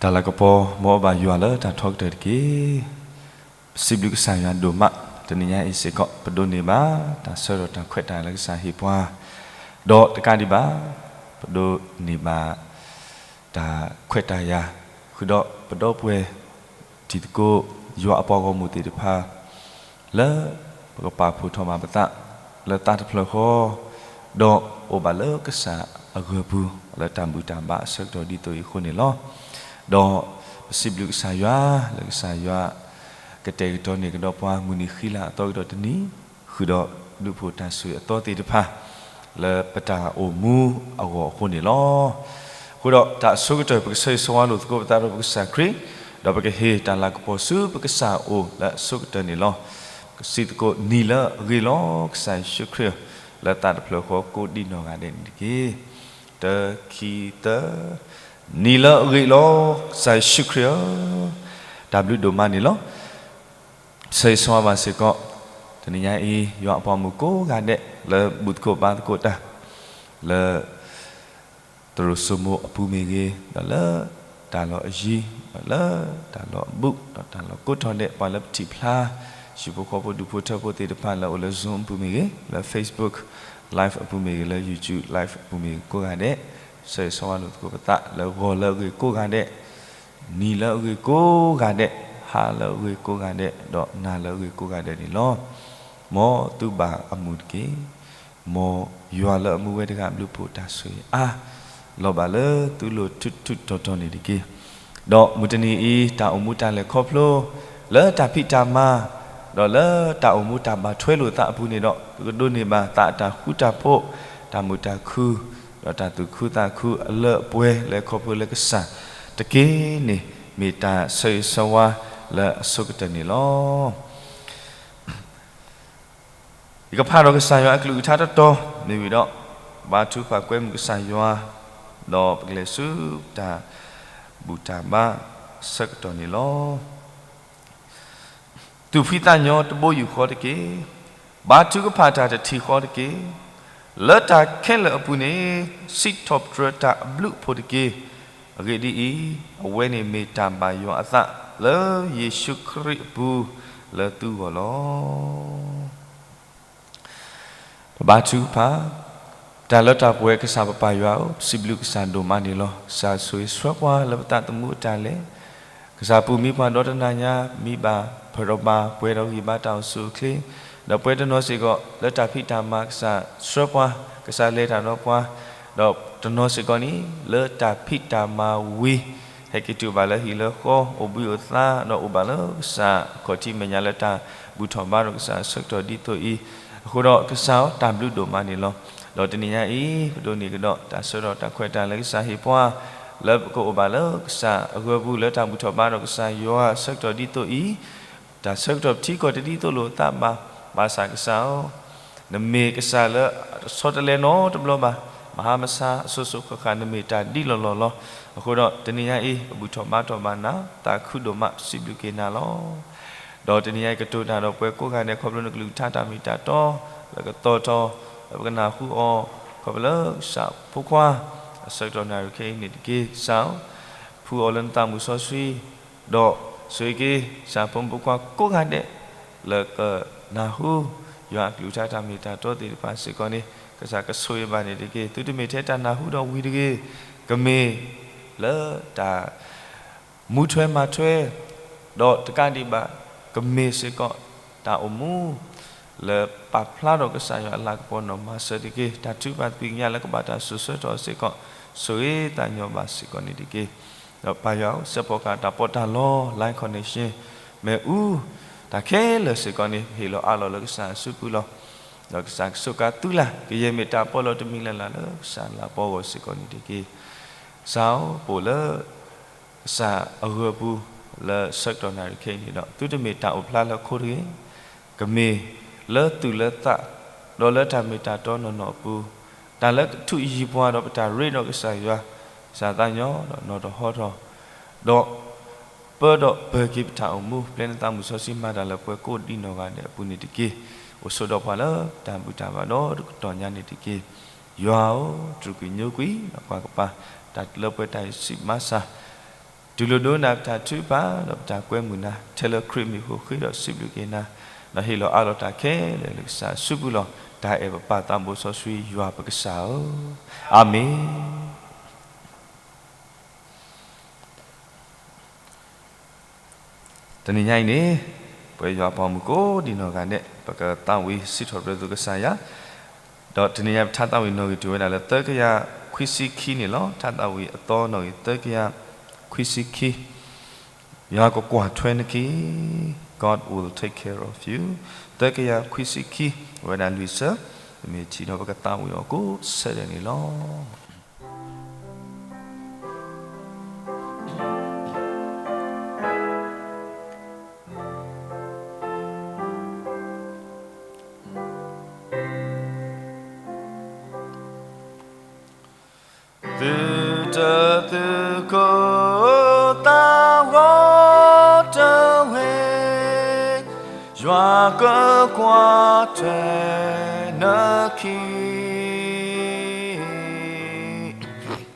တၢ်လၤကပီၤ မ်အဘၣ်ယွၤလၢတၢ်ထီကတၢၢ်တက့ၢ်. ပစံးဘျုးကစၢ်ယွၤဒိၣ်မး, တနံၤညါအံၤစ့ၢ်ကီး ပဒိးန့ၢ်ဘၣ် တၢ်ဆၢကတီၢ်တၢ်ခွဲးတၢ်ယာ်လၢကစၢ်ဟ့ၣ်ပှၤ, ဒီးတကးဒံးဘၣ် ပဒိးန့ၢ်ဘၣ် တၢ်ခွဲးတၢ်ယာ် ဃုာ်ဒီးပဒီပုၢ်ဝဲၢ် တံၤသကိး ယွၤအပှၤဂီၢ်မုၢ်သ့ၣ်တဖၣ် လၢပကပာ်ဖှိၣ်ထီၣ်ဘၣ်ပသး လၢသးတဖျၢၣ်ဃီ, ဒီးအိၣ်ဘၣ်လၢကစၢ်အဂၢၢ်ပူၤ လၢတၢ်ဘူၣ်တၢ်ဘါအဆၢကတီၢ်ဒ်သိးအံၤအဃိန့ၣ်လီၤ. ဒီးပစံးဘျုးကစၢ်ယွၤ လၢကစၢ်ယွၤ ကတဲာ်ကတီၤန့ၢ်ကဒီးပှၤ မုၢ်နံၤဃံလၤအသီကဒီးတနံၤ ဃုာ်ဒီးဒုးဖှိၣ်တၢ်ဆိၣ်ဂ့ၤအသီသ့ၣ်တဖၣ် လၢပတၢ်အိၣ်မူအဂီၢ်အဃိန့ၣ်လီၤ. အဃိဒီးတၢ်အဆိကတၢၢ် ပကဆၢဂ့ၤဆၢဝါလိာ်သကိးပသးဒီးပကစၢ်ခရံာ်, ဒီးပကဟ့ၣ်တၢ်လၤကပီၤဆူပကစၢ်အအိၣ်လၢအဆိကတၢၢ်န့ၣ်လီၤ. ပစံးသကိး နံၤလၢအဂ့ၤလီၤ ကစၢ်ယ့ၣ်ၡူးခရံာ်, လၢသးတဖျၢၣ်ဃီကိးဒံနီၢ်ဂၤဒဲးန့ၣ်တက့ၢ်. တၢ ခံ သၢ, နံၤလၢအဂ့ၤလီၤ ကစၢ်ယ့ၣ်ၡူးခရံာ်ဧၢ, တၢ်ဘျုးဒိၣ်မးန့ၣ်လီၤ. ဆၢဂ့ၤဆၢဝါဘၣ်စ့ၢ်ကီး တနံၤညါအံၤ ယွၤအပှၤမုၣ်ကိးဂၤဒဲး လၢဘူၣ်သကိးဘါသကိးတၢ် လၢ သရိာ်စိမိၤအပူၤမ့ၢ်ဂ့ၤ, ဒီးလၢတၢ်လီၢ်အယံၤ, ဒီးလၢတၢ်လီၢ်အဘူး, ဒီးတၢ်လီၢ်ကိးထီၣ်ဒဲး ပှၤလၢပထံၣ်ဖျါ ဟံၣ်ဖိဃီဖိဒူၣ်ဖိထၢဖိသ့ၣ်တဖၣ် လၢအအိၣ်လၢ Zoom အပူၤမ့ၢ်ဂ့ၤ, လၢ Facebook Live အပူၤမ့ၢ်ဂ့ၤ, လၢ YouTube Live အပူၤမ့ၢ်ဂ့ၤကိးဂၤဒဲး, ဆၢဂ့ၤဆၢဝါလိာ်သကိးပသး လၢဂီၤလၢအဂ့ၤကိးဂၤဒဲး, နံၤလၢအဂ့ၤကိးဂၤဒဲး, ဟါလၢအဂ့ၤကိးဂၤဒဲး, ဒီးနၤလၢအဂ့ၤကိးဂၤဒဲးန့ၣ်လီၤ. မ်သုဘၣ်အမုာ်တက့ၢ်. မ်ယွၤလၢအမူဝဲတဂၤ ဘျုးဖှိၣ်တၢ်ဆိၣ်ဂ့ၤအါ လီၤဘၣ်လၢသုလိၤထူးထူးတီၤတီၤန့ၣ်တက့ၢ်. ဒီးမုၢ်တနံၤအံၤ တၢ်အိၣ်မူတၢ်လဲၤခီဖျိ လၢတၢ်ဖံးတၢ်မၤ ဒီးလၢတၢ်အိၣ်မူတၢ်ဘၣ်ထွဲလိာ်သးအပူၤန့ၣ်ဒီး ပကဒိးန့ၢ်ဘၣ်သးအတၢ်ဃူတၢ်ဖိး, တၢ်မုာ်တၢ်ခု, ဒီးတၢ်သူၣ်ခုသးခုအလၢအပှဲၤ လၢခီဖျိလၢကစၢ်တက့ၢ်န့ၣ် မ့ၢ်တၢ်ဆၢဂ့ၤဆၢဝါလၢအဆိကတၢၢ်န့ၣ်လီၤ. ယကဖးဒီးကစၢ်ယွၤအကလုၢ်ကထါတတီၤမ့ၢ်ဝံၤဒီး ဘါထုကဖၣ်ကွဲမုာ်ကစၢ်ယွၤ, ဒီးပကလဲၤဆူတၢ်ဘူၣ်တၢ်ဘါအဆၢကတီၢ်န့ၣ်လီၤ. သူၣ်ဖှံသးညီတဘိယူၢ်ဃီတက့ၢ်. ဘါထုကဖၣ်တၢ်တထံၣ်ဃီတက့ၢ်. လၢတၢ်ခဲလၢာ်အပူၤန့ၣ် စံးထီၣ်ပတြၢၤတၢ်အဘျုးအဖှိၣ်တက့ၢ်. အဂ့ၢ်ဒ်အံၤ, အဝဲန့ၣ်မ့ၢ်တၢ်ဘၣ်ယွၤအသး လၢယ့ၣ်ၡူးခရံာ်အပူၤ လၢသုဂီၢ်လီၤ. ပဘါထုကဖၣ်, တၢ်လၢတၢ်ပှဲၤကစၢ်ပပၢ်ယွၤဧၢ, ပစံးဘျုးကစၢ်ဒိၣ်မးန့ၣ်လီၤ. ကစၢ်ဆိၣ်ဂ့ၤဆှၢပှၤလၢပသးသမူအတၢ်လဲၤ, ကစၢ်ပူၤမံပှၤဒီတနၤညါ, မံဘၣ်ဖၢၣ်ဒီးဘၣ် ပှဲၤဒီးဂံၢ်ဘါတၢ်အိၣ်ဆူၣ်အိၣ်ချ့, ဒီးပှဲၤတနီၤစ့ၢ်ကီး လၢတၢ်ဖံးတၢ်မၤကစၢ်ဆှၢပှၤ, ကစၢ်လဲၤတၢ်ဒီးပှၤ, ဒီးတနီၤစ့ၢ်ကီးန့ၣ် လၢတၢ်ဖံးတၢ်မၤဝံၤ ဟဲက့ၤတုၤဘၣ်လၢဟံၣ်လၢဃီ အိၣ်ဘှံးအိၣ်သါ ဒီးအိၣ်ဘၣ်လၢကစၢ်အခီၣ်ထံးမဲာ်ညါလၢတၢ်ဘူၣ်ထီၣ်ဘါဒီးကစၢ်အဆၢကတီၢ်ဒ်သိးအံၤ, အဃိဒီးကစၢ်ဧၢ တၢ်ဘျုးဒိၣ်မးန့ၣ်လီၤ. ဒီးတနံၤညါအံၤ ပဒိးန့ၢ်ကဒီးတၢ်ဆၢကတီၢ်တၢ်ခွဲးတၢ်ယာ်လၢကစၢ်ဟ့ၣ်ပှၤ, လၢပကအိၣ်ဘၣ်လၢကစၢ်အဂၢၢ်ပူၤ လၢတၢ်ဘူၣ်ထီၣ်ဘါဒီးကစၢ်ယွၤအဆၢကတီၢ်ဒ်သိးအံၤ, တၢ်ဆၢကတီၢ်ပထံကီၢ်တဒ်သိးလိာ်သးဘၣ်, ဘၣ်ဆၣ်ကစၢ်ဧၢ နမ့ၢ်ကစၢ်လၢအတဆီတလဲနီတဘျီဘၣ်, မဟါမဆါ အစိၤစိၤဃၣ်ဃၣ် နမ့ၢ်တၢ်ဒ်လီၢ်လီၢ်လီၤ. အဃိဒီးတနံၤညါအံၤ ပဘူၣ်ထီၣ်ဘါထီၣ်ဘၣ်နၤ, သးခုဒိၣ်မး ပစံးဘျုးက့ၤနၤလီၤ. ဒီးတနံၤညါအံၤ ကတိၤတၢ်ဒီးပှၤကိးဂၤဒဲး ခီဖျိနကလုၢ်ကထါတၢ်မ့ၢ်တၢ်တီ လၢကသီၣ်ထီၣ် လၢပကနၢ်ဟူအီၤ ခီဖျိလၢကစၢ်ဖိခွါ အဆၢကတီၢ်နၣ်ရံၣ်ခဲအံၤန့ၣ်တက့ၢ်. ကစၢ်ဧၢ ဖှူအီၤလၢနသးမုၢ်စီဆှံ ဒီးဆိၣ်ဂ့ၤက့ၤ ကစၢ်ဖိမုၣ်ဖိခွါကိးဂၤဒဲး လၢကနၢ်ဟူ ယွၤအကလုၢ်ကထါတၢ်မ့ၢ်တၢ်တီသ့ၣ်တဖၣ်စ့ၢ်ကီးန့ၣ် ကစၢ်ကဆိၣ်ဂ့ၤဘၣ်န့ၣ်တက့ၢ်. သုတမ့ၢ်ထဲတၢ်နၢ်ဟူဒီးဝံၤတဂ့ၤ, ကမ့ၢ်လၢတၢ် မူထွဲမၤထွဲ ဒီးတကးဒံးဘၣ် ကမ့ၢ်စ့ၢ်ကီး တၢ်အိၣ်မူ လၢပာ်ဖျါထီၣ်ကစၢ်ယွၤအလၤကပီၤနီၢ်မၤစၢၤတက့ၢ်. တၢ်ထုကဖၣ်သဘံၣ်ကညးလၢကဘၣ်တၢ်စိာ်ဆှၢထီၣ်စ့ၢ်ကီး ဆိၣ်ဂ့ၤသးညီဘၣ်စ့ၢ်ကီးန့ၣ်တက့ၢ်. ဒီးပၢ်ယွၤဧၢ, စဲးဖီကဟၣ်တၢ်ပီးတၢ်လီ line connection မ့ၣ်အူ တၢ်ခဲလၢာ်စ့ၢ်ကီးန့ၣ် ဟ့ၣ်လီၤအးလီၤလၢကစၢ်အစုပူၤလီၤ. ဒီးကစၢ်ကစူးကါသုလၢ် ကယဲၢ်မ့ၢ်တၢ်ပီးလီၤတမံၤလၢ်လၢ်လၢကစၢ်လၤပီအဂီၢ်စ့ၢ်ကီးန့ၣ်တက့ၢ်. ကစၢ်ဧၢ, ပအိၣ်လၢ ကစၢ်အဂၢၢ်ပူၤ လၢဆၢကတီၢ်နၣ်ရံၣ်ခဲအံၤန့ၣ်ဒီး သုတမ့ၢ်တၢ်အိၣ်ဖျါလၢခိတဂ့ၤ, ကမ့ၢ်လၢသူၣ်လၢသး ဒီးလၢတၢ်မ့ၢ်တၢ်တီနီၢ်နီၢ်အပူၤ, တၢ်လၢကထုးယံၤပှၤဒီးပတၢ်ရ့ဒီးကစၢ်ယွၤ, ကစၢ်သးညီဒီးနီၢ်တဟီထီၣ်, ဒီး ပၢဒီးပၢၤက့ၤပတၢ်အိၣ်မူ ပျဲနသးမုၢ်စီဆှံမၤတၢ်လၢပှၤကိးဒံနီၢ်ဂၤဒဲးအပူၤန့ၣ်တက့ၢ်. အိၣ်ဆိးဒီးပှၤလၢတၢ်ဘူၣ်တၢ်ဘါဒီတကတီၢ်ညါန့ၣ်တက့ၢ်. ယွၤဧၢ, တြူာ်ကွံာ်ညိကွံာ် ပှၤကပၤ တၢ်လၢပှဲၤတၢ်အံၤစံးမၤစၢ် တူၢ်လိာ်ဒိးနၤပတၢ်ထုကဖၣ် ဒီးပတၢ်ကွဲမုာ်နၤ ထဲလၢခရံာ်မံၤအဃိ ဃ့ဒီးစံးဘျုးက့ၤနၤ, ဒီးဟ့ၣ်လီၤအးလီၤတၢ်ခဲလၢာ်လၢကစၢ်အစုပူၤလီၤ. တၢ်အဲၣ်ပပၢ်သးဘိစီဆှံယွၤပကစၢ်ဧၢ, အၤမ့ၣ်. တနံၤညါအံၤန့ၣ် ပဝဲယွၤအပှၤမုၣ်ကိးဒံနီၢ်ဂၤဒဲး ပကသးဝံၣ်စံးထီၣ်ပတြၢၤသုကစၢ်ယွၤ, ဒီးတနံၤညါပထါသးဝံၣ်နီၣ်ဂံၢ်တုၤဝဲဒၣ်လၢသၢကယၤခွံဆံခံန့ၣ်လီၤ. ထါသးဝံၣ်အသီနီၣ်ဂံၢ် သၢကယၤခွံဆံခံ, ယွၤကကွၢ်ထွဲနခံ, God will take care of you. သၢကယၤခွံဆံခံ, အဝဲဒၣ်လွံၢ်ဆၢ, မ့ၢ်ထံၣ်ဒီးပကသးဝံၣ်အီၤကိးဆၢဒဲးန့ၣ်လီၤ. သုတသုးခိၣ် သးဂီၤတဝ့ၢ်, ယွၤကကွၢ်ထွဲနခံ,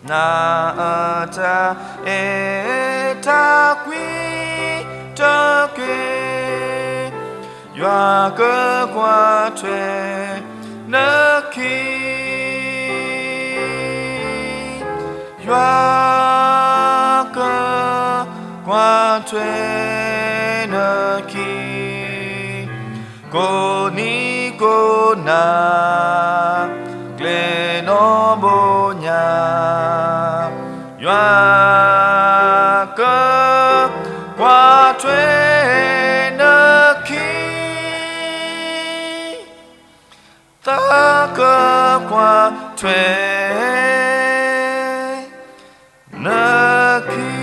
နတၢ်အဲၣ်တၢ်ကွံတက့ၢ်. ယွၤကကွၢ်ထွဲနခံ, ယွၤကကွၢ်ထွဲနခံ, ကိးနံၤကိးနၤ ကျဲနီၣ်ဘိညါ, ယွၤကကွၢ်ထွဲနခံ, သးကကွၢ်ထွဲနခံ.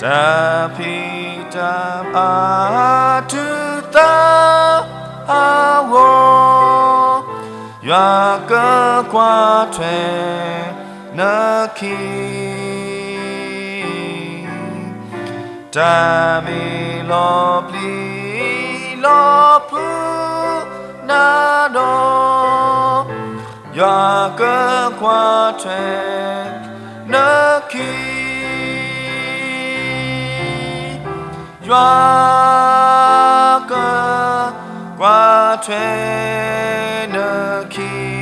တၢ်ဖံးတၢ်မၤတုၤသးအဂီၢ်, ယွၤကကွၢ်ထွဲနခံ, တၢ်မ့ၢ်လီၤပျံၤလီၤဖုးနၤဒီး, ယွၤကကွၢ်ထွဲနခံ, ယွၤကကွၢ်ထွဲနခံ,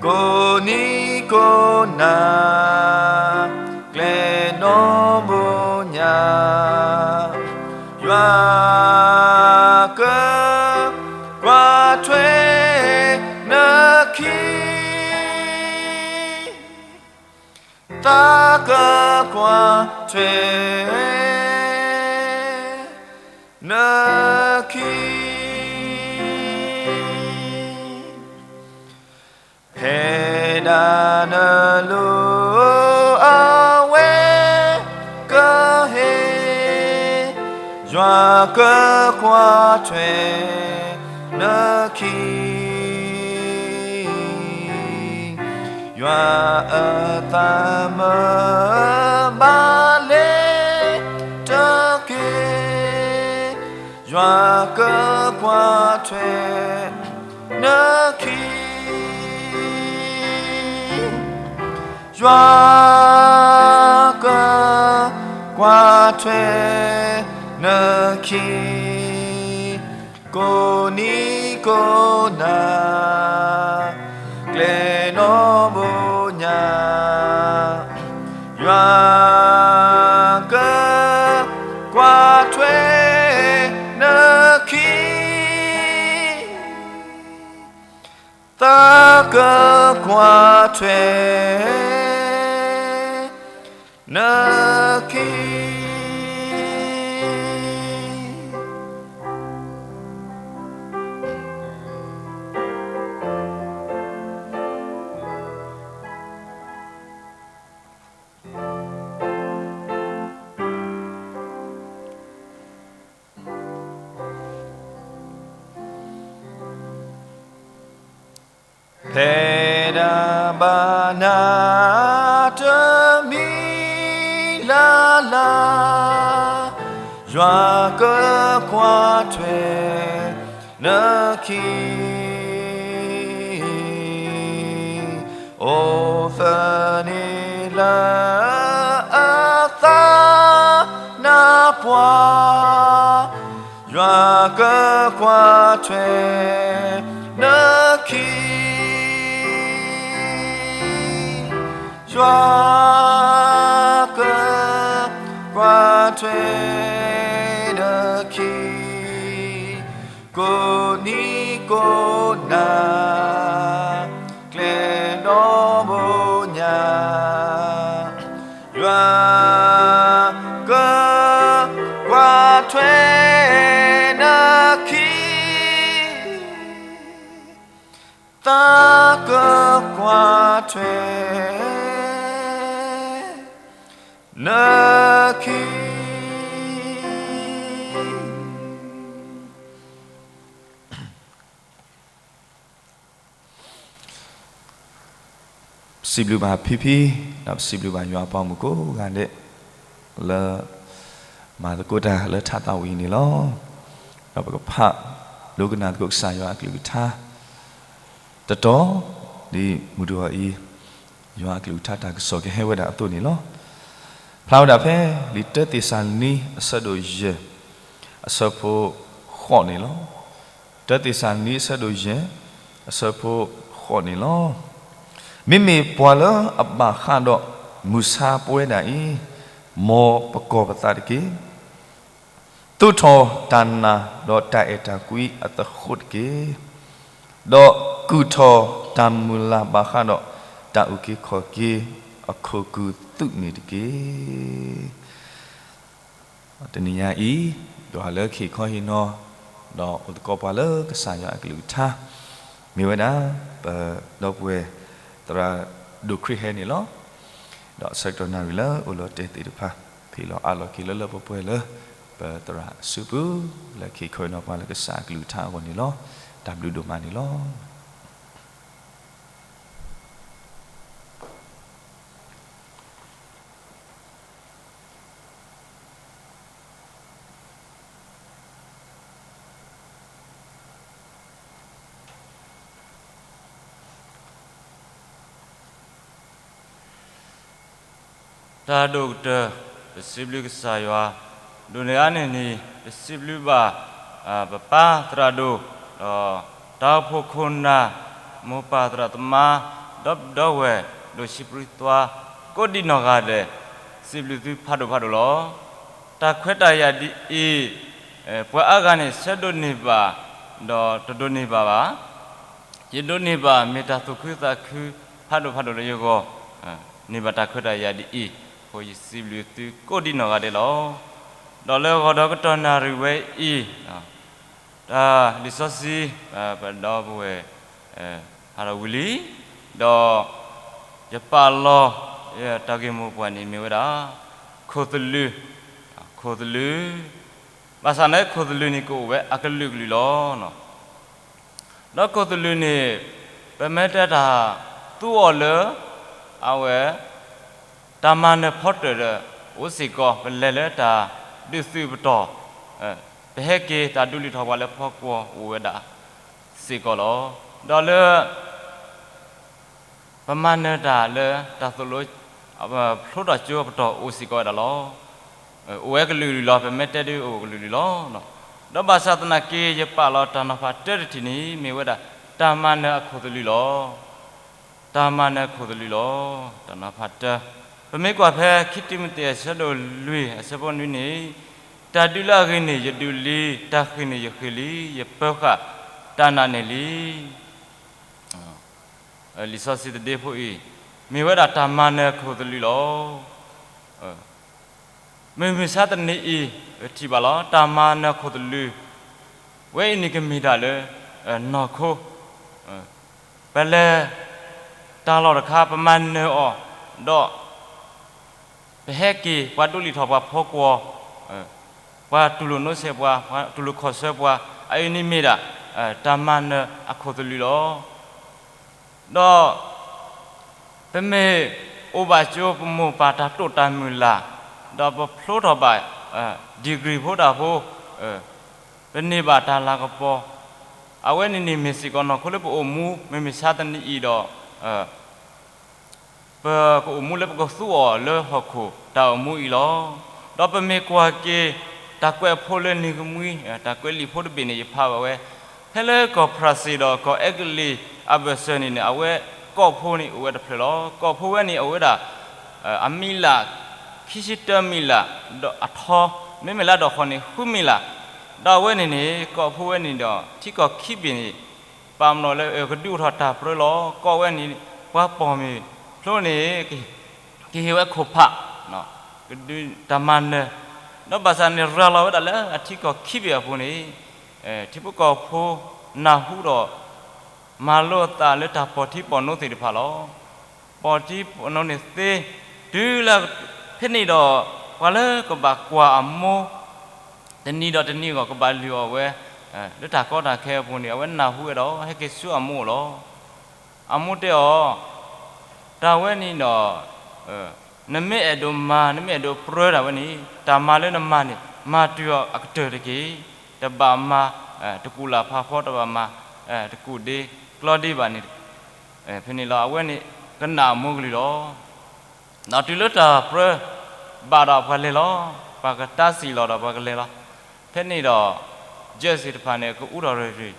ကိးနံၤကိးနၤ ကျဲနီၣ်ဘိညါ, ယွၤကကွၢ်ထွဲနခံ, သးကကွၢ်ထွဲနခံ. ဖဲဒၣ်နလိၤအဝဲက ဟဲ, ယွၤကကွၢ်ထွဲနခံ, ယွၤအသးမၢဘၣ်လဲၤတက့ၢ်, ယွၤကကွၢ်ထွဲနခံ, ယွၤကကွၢ်ထွဲနခံ, ကိးနံၤကိးနၤ ကျဲနီၣ်ဘိညါ, ယွၤကကွၢ်ထွဲနခံ, သးကကွၢ်ထွဲနခံ.ဖဲဒၣ်ဘၣ်နၤတမံၤလၢ်လၢ်, ယွၤကကွၢ်ထွဲနခံ, အိ အသးနါပှၢ်, ယွၤကကွၢ်ထွဲနခံ, ယွၤကကွၢ်ထွဲနခံ, ကိးနံၤကိးနၤ ကျဲဒီဘိညါ, ယွၤကကွၢ်ထွဲနခံ, သးကကွၢ်ထွဲနခံ. ပစံးဘျုးဘၣ်ဖံဖံ, ဒီးပစံးဘျုးဘၣ်ယွၤအပှၤဂီၢ်မုၢ်ကိးဂၤဒဲး လၢမၤသကိးတၢ်လၢထးသးဝံၤအံၤန့ၣ်လီၤ. ဒီးပကဖးဒိကနၣ်သကိးကစၢ်ယွၤအကလုၢ်ကထါ တတီၤ, ဒ်မုၢ်တဂီၤအံၤ ယွၤအကလုၢ်ကထါတၢ်ကစီၣ်ကဟဲဝဲဒၣ်အသိးန့ၣ်လီၤ. ဖျါဝဲဒၣ်ဖဲ လံာ်တၢသ့းစၤလနံ အဆၢဒိၣ်ယဲၢ် အဆၢဖိဃိးန့ၣ်လီၤ. တၢသ့းစၤလနံ အဆၢဒိၣ်ယဲၢ် အဆၢဖိဃိးန့ၣ်လီၤ. မ့မ့ၢ်ပှၤလၢအဘၣ်ဃးဒီးမုၢ်ဆါပဝဲဒၣ်အံၤ, မ်ပကီၢ်ပသးတက့ၢ်. သူၣ်ထီၣ်တၢ်နာ်ဒီးတၢ်အဲၣ်တၢ်ကွံအသဃိးတက့ၢ်. ဒီးကူၣ်ထီၣ်တၢ်မုၢ်လၢ်ဘၣ်ဃးဒီးတၢ်အုၣ်က့ၤခီၣ်က့ၤအခိၣ်ကူၣ်သုးန့ၣ်တက့ၢ်. တနံၤညါအံၤ, ယွၤလၢခ့ၣ်ခီဟ့ၣ်နီၤ, ဒီးအိၣ်သကိးပှၤလၢကစၢ်ယွၤအကလုၢ်ကထါ, မ့ၢ်ဝဲဒၣ် ပဒီပုၢ်ဝဲၢ် သရၣ်ဒိၣ်ခရံာ်ဟဲန့ၣ်လီၤ. ဒီးဆၢကတီၢ်နၣ်ရံၣ်လၢအိၣ်လီၤတဲာ်သ့ၣ်တဖၣ် ဖံးလီၤအးလီၤက့ၤလၢလၢပှဲၤပှဲၤလၢ ပသရၣ်အစုပူၤ လၢခ့ၣ်ခီဟ့ၣ်နီၤပှၤလၢကစၢ်အကလုၢ်ကထါအဂီၢ်န့ၣ်လီၤ. တၢ်ဘျုးဒိၣ်မးန့ၣ်လီၤ. တၢ်ဒိၣ်ကတၢၢ်, ပစံးဘျုးကစၢ်ယွၤ, ဒိၣ်န့ၢ်အါန့ၢ်န့ၣ် ပစံးဘျုးဘၣ် ပပၢ်သရၣ်ဒိၣ်, ဒီးတၢ်အိၣ်ဖှိၣ်ခိၣ်နၢ်, မိၢ်ပၢ်သရၣ်သမါ, ဒီပုၢ်ဒီဝဲၢ်, ဒိၣ်ဆံးပြံသွါ, ကိးဒံနီၢ်ဂၤဒဲး, စံးဘျုးသုဖးဒိၣ်ဖးဒိၣ်လီၤ. တၢ်ခွဲးတၢ်ယာ်ဒ်အံၤ, ပှၤအါဂၤန့ၣ် ဆၢဒိးန့ၢ်ဘၣ်, ဒီးတဒိးန့ၢ်ဘၣ်ဘၣ်. ယဒိးန့ၢ်ဘၣ် မ့ၢ်တၢ်သူၣ်ခုသးခုဖးဒိၣ်ဖးဒိၣ်လၢယဂီၢ်, န့ၢ်ဘၣ်တၢ်ခွဲးတၢ်ယာ်ဒ်အံၤ, အဃိယစံးဘျုးသုကိးဒံနီၢ်ဂၤဒဲးလီၤ. ဒီးလၢဂီၤဒီးကတီၢ်နၣ်ရံၣ်ဝဲအံၤ, တၢ်လံာ်စီဆှံ, ပဒီပုၢ်ဝဲၢ် ဟးထီၣ်ဝံၤလံ, ဒီးယပာ်လီၤ တၢ်ဂ့ၢ်မိၢ်ပှၢ်န့ၣ်မ့ၢ်ဝဲဒၣ် ခိၣ်သလုး, ခိၣ်သလုး, ဘၣ်ဆၣ်န့ၣ်ခိၣ်သလုးန့ၣ်ကအိၣ်ဝဲအကလုာ်ကလုာ်လီၤ. ဒီးခိၣ်သလုးန့ၣ် ပမ့ၢ်တဲတၢ်သူအီၤလၢ အဝဲ တၢ်မၤနၢၤဖီတၢၣ်ဒီး အိၣ်စ့ၢ်ကီး ပလဲၤလၢတၢ်ဒုးသုးပတီၢ်, ပဟဲက့ၤတၢ်ဒုးလံာ်ထီၣ်ပှၤလၢဖီကွီၢ်အိၣ်ဝဲဒၣ်စ့ၢ်ကီးလီၤ. ဒီးလၢ ပမၤနၢၤတၢ်လၢတၢ်သိၣ်လိ ဖျိထီၣ်ကၠိပတီၢ်အိၣ်စ့ၢ်ကီးဝဲဒၣ်လီၤ. အိၣ်ဝဲကလုာ်ကလုာ်လီၤ, ပမ့ၢ်တဲဒ်အိၣ်ကလုာ်ကလုာ်လီၤ. ဒီးဘၣ်ဆၣ်သနာ်က့ ယပာ်လီၤတၢ်နီၤဖးတၢတထံၣ်န့ၣ် မ့ၢ်ဝဲဒၣ် တၢ်မၤနၢၤအခိၣ်သလုးလီၤ. တၢ်မၤနၢၤအခိၣ်သလုးလီၤ. တၢ်နီၤဖးတၢ, ပမ့ၢ်ကွၢ်ဖဲခံတံၤမသ့းအဆၢဒိၣ်လွံၢ်အဆၢဖိနွံန့ၣ်, တၢ်ဒုးလၢအဂ့ၤန့ၣ်ယဒုးလံ, တၢ်ဃ့ၢ်န့ၣ်ယဃ့ၢ်လံ, ယပၢဃာ်တၢ်နာ်န့ၣ်လံ. လံာ်စီဆှံသဒ့ဖိအံၤ မ့ၢ်ဝဲဒၣ်တၢ်မၤနၢၤအခိၣ်သလုးလီၤ. မုၢ်မဆါတနံၤအံၤ ပထံၣ်ဘၣ်လီၤ. တၢ်မၤနၢၤအခိၣ်သလုး ဝဲအံၤန့ၣ်ကမ့ၢ်တၢ်လၢ နီၢ်ခိ ပလဲၤတၢ်လီၢ်တခါ ပမၤနၢၤအီၤ ဒီး ပဟဲက့ၤ ပှၤဒိးလံာ်ထီၣ်ပှၤဖီကွီၢ်, ပှၤတူၢ်လိာ်နီၣ်စဲးပှၤ, ပှၤတူၢ်လိာ်ခီၣ်ဆၢပှၤ, အအံၤန့ၣ်မ့ၢ်ဒၣ် တၢ်မၤနၢၤအခိၣ်သလုးလီၤ. ဒီး ပမ့ၢ်အိၣ်ဘၣ်ကၠိပမိၢ်ပၢ်တၢ်တိာ်တၢ်မုၢ်လၢ်, ဒီးပဖျိထီၣ်ဘၣ် degree ဖိတၢ်ဖိ, ပန့ၢ်ဘၣ်တၢ်လၤကပီၤ, အဝဲန့ၣ်န့ၣ်မ့ၢ်စ့ၢ်ကီးနီၢ်ခိလၢပအိၣ်မူ မုၢ်မဆါတနံၤအံၤဒီး ပကအိၣ်မူလၢပကသူအီၤလၢဟီၣ်ခိၣ်တၢ်အိၣ်မူအံၤလီၤ. ဒီးပမ့ၢ်ကွၢ်က့ၤ တၢ်ကွဲးဖိလၢနံၤကမှံ တၢ်ကွဲးလံာ်ဖိတဘ့ၣ်န့ၣ် ယဖးဘၣ်ဝဲ, ဖဲလၢကီၢ်ဖရၣ်စ့ၣ်ဒီးကီၢ်အဲကလံးအဘၢၣ်စၢၤန့ၣ်န့ၣ် အဝဲကီၢ်ဖိန့ၣ်အိၣ်ဝဲတဖျၢၣ်လီၤ. ကီၢ်ဖိဝဲန့ၣ်အိၣ်ဝဲဒၣ် အမံးလး ခံဆံတၢမံးလး ဒီးအထီ, မ့မ့ၢ်လၢအဒီၣ်ဃီန့ၣ် ဃုမံးလး, ဒီးအဝဲန့ၣ်န့ၣ် ကီၢ်ဖိဝဲန့ၣ်ဒီး ထံကီၢ်ခံဘ့ၣ်န့ၣ် ပာ်မနီၤလၢကဒုးအိၣ်ထီၣ်တၢ်ပြၢလီၤ. ကီၢ်ဝဲန့ၣ် ပှၤပိာ်မုၣ်ဖျိန့ၣ် ကဟ့ၣ်ဝဲခိၣ်ဖး, ကဒုးတၢ်မၤနၢၤ, ဒီးဘၣ်ဆၣ်န့ၣ်ရၤလီၤဝဲဒၣ်လၢအထံကီၢ်ခံဘ့ၣ်အပူၤန့ၣ် ထံဖိကီၢ်ဖိနၢ်ဟူဒီး မၤလိအသးလၢတၢ်ပိာ်ထံပိာ်နိသ့ၣ်တဖၣ်လီၤ. ပိာ်ထံပိာ်နိန့ၣ်သ့, တုၤလၢ ဖဲန့ၣ်ဒီး ပှၤလၢကဘၣ်ကွၢ်အမိၢ် တနံၤဒီးတနံၤအဂီၢ် ကဘၣ်လုၢ်အီၣ်ဝဲ လၢတၢ်ကီတၢ်ခဲအပူၤန့ၣ် အဝဲနၢ်ဟူဝဲဒီး ဟဲက့ၤဆူအမိၢ်လီၤ. အမိၢ်တဲအီၤ, တၢ်ဝဲန့ၣ်ဒီး နမ့ၢ်အဲၣ်ဒိးမၤ နမ့ၢ်အဲၣ်ဒိးပြၢတၢ်ဝဲန့ၣ် တၢ်မၤလၢနမၤန့ၣ် မၤတုၤအီၤအကတၢၢ်တက့ၢ်. တဘၣ်မၤ တကူၣ်လၢ်ဖးဖီ တဘၣ်မၤ တကူၣ်ဒ့ကျီဒ့ဘၣ်န့ၣ် ဖဲန့ၣ်လီၤ. အဝဲန့ၣ်ကနၣ်အမိၢ်ကလုၢ်လီၤ. ဒီးတုၤလၢတၢ်ပြၢဘၣ်ဒီးပှၤလဲၤလီၤ, ပှၤကတၢ်စံၣ်လီၤဒီးပှၤကလဲၤလီၤ. ဖဲန့ၣ်ဒီး ယဲၢ်စ့ၣ်တဖၣ်န့ၣ် ကအူထီၣ်ရ့ၣ်ရ့ၣ်,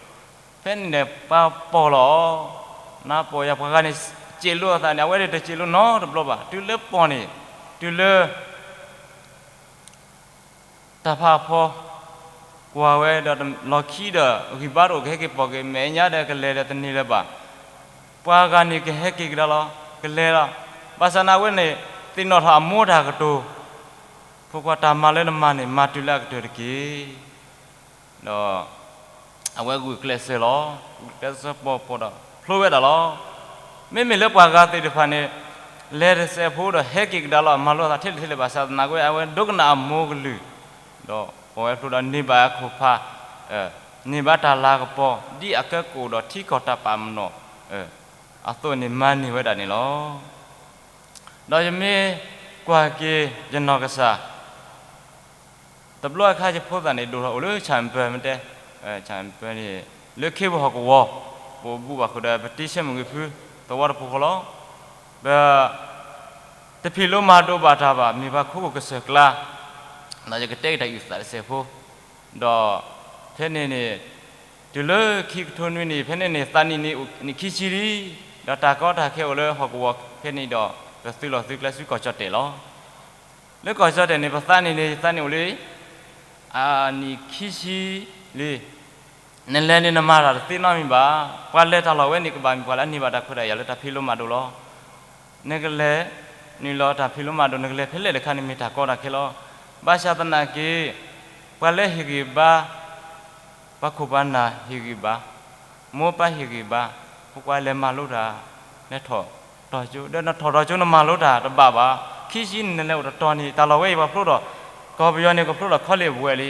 ဖဲန့ၣ်န့ၣ် ပှၤပိာ်လီၤ နပိာ်ယၤ ပှၤဂၤန့ၣ် စံးလိာ်အသးန့ၣ် အဝဲဒၣ်တစံးလိာ်နီတဘျီဘၣ်. တုၤလၢပိာ်န့ၣ် တုၤလၢ တၢ်ဖးဖီ ကွၢ်ဝဲဒီးလီၢ်ခံဒီး ဂံၢ်ဘါတအိၣ် ကဟဲက့ၤပိာ်က့ၤ မဲာ်ညါဒီးကလဲၤဒီးတန့ၢ်လၢၤဘၣ်. ပှၤဂၤန့ၣ်ကဟဲက့ၤကဒါလီၤ ကလဲၤလီၤ. ဘၣ်ဆၣ်န့ၣ် အဝဲန့ၣ် သ့ၣ်နီၣ်ထီၣ်အမိၢ်တၢ်ကတိၤ, ဖိခွါ တၢ်မၤလၢနမၤန့ၣ် မၤတုၤလၢအကတၢၢ်တက့ၢ်. ဒီး အဝဲဂုာ်ကျဲးစၢးလီၤ. ဂုာ်ကျဲးစၢးပိာ်ပိာ်ဒီးဖျိဝဲဒၣ်လီၤ. မ့မ့ၢ်လၢပှၤဂၤသ့ၣ်တဖၣ်န့ၣ် လဲၤတစဲးဖိဒီးဟဲက့ၤကဒါလီၤ မၤလိအသးထဲလဲၣ်ထဲလဲၣ် ဘၣ်ဆၣ်သနာ်က့ အဝဲဒိကနၣ်အမိၢ်ကလုၢ်, ဒီးပိာ်ဝဲဖျိဒီးန့ၢ်ဘၣ်အခိၣ်ဖး, န့ၢ်ဘၣ်တၢ်လၤကပီၤ ဒ်အကဲကအိၣ်ဒီးထံကီၢ်တၢ်ပာ်မနီၤအသိးန့ၣ် မၤန့ၢ်ဝဲဒၣ်န့ၣ်လီၤ. ဒီးယမ့ၢ်ကွၢ်က့ၤယနီၢ်ကစၢ် တဘျီအခါယဖိသၣ်န့ၣ် ဒိၣ်ထီၣ်အိၣ်လၢဆၣ်ပၢၢ်မ့ၢ်တဲ, ဆၣ်ပၢၢ်န့ၣ် လၢခ့ပူၤဟီၣ်ကဝီၤ, ပအိၣ်ဘူးဘၣ်ဃုာ်ဒီး ပတံဆၢမုၢ်ဂ့ၤဖု သဝီတပူၤဃီလီၤ. ပ တဖံးလိမၤဒိးဘၣ်တၢ်ဘၣ် မ့ၢ်ပှၤခိခိၣ်ကစၢၢ်ကျါ, ဒီးယကတဲက့ၤတၢ်အုၣ်သးတစဲးဖိ, ဒီးဖဲန့ၣ်န့ၣ် တုၤလၢခံကထိနွံနံၣ် ဖဲန့ၣ်န့ၣ် သးနံၣ်န့ၣ်အိၣ်နံၣ်ခံဆံလံ, ဒီးတၢ်ကီတၢ်ခဲအိၣ်လၢဟီၣ်ကဝီၤဖဲန့ၣ်ဒီး ပသုးလီၤသုးကျဲဆူကီၢ်ကၠီၣ်တဲၣ်လီၤ. လၢကီၢ်ကၠီၣ်တဲၣ်န့ၣ် ပသးနံၣ်န့ၣ် ယသးနံၣ်အိၣ်လၢ အနံၣ်ခံဆံလံ. နလဲၤန့ၣ်နမၤတၢ်တသ့နီတမံၤဘၣ်. ပှၤလဲၤတၢ်လီၢ်ဝဲန့ၣ် ကဘၣ်မ့ၢ်ပှၤလၢအန့ၢ်ဘၣ်တၢ်ခွဲးတၢ်ယာ်လၢတၢ်ဖံးလိမၤဒိးလီၤ. နကလဲၤနုာ်လီၤတၢ်ဖံးလိမၤဒိး နကလဲၤဖဲလဲၣ်တခါန့ၣ် မ့ၢ်တၢ်ကီတၢ်ခဲလီၤ. ဘၣ်ဆၣ်သနာ်က့ ပှၤလၢဟ့ၣ်ဂံၢ်ဘါ ပှၤခိၣ်ပှၤနၢ်ဟ့ၣ်ဂံၢ်ဘါ, မိၢ်ပၢ်ဟ့ၣ်ဂံၢ်ဘါ, ဖိခွါလဲၤမၤလိတၢ်, လဲၤထီၣ်ထီၣ်ကၠိ, ဒီးနထီၣ်ထီၣ်ကၠိနမၤလိတၢ်တဘၣ်ဘၣ်. ခံဆံန့ၣ်နလဲၤအိၣ်တတီၤန့ၣ် တၢ်လီၢ်ဝဲအံၤပှၤဖျိထီၣ်, ကီၢ်ပယီၤန့ၣ် ကဖျိထီၣ်ခီလ့ၣ်ပဝဲလံ.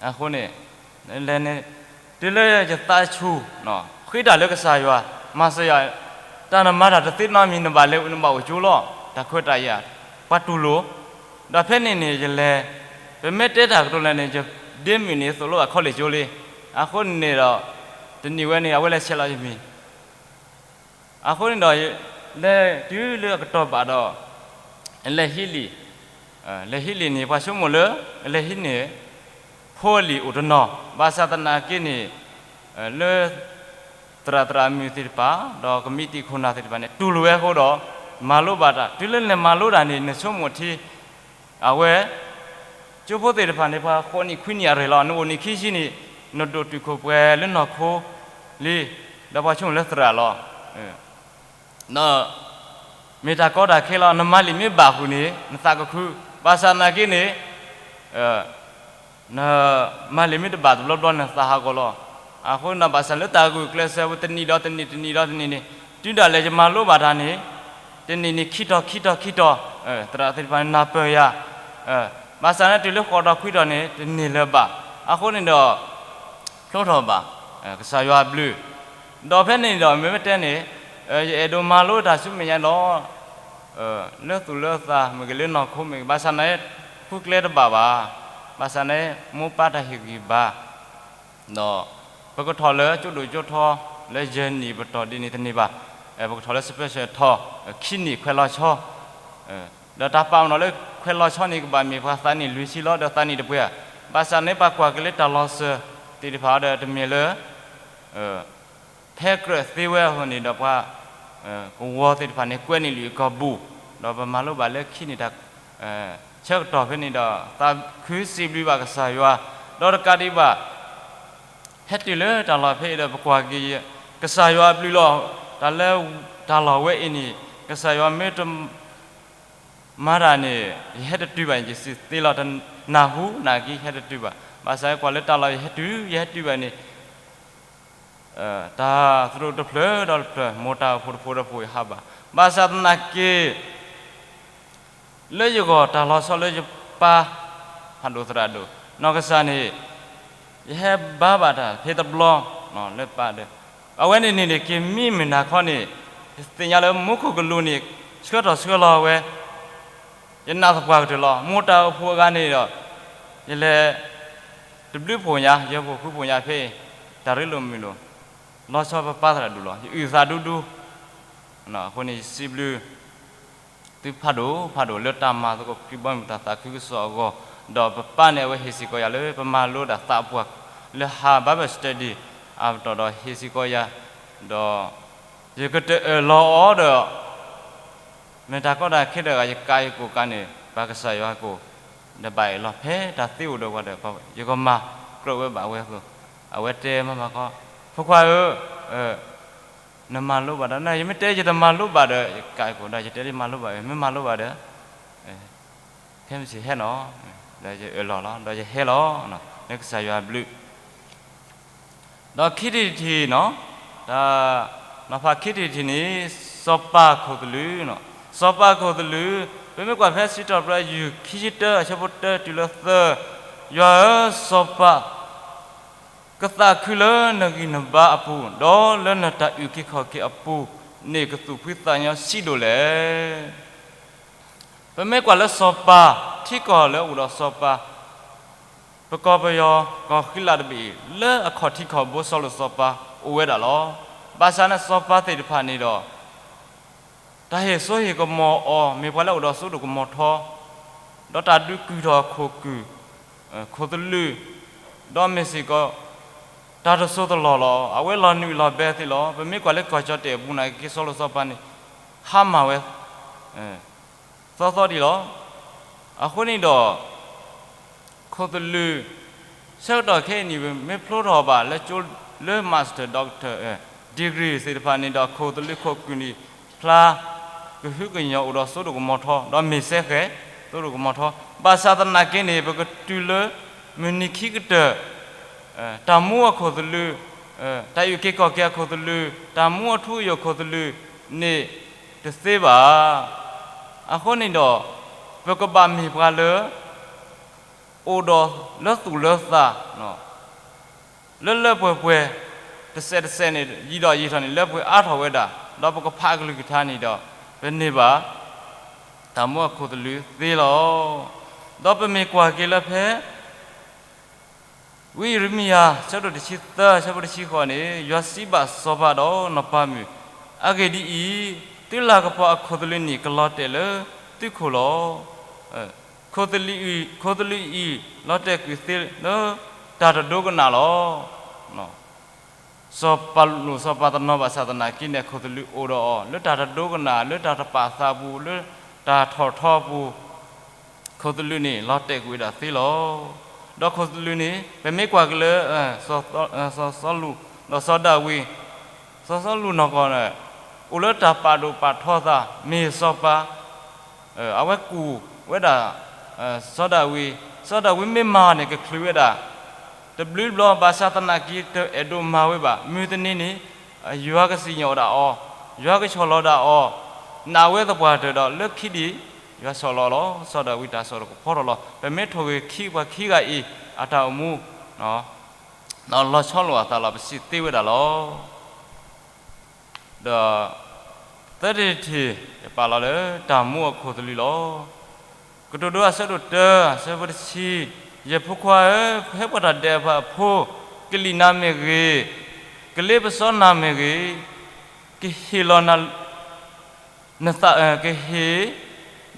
အဃိန့ၣ် လဲၤန့ၣ် တုၤလၢယသးဆူၣ် ဃ့တၢ်လၢကစၢ်ယွၤ, မၤစၢၤယၤ, တၢ်နမၤတၢ်တသ့နီတမံၤ နဘၣ်လဲၤနဘၣ်အိၣ်ကၠိလီၤ. တၢ်ခွဲးတၢ်ယာ် ပှၤတူၢ်လိာ်, ဒီးဖဲန့ၣ်န့ၣ် ယလဲၤ, ပမ့ၢ်တဲတၢ်ကတိၤလဲၣ်န့ၣ် ယဒ့မုၣ်န့ၣ် သိၣ်လိအ college ကၠိလံ. အဃိန့ၣ်ဒီး တနံၤဝဲန့ၣ် အဝဲလဲၤဆဲးလီၤယမံၤ အဃိန့ၣ်ဒီး လဲၤတုၤလၢအကတီၢ်ဘၣ်ဒီး လဲၤဟံးလံာ်, လဲၤဟံးလံာ်န့ၣ် ပှၤဆိကမိၣ်လၢ လဲၤဟံးန့ၢ် ဖိအလံာ်အိၣ်တနီၤ, ဘၣ်ဆၣ်သနာ်က့န့ၣ် လၢ သရၣ်သရၣ်မုၣ်သ့ၣ်တဖၣ် ဒီးကမံးတံာ်ခိၣ်နၢ်သ့ၣ်တဖၣ်န့ၣ် တူၢ်လိာ်ဝဲအဃိဒီး မၤလိဘၣ်တၢ်, တုၤလၢနမၤလိတၢ်န့ၣ် နဆိကမိၣ်ထံ အဝဲ ကၠိဖိသ့ၣ်တဖၣ်န့ၣ် ပှၤဃိးနံၣ်ခွံနံၣ်အရ့ၣ်လီၤ. နအိၣ်နံၣ်ခံဆံန့ၣ် နဒိၣ်တုာ်ခိၣ်ပှဲၤလၢနီၢ်ခိလံ, ဒီးပှၤဆိကမိၣ်လၢသရၣ်လီၤ. ဒီး မ့ၢ်တၢ်ကီတၢ်ခဲလီၤ. နမၤလံာ်မ့ၢ်ဘၣ်ဃုာ်န့ၣ် နသးကခု, ဘၣ်ဆၣ်သနာ်က့န့ၣ် နမၤလံာ်မ့ၢ်တဘၣ်တဘျီဘျီ နသးဟးဂီၤလီၤ. အဃိန့ၣ်ဒီး ဘၣ်ဆၣ်လၢတၢ်ဂုာ်ကျဲးစၢးပူၤ တနံၣ်ဒီးတနံၣ် တနံၣ်ဒီးတနံၣ်န့ၣ် တုၤဒၣ်လဲာ်ယမၤလိဘၣ်တၢ်န့ၣ် တနံၣ်န့ၣ် ခံတီၤ ခံတီၤ ခံတီၤ, သရၣ်သ့ၣ်တဖၣ်န့ၣ် နၢ်ပၢၢ်ယၤ, ဘၣ်ဆၣ်န့ၣ် တုၤလၢဃိးတီၤခွံတီၤန့ၣ် တန့ၢ်လၢၤဘၣ်. အဃိန့ၣ်ဒီး ဖျိထီၣ်ဘၣ် ကစၢ်ယွၤအဘျုး, ဒီးဖဲန့ၣ်ဒီး မ့မ့ၢ်တဲန့ၣ် ယအဲၣ်ဒိးမၤလိတၢ်ဆူမဲာ်ညါဒီး လၢသူၣ်လၢသးမ့ၢ်ဂ့ၤ လၢနီၢ်ခိမ့ၢ်ဂ့ၤ ဘၣ်ဆၣ်န့ၣ် ဃုကျဲတဘၣ်ဘၣ်. ဘၣ်ဆၣ်န့ၣ် မိၢ်ပၢ်တၢ်ဟ့ၣ်ဂံၢ်ဘါ ဒီး ပကထီၣ်လၢကၠိဒိၣ်ကၠိထီ လၢယဲၢ်နံၣ်ပတီၢ်ဒ်န့ၣ်တန့ၢ်ဘၣ်. ပကထီၣ်လၢ special ထီၣ် ခံနံၣ်ခွဲးလီၤဆီ, ဒီးတၢ်ပာ်ပနီၣ်လၢခွဲးလီၤဆီန့ၣ် ကဘၣ်မ့ၢ်ပှၤသးနံၣ်လွံၢ်ဆံလီၤ ဒီးသးနံၣ်တပှဲၤဧါ. ဘၣ်ဆၣ်န့ၣ်ပှၤကွၢ်က့ၤလၢတၢ်လီၤစၢၤသ့ၣ်တဖၣ်ဒီးတမ့ၢ်လၢ ဖဲကြၢးသ့ဝဲအဃိန့ၣ်ဒီးပှၤ ကဝီၤသ့ၣ်တဖၣ်န့ၣ် ကွဲးန့ၢ်လံအကီၢ်ဘူၣ်, ဒီးပမၤလိဘၣ်လၢခံနံၣ်တၢ် ဆၢကတီၢ်ဖဲန့ၣ်ဒီး သးခုစံးဘျုးဘၣ်ကစၢ်ယွၤ, ဒီးတကးဒံးဘၣ် ဟဲတုၤလၢတၢ်လီၢ်ဖဲအံၤဒီးပကွၢ်က့ၤ ကစၢ်ယွၤအဘျုးလီၤ. တၢ်လၢတၢ်လီၢ်ဝဲအံၤန့ၣ် ကစၢ်ယွၤမ့ၢ်တ မၤတၢ်န့ၣ် ယဟဲတတုၤဘၣ်န့ၣ် ယစံးသ့လီၤ. တနၢ်ဟူနၢ်က့ဟဲတတုၤဘၣ်. ဘၣ်ဆၣ်ကွၢ်လၢတၢ်လီၢ် ယဟဲတုၤ ယဟဲတုၤဘၣ်န့ၣ် တၢ်သရူးတဖျၢၣ်ဒီးတဖျၢၣ် မိၢ်တၢ်အိၣ်ဖှိၣ်တဖိဒီးဖိယဟးဘၣ်. ဘၣ်ဆၣ်သနာ်က့ လၢယဂီၢ်တၢ်လီၤဆီလၢယပၢ် ဖးဒိၣ်သရၣ်ဒိၣ် နီၢ်ကစၢ်န့ၣ် ယဟဲဘါဘၣ်တၢ်ဖဲတဘျီ လၢပၢ်ဒီး အဝဲန့ၣ်န့ၣ်က့ၤမံမုၢ်နၤခီန့ၣ် ယသ့ၣ်ညါလၢမူခိၣ်ကလူးန့ၣ် ဆှၢထီၣ်ဆှၢလီၤဝဲ ယနာ်သပှၢ်ကတၢၢ်လီၤ. မိၢ်တၢ်အိၣ်ဖှိၣ်အဂၤန့ၣ်ဒီး ယလဲၤ တဘျုးဖှိၣ်ညါ ယဲၢ်ဖှိၣ်ဃုဖှိၣ်ညါဖဲအံၤ တၢ်ရ့လိာ်မုာ်လိာ် လီၤဆီပပၢ်သရၣ်ဒိၣ်လီၤ. ယအုၣ်သးဒူဒူ အဃိန့ၣ်ယစံးဘျုး သုဖးဒိၣ်ဖးဒိၣ်လၢတၢ်မၤသကိးခရံာ်ဘီမုၢ်တၢ်သးခုကစီၣ်အဂီၢ်, ဒီးပပၢ်န့ၣ်အဝဲဟ့ၣ်စ့ၢ်ကီးယၤလၢပမၤလိတၢ်သးပှၢ်လၢဟး Bible study အါပတီၢ်ဒီးဟ့ၣ်စ့ၢ်ကီးယၤ, ဒီးယကတအၢၣ်လီၤအီၤဒီး မ့ၢ်တၢ်ကီတၢ်ခဲတဂၤ ယကးယကိၣ်ကးန့ၣ် ဘၣ်ကစၢ်ယွၤကိၣ်, ဒီးဘၣ်အၢၣ်လီၤဖဲတၢ်သ့အိၣ်ဒီးပှၤဒီး ယကမၤကြၢးဝဲဘၣ်ဝဲအသိး, အဝဲတဲမၤမၤခီ, ဖိခွါဧၢ, နမၤလိဘၣ်ဒီး နယမ့ၢ်တဲယတမၤလိဘၣ်ဒီး ယကးယကိၣ်ဒီး ယတဲလၢမၤလိဘၣ်, မ့ၢ်မၤလိဘၣ်ဒီး ခဲမုၢ်ဆ့ၣ်ဟဲနီၤ, ဒီးယအၢၣ်လီၤလီၤ ဒီးယဟဲလီၤ, လၢကစၢ်ယွၤအဘျုး ဒီးခံထံၣ်တထံၣ်နီၤ, တၢ် နီၤဖးခံထံၣ်တထံၣ်န့ၣ် စီၤပၤခိၣ်သလုး, စီၤပၤခိၣ်သလုး, ပမ့ၢ်ကွၢ်ဖဲစံးထီၣ်ပတြၢၤ ယုၢ်ခံဆံတၢ အဆၢဖိတၢတုၤလၢသၢ, ယွၤဧၢ, စီၤပၤ ကသးခုလၢနဂံၢ်နဘါအပူၤ, ဒီးလၢနတၢ်အုၣ်က့ၤခီၣ်က့ၤအပူၤန့ၣ် ကသူၣ်ဖှံသးညီဆံးဒိၣ်လဲၣ်. ပမ့ၢ်ကွၢ်လၢစီၤပၤ ထံကီၢ်လၢအအိၣ်ဒီးစီၤပၤ ပကီၢ်ပယီၤကီၢ်ဃံလၤတဘ့ၣ်အံၤ လၢအခီၣ်ထံးခီၣ်ဘိ စီၤလိာ်စီၤပၤအိၣ်ဝဲဒၣ်လီၤ. ဘၣ်ဆၣ်န့ၣ် စီၤပၤသ့ၣ်တဖၣ်န့ၣ်ဒီး တၢ်ဟ့ၣ်စိဟ့ၣ်ကမီၤအီၤ မ့ၢ်ပှၤလၢအိၣ်ဒီးစိဒိၣ်ကမီၤထီ, ဒီးတၢ်ဒုးကုၢ်ထီၣ်အခိၣ်ကုၢ်, ခိၣ်သလုး, ဒီးမ့ၢ်စ့ၢ်ကီး တၢ်တစိၢ်တလီၢ်လီၤ. အဝဲလီၤနုာ်လီၤဘဲသ့လီၤ. ပမ့ၢ်ကွၢ်လၢကီၢ်ကၠီၣ်တဲၣ်အပူၤန့ၣ်က့ စီၤလိာ်စီၤပၤန့ၣ် ဟါမၢ်ဝဲ သီသီဒံးလီၤ. အဃိန့ၣ်ဒီး ခိၣ်သလုး ဆၢကတီၢ်ခဲအံၤန့ၣ် မ့ၢ်ဖျိထီၣ်ဘၣ်လၢကၠိလၢ master, doctor, degree သ့ၣ်တဖၣ်န့ၣ်ဒီး ခိၣ်သလုးခိၣ်ကုၢ်န့ၣ် ဖျါကဟုကညီၢ်အိၣ်ဒီးစိဒိၣ်ကမီၤထီ ဒီးမ့ၢ်စဲဃဲၤ စိဒိၣ်ကမီၤထီ, ဘၣ်ဆၣ်သနာ်က့န့ၣ် ပကတုၤလၢမုၢ်နံၤခံကတၢၢ် တၢ်မူအခိၣ်သလုး, တၢ်အုၣ်က့ၤခီၣ်က့ၤအခိၣ်သလုး, တၢ်မူအထူအယိာ်ခိၣ်သလုးန့ၣ် တသ့ဘၣ်. အဃိန့ၣ်ဒီး ပကဘၣ်မ့ၢ်ပှၤလၢ အိၣ်ဒီးလၢသူၣ်လၢသး လၢလၢပှဲၤပှဲၤ တစဲးတစဲးန့ၣ် ယံာ်ဒီးယံာ်ထီၣ်န့ၣ် လၢပှဲၤအါထီၣ်ဝဲဒၣ်, ဒီးပကဖးအကလုၢ်ကထါန့ၣ်ဒီး ပန့ၢ်ဘၣ် တၢ်မူအခိၣ်သလုးသ့လီၤ. ဒီးပမ့ၢ်ကွၢ်က့ၤလၢဖဲ ဝံယံးရမံယၤ ဆၢဒိၣ်တဆံသၢ ဆၢဖိတဆံဃိးန့ၣ် ယွၤစံးဘၣ်စီၤပၤဒီးနီၢ်ပၤမုၣ်, အဂ့ၢ်ဒ်အံၤ, သုလၤကပီၤအခိၣ်သလုးန့ၣ် ကလီၤတဲာ်လၢသုခိၣ်လီၤ. ခိၣ်သလုးအံၤ လီၤတဲာ်ကွံာ်သ့လၢတၢ်တဒိကနၣ်လီၤ. စီၤပၤလိာ်စီၤပၤတနီၤဘၣ်ဆၣ်သနာ်က့န့ၣ် ခိၣ်သလုးအိၣ်ဒီးအီၤ လၢတၢ်တဒိကနၣ် လၢတၢ်တပာ်သးပူၤ လၢတၢ်ထီၣ်ထီပူၤ ခိၣ်သလုးန့ၣ် လီၤတဲာ်ကွံာ်ဝဲဒၣ်သ့လီၤ. ဒီးခိၣ်သလုးန့ၣ် ပမ့ၢ်ကွၢ်က့ၤလၢ စီၤစီလူး ဒီးစီၤဒၤဝံး, စီၤစီလူးနီၢ်ကီၢ်န့ၣ် အိၣ်လၢတၢ်ပာ်ဒိၣ်ပာ်ထီသး မ့ၢ်စီၤပၤ အဝဲကူၣ်ဝဲဒၣ် စီၤဒၤဝံး, စီၤဒၤဝံးမ့ၢ်မၤန့ၣ် ကချုးဝဲဒၣ် တဘျုးဘျီ ဘၣ်ဆၣ်သနာ်က့ တအဲၣ်ဒိးမၤဝဲဘၣ်. မုၢ်တနံၤန့ၣ် ယွၤကစံၣ်ညီၣ်ဒၣ်အီၤ, ယွၤကဆီၣ်လီၤဒၣ်အီၤ, နာ်ဝဲသပှၢ်တၢၢ်ဒီး လၢခံဒံး ယွၤဆီၣ်လီၤလီၤ. စီၤဒၤဝံးတၢ်ဆီၣ်တကဖီထီၣ်လီၤ. ပမ့ၢ်ထိၣ်ဂ့ၤခံပှၤခံဂၤအံၤ အတၢ်အိၣ်မူ လီၤဆီလိာ်အသးလီၤ ပစံးသ့ဝဲဒၣ်လီၤ. ဒီးသၢထံၣ်တထံၣ် ယပာ်လီၤလၢတၢ်မူအခိၣ်သလုးလီၤ. ကတိၤဒိအဆၢဒိၣ်တၢ အဆၢဖိတဆံ, ယဖိခွါဧၢ, ဖဲပှၤတၢ်ဒဲးဘးအဖိ ကလံၣ်နၤမ့ၢ်ဂ့ၤ, ကလ့ပစီနၤမ့ၢ်ဂ့ၤ, ကဟ့ၣ်လီၤနသး, ကဟ့ၣ်,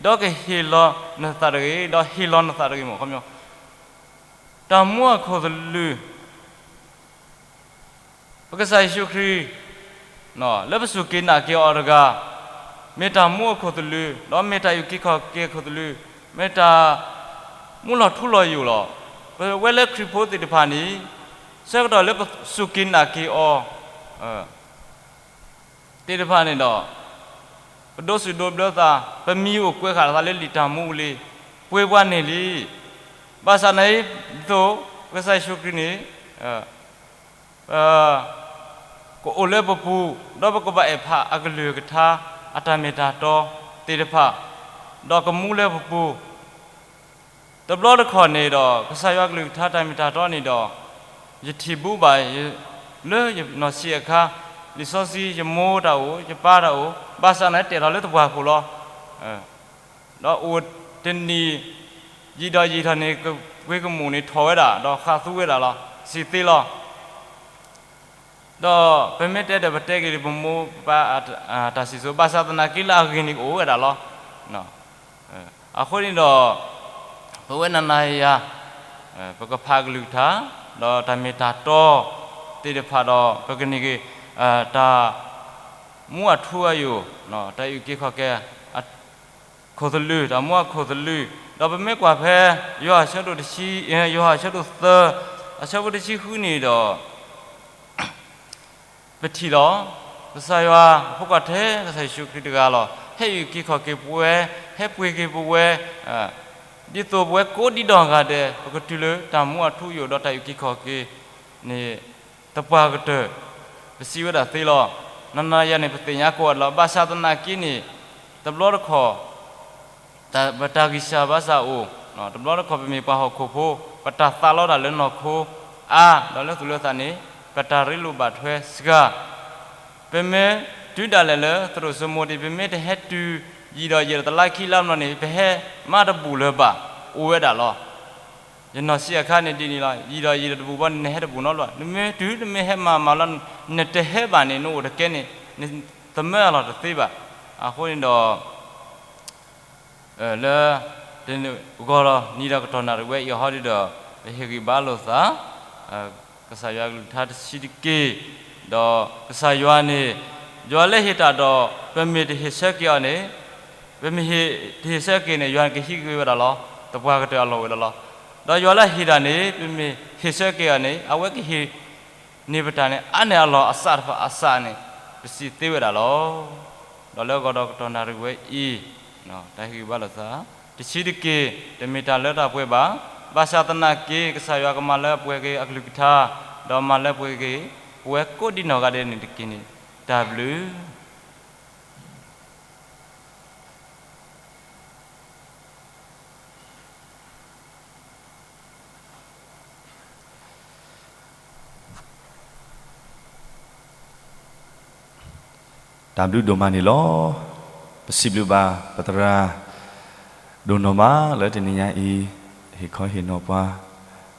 ဒီးကဟ့ၣ်လီၤနသးတဂ့ၤ, ဒီးဟ့ၣ်လီၤနသးတဂ့ၤမး ခီပညီ, တၢ်မူအခိၣ်သလုး ပကစၢ်ယ့ၣ်ၡူးခရံာ် လၢပစူၢ်က့ၤနာ်က့ၤအီၤတဂၤ, မ့ၢ်တၢ်မူအခိၣ်သလုး ဒီးမ့ၢ်တၢ်အုၣ်က့ၤခီၣ်က့ၤအခိၣ်သလုး, မ့ၢ်တၢ်မူလီၤထူလီၤယိာ်လီၤ. ပဝဲလၢခရံာ်ဖိသ့ၣ်တဖၣ်န့ၣ် ဆၢကတီၢ်လၢပစူၢ်က့ၤနာ်က့ၤအီၤ သ့ၣ်တဖၣ်န့ၣ်ဒီး ပဒိးစူၣ်ဒိးဘျၢသး, ပမံၤအိၣ်ကွဲးဃာ်သးလၢလံာ်တၢ်မူအူလံ, ပှ့ၤပှၤန့ၢ်လံ. ဘၣ်ဆၣ်န့ၣ် ဒ်သိး ပကစၢ်ယ့ၣ်ၡူးခရံာ်န့ၣ် ကအိၣ်လၢပပူၤ, ဒီးပကဘၣ်အဲၣ်ဖးအကလုၢ်ကထါ အတၢ်မ့ၢ်တၢ်တီသ့ၣ်တဖၣ်, ဒီးကမူလၢပပူၤ တဘျီတခီၣ်န့ၣ်ဒီး ကစၢ်ယွၤကလုၢ်ကထါတၢ်မ့ၢ်တၢ်တီန့ၣ်ဒီး ယထံၣ်ဘူးဘၣ် လၢယနီၢ်ဆံးအခါ, လံာ်စီဆှံ ယမိၢ်တၢ်အိၣ် ယပၢ်တၢ်အိၣ်, ဘၣ်ဆၣ်န့ၣ် တဲာ်ထီၣ်လၢသပှၢ်ခိၣ်လီၤ. ဒီးအိၣ်တနံၤ ယံာ်ဒီးယံာ်ထီၣ်န့ၣ် ပှ့ၤကမူၣ်န့ၣ်ထီၣ်ဝဲဒၣ် ဒီးဃၣ်သူဝဲဒၣ်လီၤ, စံးသ့လီၤ. ဒီးပမ့ၢ်တဲဒီး ပတဲက့ၤလၢပမိၢ်ပပၢ်အတၢ်စံၣ်စိၤ, ဘၣ်ဆၣ်သနာ်က့လၢအဂ့ၢ်န့ၣ်ကအိၣ်ဝဲဒၣ်လီၤ. အဃိန့ၣ်ဒီး ပဝဲနၤနၤယၤယၤ ပကဖးကလုၢ်ကထါ ဒီးတၢ်မ့ၢ်တၢ်တီသ့ၣ်တဖၣ်ဒီး ပကန့ၢ်က့ၤ တၢ်မူအထူအယိာ်, တၢ်အုၣ်က့ၤခီၣ်က့ၤ ခိၣ်သလုး, တၢ်မူအခိၣ်သလုး, ဒီးပမ့ၢ်ကွၢ်ဖဲ ယိၤဟၣ်အဆၢဒိၣ်တဆံ, ယိၤဟၣ်အဆၢဒိၣ်သၢ, အဆၢဖိတဆံဃုန့ၣ်ဒီး ပထံၣ်လီၤ. ကစၢ်ယွၤအဖိခွါထဲ ကစၢ်ယ့ၣ်ၡူးခရံာ်တဂၤလီၤ. ဟဲအုၣ်က့ၤခီၣ်က့ၤပဝဲ, ဟဲပှ့ၤက့ၤပဝဲ, ဒ်သိးပဝဲကိးဒံနီၢ်ဂၤဒဲး ပကတုၤလၢတၢ်မူအထူအယိာ်ဒီးတၢ်အုၣ်က့ၤခီၣ်က့ၤန့ၣ် သပှၢ်ကတၢၢ် ပစံးဝဲဒၣ်သ့လီၤ. နၤနၤယၤယၤန့ၣ် ပသ့ၣ်ညါကိးဂၤဒဲးလီၤ. ဘၣ်ဆၣ်သနာ်က့န့ၣ် တဘျီတခီၣ် ပတၢ်ဂံၢ်စၢ်ဘါစၢ်အိၣ်, တဘျီတခီၣ်ပမ့ၢ်ပှၤဟီၣ်ခိၣ်ဖိ, ပတၢ်သးလီတၢ်လၢနီၢ်ခိအါ, ဒီးလၢသူၣ်လၢသးန့ၣ် ပတၢ်ရ့လိာ်ဘၣ်ထွဲစှၤ. ပမ့ၢ်တုၤဒၣ်လဲာ်လၢသရိာ်စိမိၤဒံး, ပမ့ၢ်တဟဲတုၤယံာ်ဒီးယံာ်ဒီးတလါခံလါဘျီန့ၣ် ပဟဲမၤတဘူၣ်လၢၤဘၣ် အိၣ်ဝဲဒၣ်လီၤ. ယနီၢ်ဆံးအခါန့ၣ်ဒ်န့ၣ်လီၤ. ယံာ်ဒီးယံာ်ဒီးတဘူၣ်ဘျီန့ၣ် နဟဲတဘူၣ်နီတဘျီဘၣ်. နမ့ၢ်တုၤ နမ့ၢ်ဟဲမၤမၤလီၤ နတဟဲဘၣ်န့ၣ် နအိၣ်တကဲန့ၣ် နသမၢအလီၢ်တသ့ဘၣ်. အဃိန့ၣ်ဒီး လၢ တနံၤဂီၤဒီးနံၤဒီးကတီၢ်နၣ်ရံၣ်ဝဲအံၤဟီဒ်ဒီး ပဟ့ၣ်ဂံၢ်ဘါလိာ်သး ကစၢ်ယွၤကလုၢ်ကထါတဆံးတက့ၢ်. ဒီးကစၢ်ယွၤန့ၣ် ယွၤလၢဟ့ၣ်တၢ်ဒီး ပမ့ၢ်တဟ့ၣ်ဆၢက့ၤအီၤန့ၣ်, ပမ့ၢ်တဟ့ၣ်ဆၢက့ၤန့ၣ် ယွၤန့ၣ်ကဟံးက့ၤဝဲဒၣ်လီၤ. သပှၢ်ကတၢၢ်အလီၢ်ဝဲဒၣ်လီၤ. ဒီးယွၤလၢဟ့ၣ်တၢ်န့ၣ် ပမ့ၢ်ဟ့ၣ်ဆၢက့ၤအီၤန့ၣ် အဝဲကဟ့ၣ် န့ၢ်ပတၢ်န့ၣ် အါန့ၢ်အလီၢ်အစးတဖၣ်အစးန့ၣ် ပစံးသ့ဝဲဒၣ်လီၤ. ဒီးလၢအဂီၢ်ဒီးကတီၢ်နၣ်ရံၣ်ဝဲအံၤ တၢ်ဟ့ၣ်ဂံၢ်ဘါလိာ်သး တဆံးတက့ၢ်, တမ့ၢ်တၢ်လၢတၢ်ပှဲၤဘၣ်. ဘၣ်ဆၣ်သနာ်က့ ကစၢ်ယွၤကမၤလၢပှဲၤက့ၤအကလုၢ်ကထါ, ဒီးမၤလၢပှဲၤက့ၤ ပဝဲကိးဒံနီၢ်ဂၤဒဲးန့ၣ်တက့ၢ်န့ၣ် တၢ်ဘျုး တၢ်ဘျုးဒိၣ်မးန့ၣ်လီၤ. ပစံးဘျုးဘၣ်ပသရၣ် ဒိၣ်နီၢ်မးလၢတနံၤညါအံၤ ဟ့ၣ်ခီဟ့ၣ်နီၤပှၤ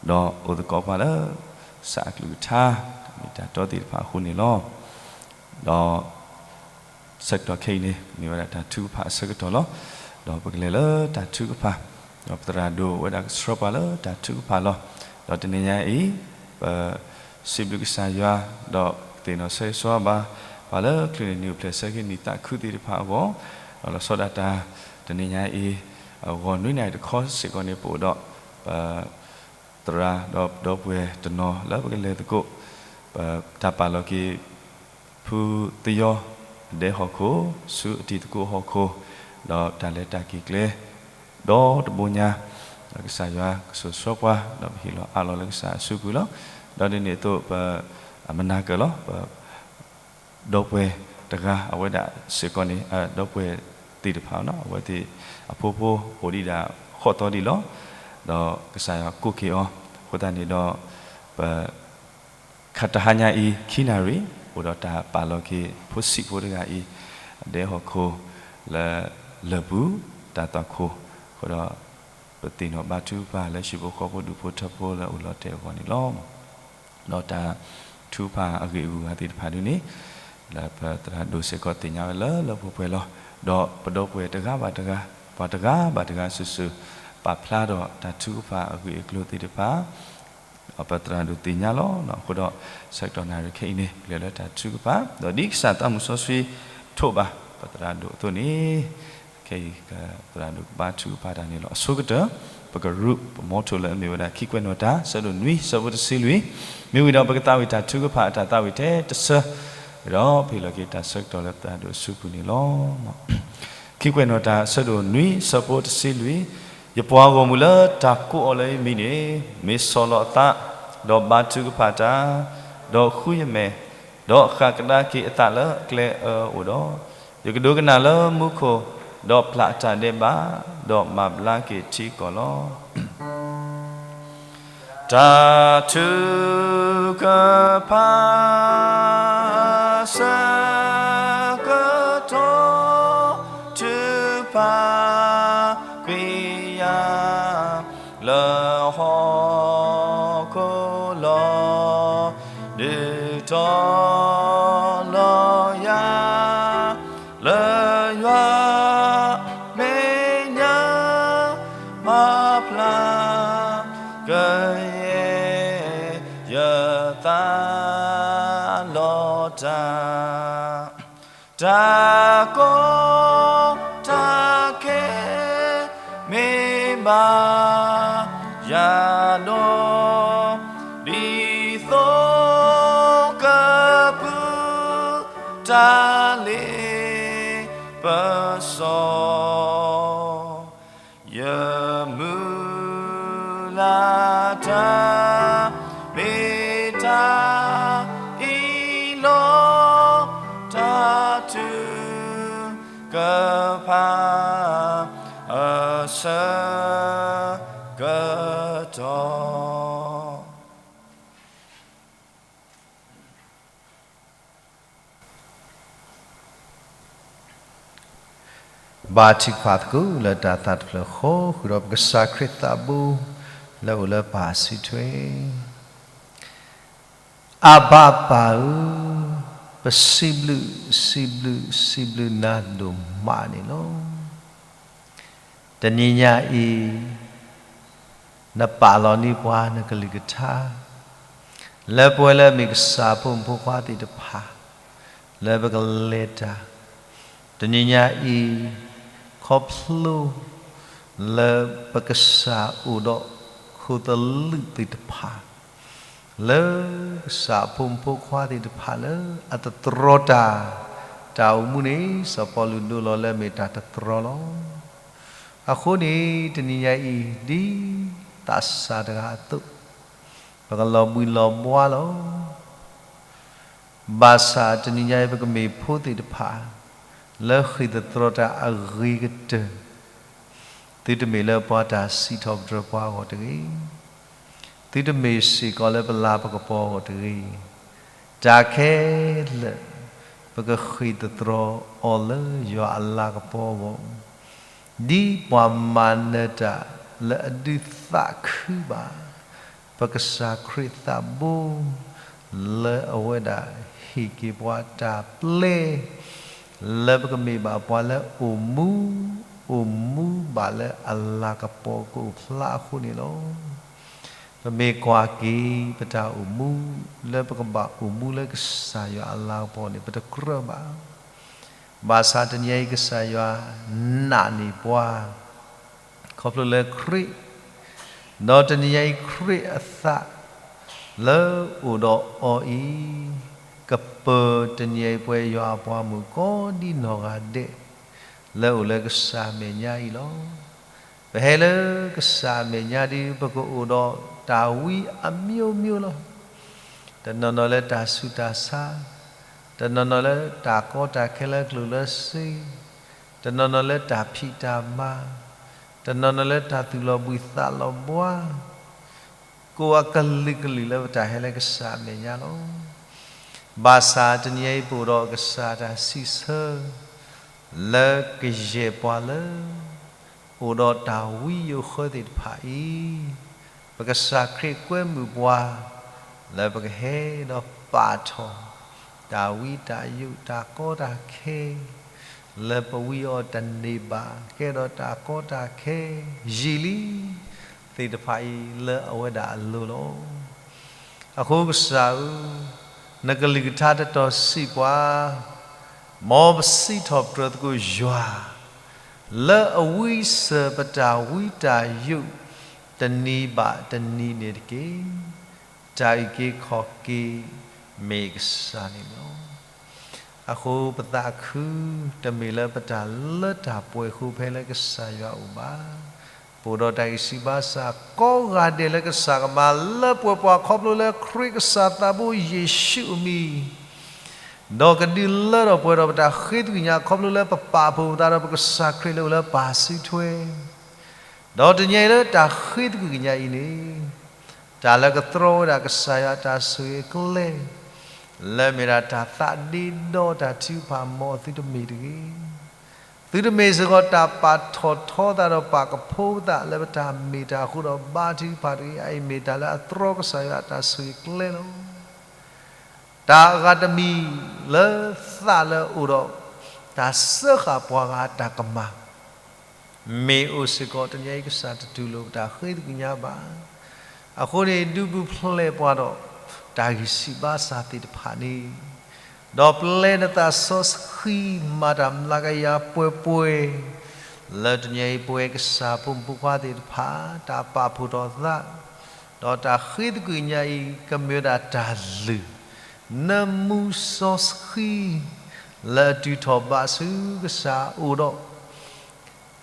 ဒီးအိၣ်သကိးပှၤလၢ ကစၢ်အကလုၢ်ကထါ တၢ်မ့ၢ်တၢ်တီသ့ၣ်တဖၣ်အဃိန့ၣ်လီၤ. ဒီး ဆၢကတီၢ်ခဲအံၤန့ၣ် မ့ၢ်ဝဲဒၣ်တၢ်ထုကဖၣ်အဆၢကတီၢ်လီၤ. ဒီးပကလဲၤလၢတၢ်ထုကဖၣ်, ဒီးပသရၣ်ဒိၣ်ဝဲဒၣ်ကဆှၢပှၤလၢတၢ်ထုကဖၣ်လီၤ. ဒီးတနံၤညါအံၤ ပစံးဘျုးကစၢ်ယွၤ, ဒီးသ့ၣ်နီၣ်ဆၢဂ့ၤဆၢဝါဘၣ် ပှၤလၢချုးန့ၢ်နံၣ်အိၣ်ဖျဲၣ်ဆၢက့ၤနံၣ်သးခုသ့ၣ်တဖၣ်အဂီၢ်, ဒီးလီၤဆီဒၣ်တၢ် တနံၤညါအံၤ အဂီၢ်နွံနၣ်ရံၣ်တခီစ့ၢ်ကီးန့ၣ် ပအိၣ်ဒီး ပ သရၣ်ဒီးဒီပုၢ်ဝဲၢ်တနီၤလၢပကလဲၤသကိး ပတၢ်ပာ်လီၤက့ၤ ဖုသယီ အဒဲဟီၣ်ခိၣ် ဆူအတံၤသကိးဟီၣ်ခိၣ် ဒီးတၢ်လဲၤတၢ်က့ၤကျဲ ဒီတဘိညါ ဒီးကစၢ်ယွၤကဆိၣ်ဆှၢပှၤ ဒီးပဟ့ၣ်လီၤအးလီၤလၢကစၢ်အစုပူၤလီၤ. ဒီးဒ်န့ၣ်အသိး ပ မနၤကၢၤလီၤ ပ ဒီပုၢ်ဝဲၢ်တဂၤ အဝဲဒၣ်စ့ၢ်ကီးန့ၣ် ဒီပုၢ်ဝဲၢ်သ့ၣ်တဖၣ် အဝဲသ့ၣ်အဖိဖိအိၣ်ဒံးဒၣ်ဃိးသီဒံးလီၤ. ဒီးကစၢ်ယွၤကိးက့ၤအီၤ အဃိသတးန့ၣ်ဒီး ပ ခါတဟါညါအံၤ ခံနၣ်ရံၣ် အိၣ်ဒီးတၢ်ပာ်လီၤက့ၤ ဖိဆံးဖိတဂၤအံၤ အဒဲဟီၣ်ခိၣ် လၢ လၢၢ်ပူၤတၢ်သွၣ်ခိၣ် အဃိဒီး ပသ့ၣ်နီၣ်ဘါထုကဖၣ်လၢဟံၣ်ဖိဃီဖိဒူၣ်ဖိထၢဖိလၢအအိၣ်လီၤတဲာ်အဂီၢ်န့ၣ်လီၤ. ဒီးတၢ်ထုကဖၣ်အဂ့ၢ်အဂုၤအဂၤသ့ၣ်တဖၣ်ဒ်န့ၣ် လၢပသရၣ်ဒိၣ်စ့ၢ်ကီးသ့ၣ်ညါဝဲလၢလၢပှဲၤပှဲၤလီၤ. ဒီးပဒီပုၢ်ဝဲၢ်တဂၤဘၣ်တဂၤ, ပှၤတဂၤဘၣ်တဂၤစုာ်စုာ် ပာ်ဖျါဒီးတၢ်ထုကဖၣ်အဂ့ၢ်အကျိၤသ့ၣ်တဖၣ် ပသရၣ်ဒိၣ်သ့ၣ်ညါလီၤ. အဃိဒီး ဆၢကတီၢ်နၣ်ရံၣ်ခဲအံၤန့ၣ် ပလဲၤလၢတၢ်ထုကဖၣ်, ဒီးဒ်ကစၢ်သးမုၢ်စီဆှံထိးဘၣ်ပသရၣ်ဒိၣ်အသိးန့ၣ်, ခဲအံၤ သရၣ်ဒိၣ်ကဘါထုကဖၣ်တၢ်န့ၣ်လီၤ. အဆိကတၢၢ် ပကရူးပမီထိးလၢအမ့ၢ်ဝဲဒၣ်ခံကွဲးနီၣ်တၢ် ဆၢဒိၣ်နွံ ဆၢဖိတဆံလွံၢ်, မ့ၢ်ဝံၤဒီးပကသးဝံၣ်တၢ်ထုကဖၣ်အတၢ်သးဝံၣ်ထဲတဆၢ, ဒီးပဟ့ၣ်လီၤက့ၤတၢ်ဆၢကတီၢ်လၢသရၣ်ဒိၣ်အစုပူၤန့ၣ်လီၤ. ခံကွဲးနီၣ်တၢ် ဆၢဒိၣ်နွံ ဆၢဖိတဆံလွံၢ်, ယပှၤဂီၢ်မုၢ်လၢတၢ်ကိးအီၤလၢယမံၤန့ၣ် မ့ၢ်ဆီၣ်လီၤအသး, ဒီးဘါထုကဖၣ်တၢ်, ဒီးဃုယမဲာ်, ဒီးဃၣ်ကဒါက့ၤအသးလၢအကျဲအၢအအိၣ်ဒီး, ယကဒိကနၣ်လၢမူခိၣ်, ဒီးပျၢ်အတၢ်ဒဲးဘး, ဒီးမၤဘျါက့ၤထံကီၢ်လီၤ. တၢ်ထုကဖၣ် ဆၢကတီၢ် ထုကဖၣ်ခွဲးယာ် လၢဟီၣ်ခိၣ်လီၤ. ဒုးတီၤလီၤယၤ လၢယွၤမဲာ်ညါ မၤဖျါကယဲၢ် ယသးလီၤတၢ် တၢ်ကီတၢ်ခဲ မ့ၢ်ဘၣ်ယၤဒီး, ဒ်သိးကပုၢ်တၢ်လ့ပစီ ယမုၢ်လၢ်တၢ် မ့ၢ်တၢ်အံၤလီၤ. တၢ်ထုကဖၣ်အဆၢကတီၢ် ဘါထုကဖၣ်သကိးလၢတၢ်သးတဖျၢၣ်ဃီ ဃုာ်ဒီးပကစၢ်ခရံာ်သးဘိ လၢအိၣ်လၢပၢ်စုထွဲ အဘၣ်ပၢ်ဧၢ, ပစံးဘျုး, စံးဘျုး, စံးဘျုးနၤဒိၣ်မးန့ၣ်လီၤ. တနံၤညါအံၤ နပာ်လီၤန့ၢ်ပှၤနကလုၢ်ကထါ လၢပဝဲလၢအမ့ၢ်ကစၢ်အဖိမုၣ်ဖိခွါသ့ၣ်တဖၣ် လၢပကလဲၤတၢ် တနံၤညါအံၤ ခီဖျိလၢပကစၢ်အိၣ်ဒီးခိၣ်သလုးသ့ၣ်တဖၣ် လၢကစၢ်အဖိမုၣ်ဖိခွါသ့ၣ်တဖၣ်လၢ အတတြီတၢ် တၢ်အိၣ်မူန့ၣ် စီၤပီလူးဒိလီၤလၢအမ့ၢ်တၢ်တတြီလီၤ. အဃိန့ၣ် တနံၤညါအံၤ ဒ်သးစၢ်တဂၤအသိး ပကလီၤဘှံးလီၤဘှါလီၤ. ဘၣ်ဆၣ်တနံၤညါအံၤ ပကမ့ၢ်ဖိသ့ၣ်တဖၣ် လၢဃ့ၢ်သတြီတၢ်အဂ့ၤကတၢၢ် သုတမ့ၢ်လၢပှၤတၢ်စံးထီၣ်ပတြၢၤပှၤအဂီၢ်တဂ့ၤ, သုတမ့ၢ်စ့ၢ်ကီးလၢပလၤပကပီၤအဂီၢ်တဂ့ၤ, တၢ်ခဲလၢာ် ပကဃ့ၢ်သတြီအီၤလၢယွၤအလၤကပီၤအဂီၢ်, ဒ်ပှၤမၤနၢၤတၢ်လၢအဒုးသးခုဘၣ် ပကစၢ်ခရံာ်သးဘိ လၢအဝဲဒၣ်ဟ့ၣ်က့ၤပှၤတၢ်ပျဲ လၢပကမ့ၢ်ဘၣ်ပှၤလၢအိၣ်မူ, အိၣ်မူဘၣ်လၢအလၤကပီၤကအိၣ်ဖျါအဃိန့ၣ်လီၤ. ပမ့ၢ်ကွၢ်က့ၤပတၢ်အိၣ်မူ လၢပကဘၣ်အိၣ်မူလၢကစၢ်ယွၤအလၤကပီၤန့ၣ် ပတကြၢးဘၣ်. ဘၣ်ဆၣ်တနံၤညါအံၤကစၢ်ယွၤနာ်န့ၢ်ပှၤ ခီဖျိလၢခရံာ်, ဒီးတနံၤညါအံၤခရံာ်အသး လၢအိၣ်ဒီးအီၤအံၤ ကပၢၤတနံၤညါအံၤပဝဲယွၤအပှၤမုၣ်ကိးဒံနီၢ်ဂၤဒဲး လၢအိၣ်လၢကစၢ်အမဲာ်ညါအံၤလီၤ. ပဟဲလၢကစၢ်အမဲာ်ညါဒီး ပကအိၣ်ဒီးတၢ်ဝံအမျိုးမျိုးလီၤ. တနီၤနီၤလၢတၢ်ဆူးတၢ်ဆါ, တနီၤနီၤလၢတၢ်ကီတၢ်ခဲလၢကျိၣ်လၢစ့, တနီၤနီၤလၢတၢ်ဖံးတၢ်မၤ, တနီၤနီၤလၢတၢ်သူၣ်လီၤဘှံးသးလီၤဘှါ ကိးအကလုာ်ကလုာ်လၢပတၢ်ဟဲလၢကစၢ်အမဲာ်ညါလီၤ. ဘၣ်ဆၣ်တနံၤအံၤပအိၣ်ဒီးကစၢ်တၢ်စံးဆၢ လၢကယဲၢ်ပှၤလၢ အိၣ်ဒီးတၢ်ဝံယိၤဃၢသ့ၣ်တဖၣ်အံၤ, ပကစၢ်ခရံာ်ကွဲမုာ်ပှၤ လၢပကဟဲဒီးပာ်ထီၣ် တၢ်ဝံတၢ်ယိး တၢ်ကီတၢ်ခဲ လၢပဝံအီၤတန့ၢ်ဘၣ် ကဲဒီးတၢ်ကီတၢ်ခဲ ယံာ်လံ သ့ၣ်တဖၣ်အံၤလၢအဝဲဒၣ်အလိၤလီၤ. အဃိကစၢ်ဧၢ, နကလုၢ်ကထါတတီၤစံးပှၤ, မ်ပစံးထီၣ်ပတြၢၤသကိးယွၤ လၢအဝံစၢၤပတၢ်ဝံတၢ်ယိး တနံၤဘၣ်တနံၤန့ၣ်တက့ၢ်. တၢ်အုၣ်က့ၤခီၣ်က့ၤမ့ၢ်ကစၢ်န့ၣ်လီၤ. အဃိပသးခု တမ့ၢ်လၢပတၢ်လၢတၢ်ပှဲၤအဃိဖဲလၢကစၢ်ယွၤအအိၣ်ဘၣ်. ပအိၣ်ဒီးတၢ်ဂံၢ်ဆူၣ်ဘါဆူၣ်ကိးဂၤဒဲးလၢကစၢ်ကမၤလၢပှဲၤပှၤခီဖျိလၢခရံာ်ကစၢ်သးဘိယ့ၣ်ၡူးအမံၤ ဒီးကဒုးလၢထီၣ်ပှဲၤထီၣ်ပတၢ်ဃ့သကွံာ်ညါ ခီဖျိလၢပပာ်ဖှိၣ်ပသးဒီးပကစၢ်ခရံာ်လၢအိၣ်လၢပၢ်စုထွဲ ဒီးတနံၤအံၤလၢတၢ်ဃ့သကွံာ်ကညါအံၤန့ၣ် တၢ်လၢကတြီဝဲဒၣ်ကစၢ်ယွၤအတၢ်ဆိၣ်ဂ့ၤအကျဲ လၢမ့ၢ်ဒၣ်တၢ်သးဒ့ဒီတၢ်ထုကဖၣ် မ်အသုတမ့ၢ်တဂ့ၤ. သုတမ့ၢ်စ့ၢ်ကီးတၢ်ပာ်ထီၣ်ထီသးဒီးပာ်ကဖိပသး လၢပတၢ်မ့ၢ်တၢ်အဃိဒီးဘါထုကဖၣ်တဂ့ၤ. အအံၤမ့ၢ်တၢ်လၢအတြီကစၢ်ယွၤအတၢ်ဆိၣ်ဂ့ၤအကျဲလီၤ. တၢ်အဂၤတမံၤလၢသးလၢအအိၣ်ဒီး တၢ်စၢဃာ်ပှၤဂၤအတၢ်ကမၣ် မ့ၢ်အိၣ်စ့ၢ်ကီး တနံၤအံၤကစၢ်တတူၢ်လိာ်ပတၢ်ဃ့သကွံာ်ညါဘၣ်. အဃိန့ၣ် ဒုးပူၤဖျဲးပှၤဒီး တၢ်ဂံၢ်ဆူၣ်ဘါဆူၣ်သ့ၣ်တဖၣ်န့ၣ် ဒီးပျဲနသးစီဆှံ မၤတၢ်မျးကယၤပှဲၤပှဲၤ လၢတနံၤအံၤပဝဲကစၢ်ဖိမုၣ်ဖိခွါသ့ၣ်တဖၣ် တၢ်ပာ်ဖှိၣ်ထီၣ်သး ဒီးတၢ်ဃ့သကွံာ်ညါအံၤ ကမ့ၢ်ဝဲဒၣ်တၢ်လုၢ် နၢမူစီဆှံ လၢအတုၤထီၣ်ဘၣ်ဆူကစၢ်အအိၣ်ဒီး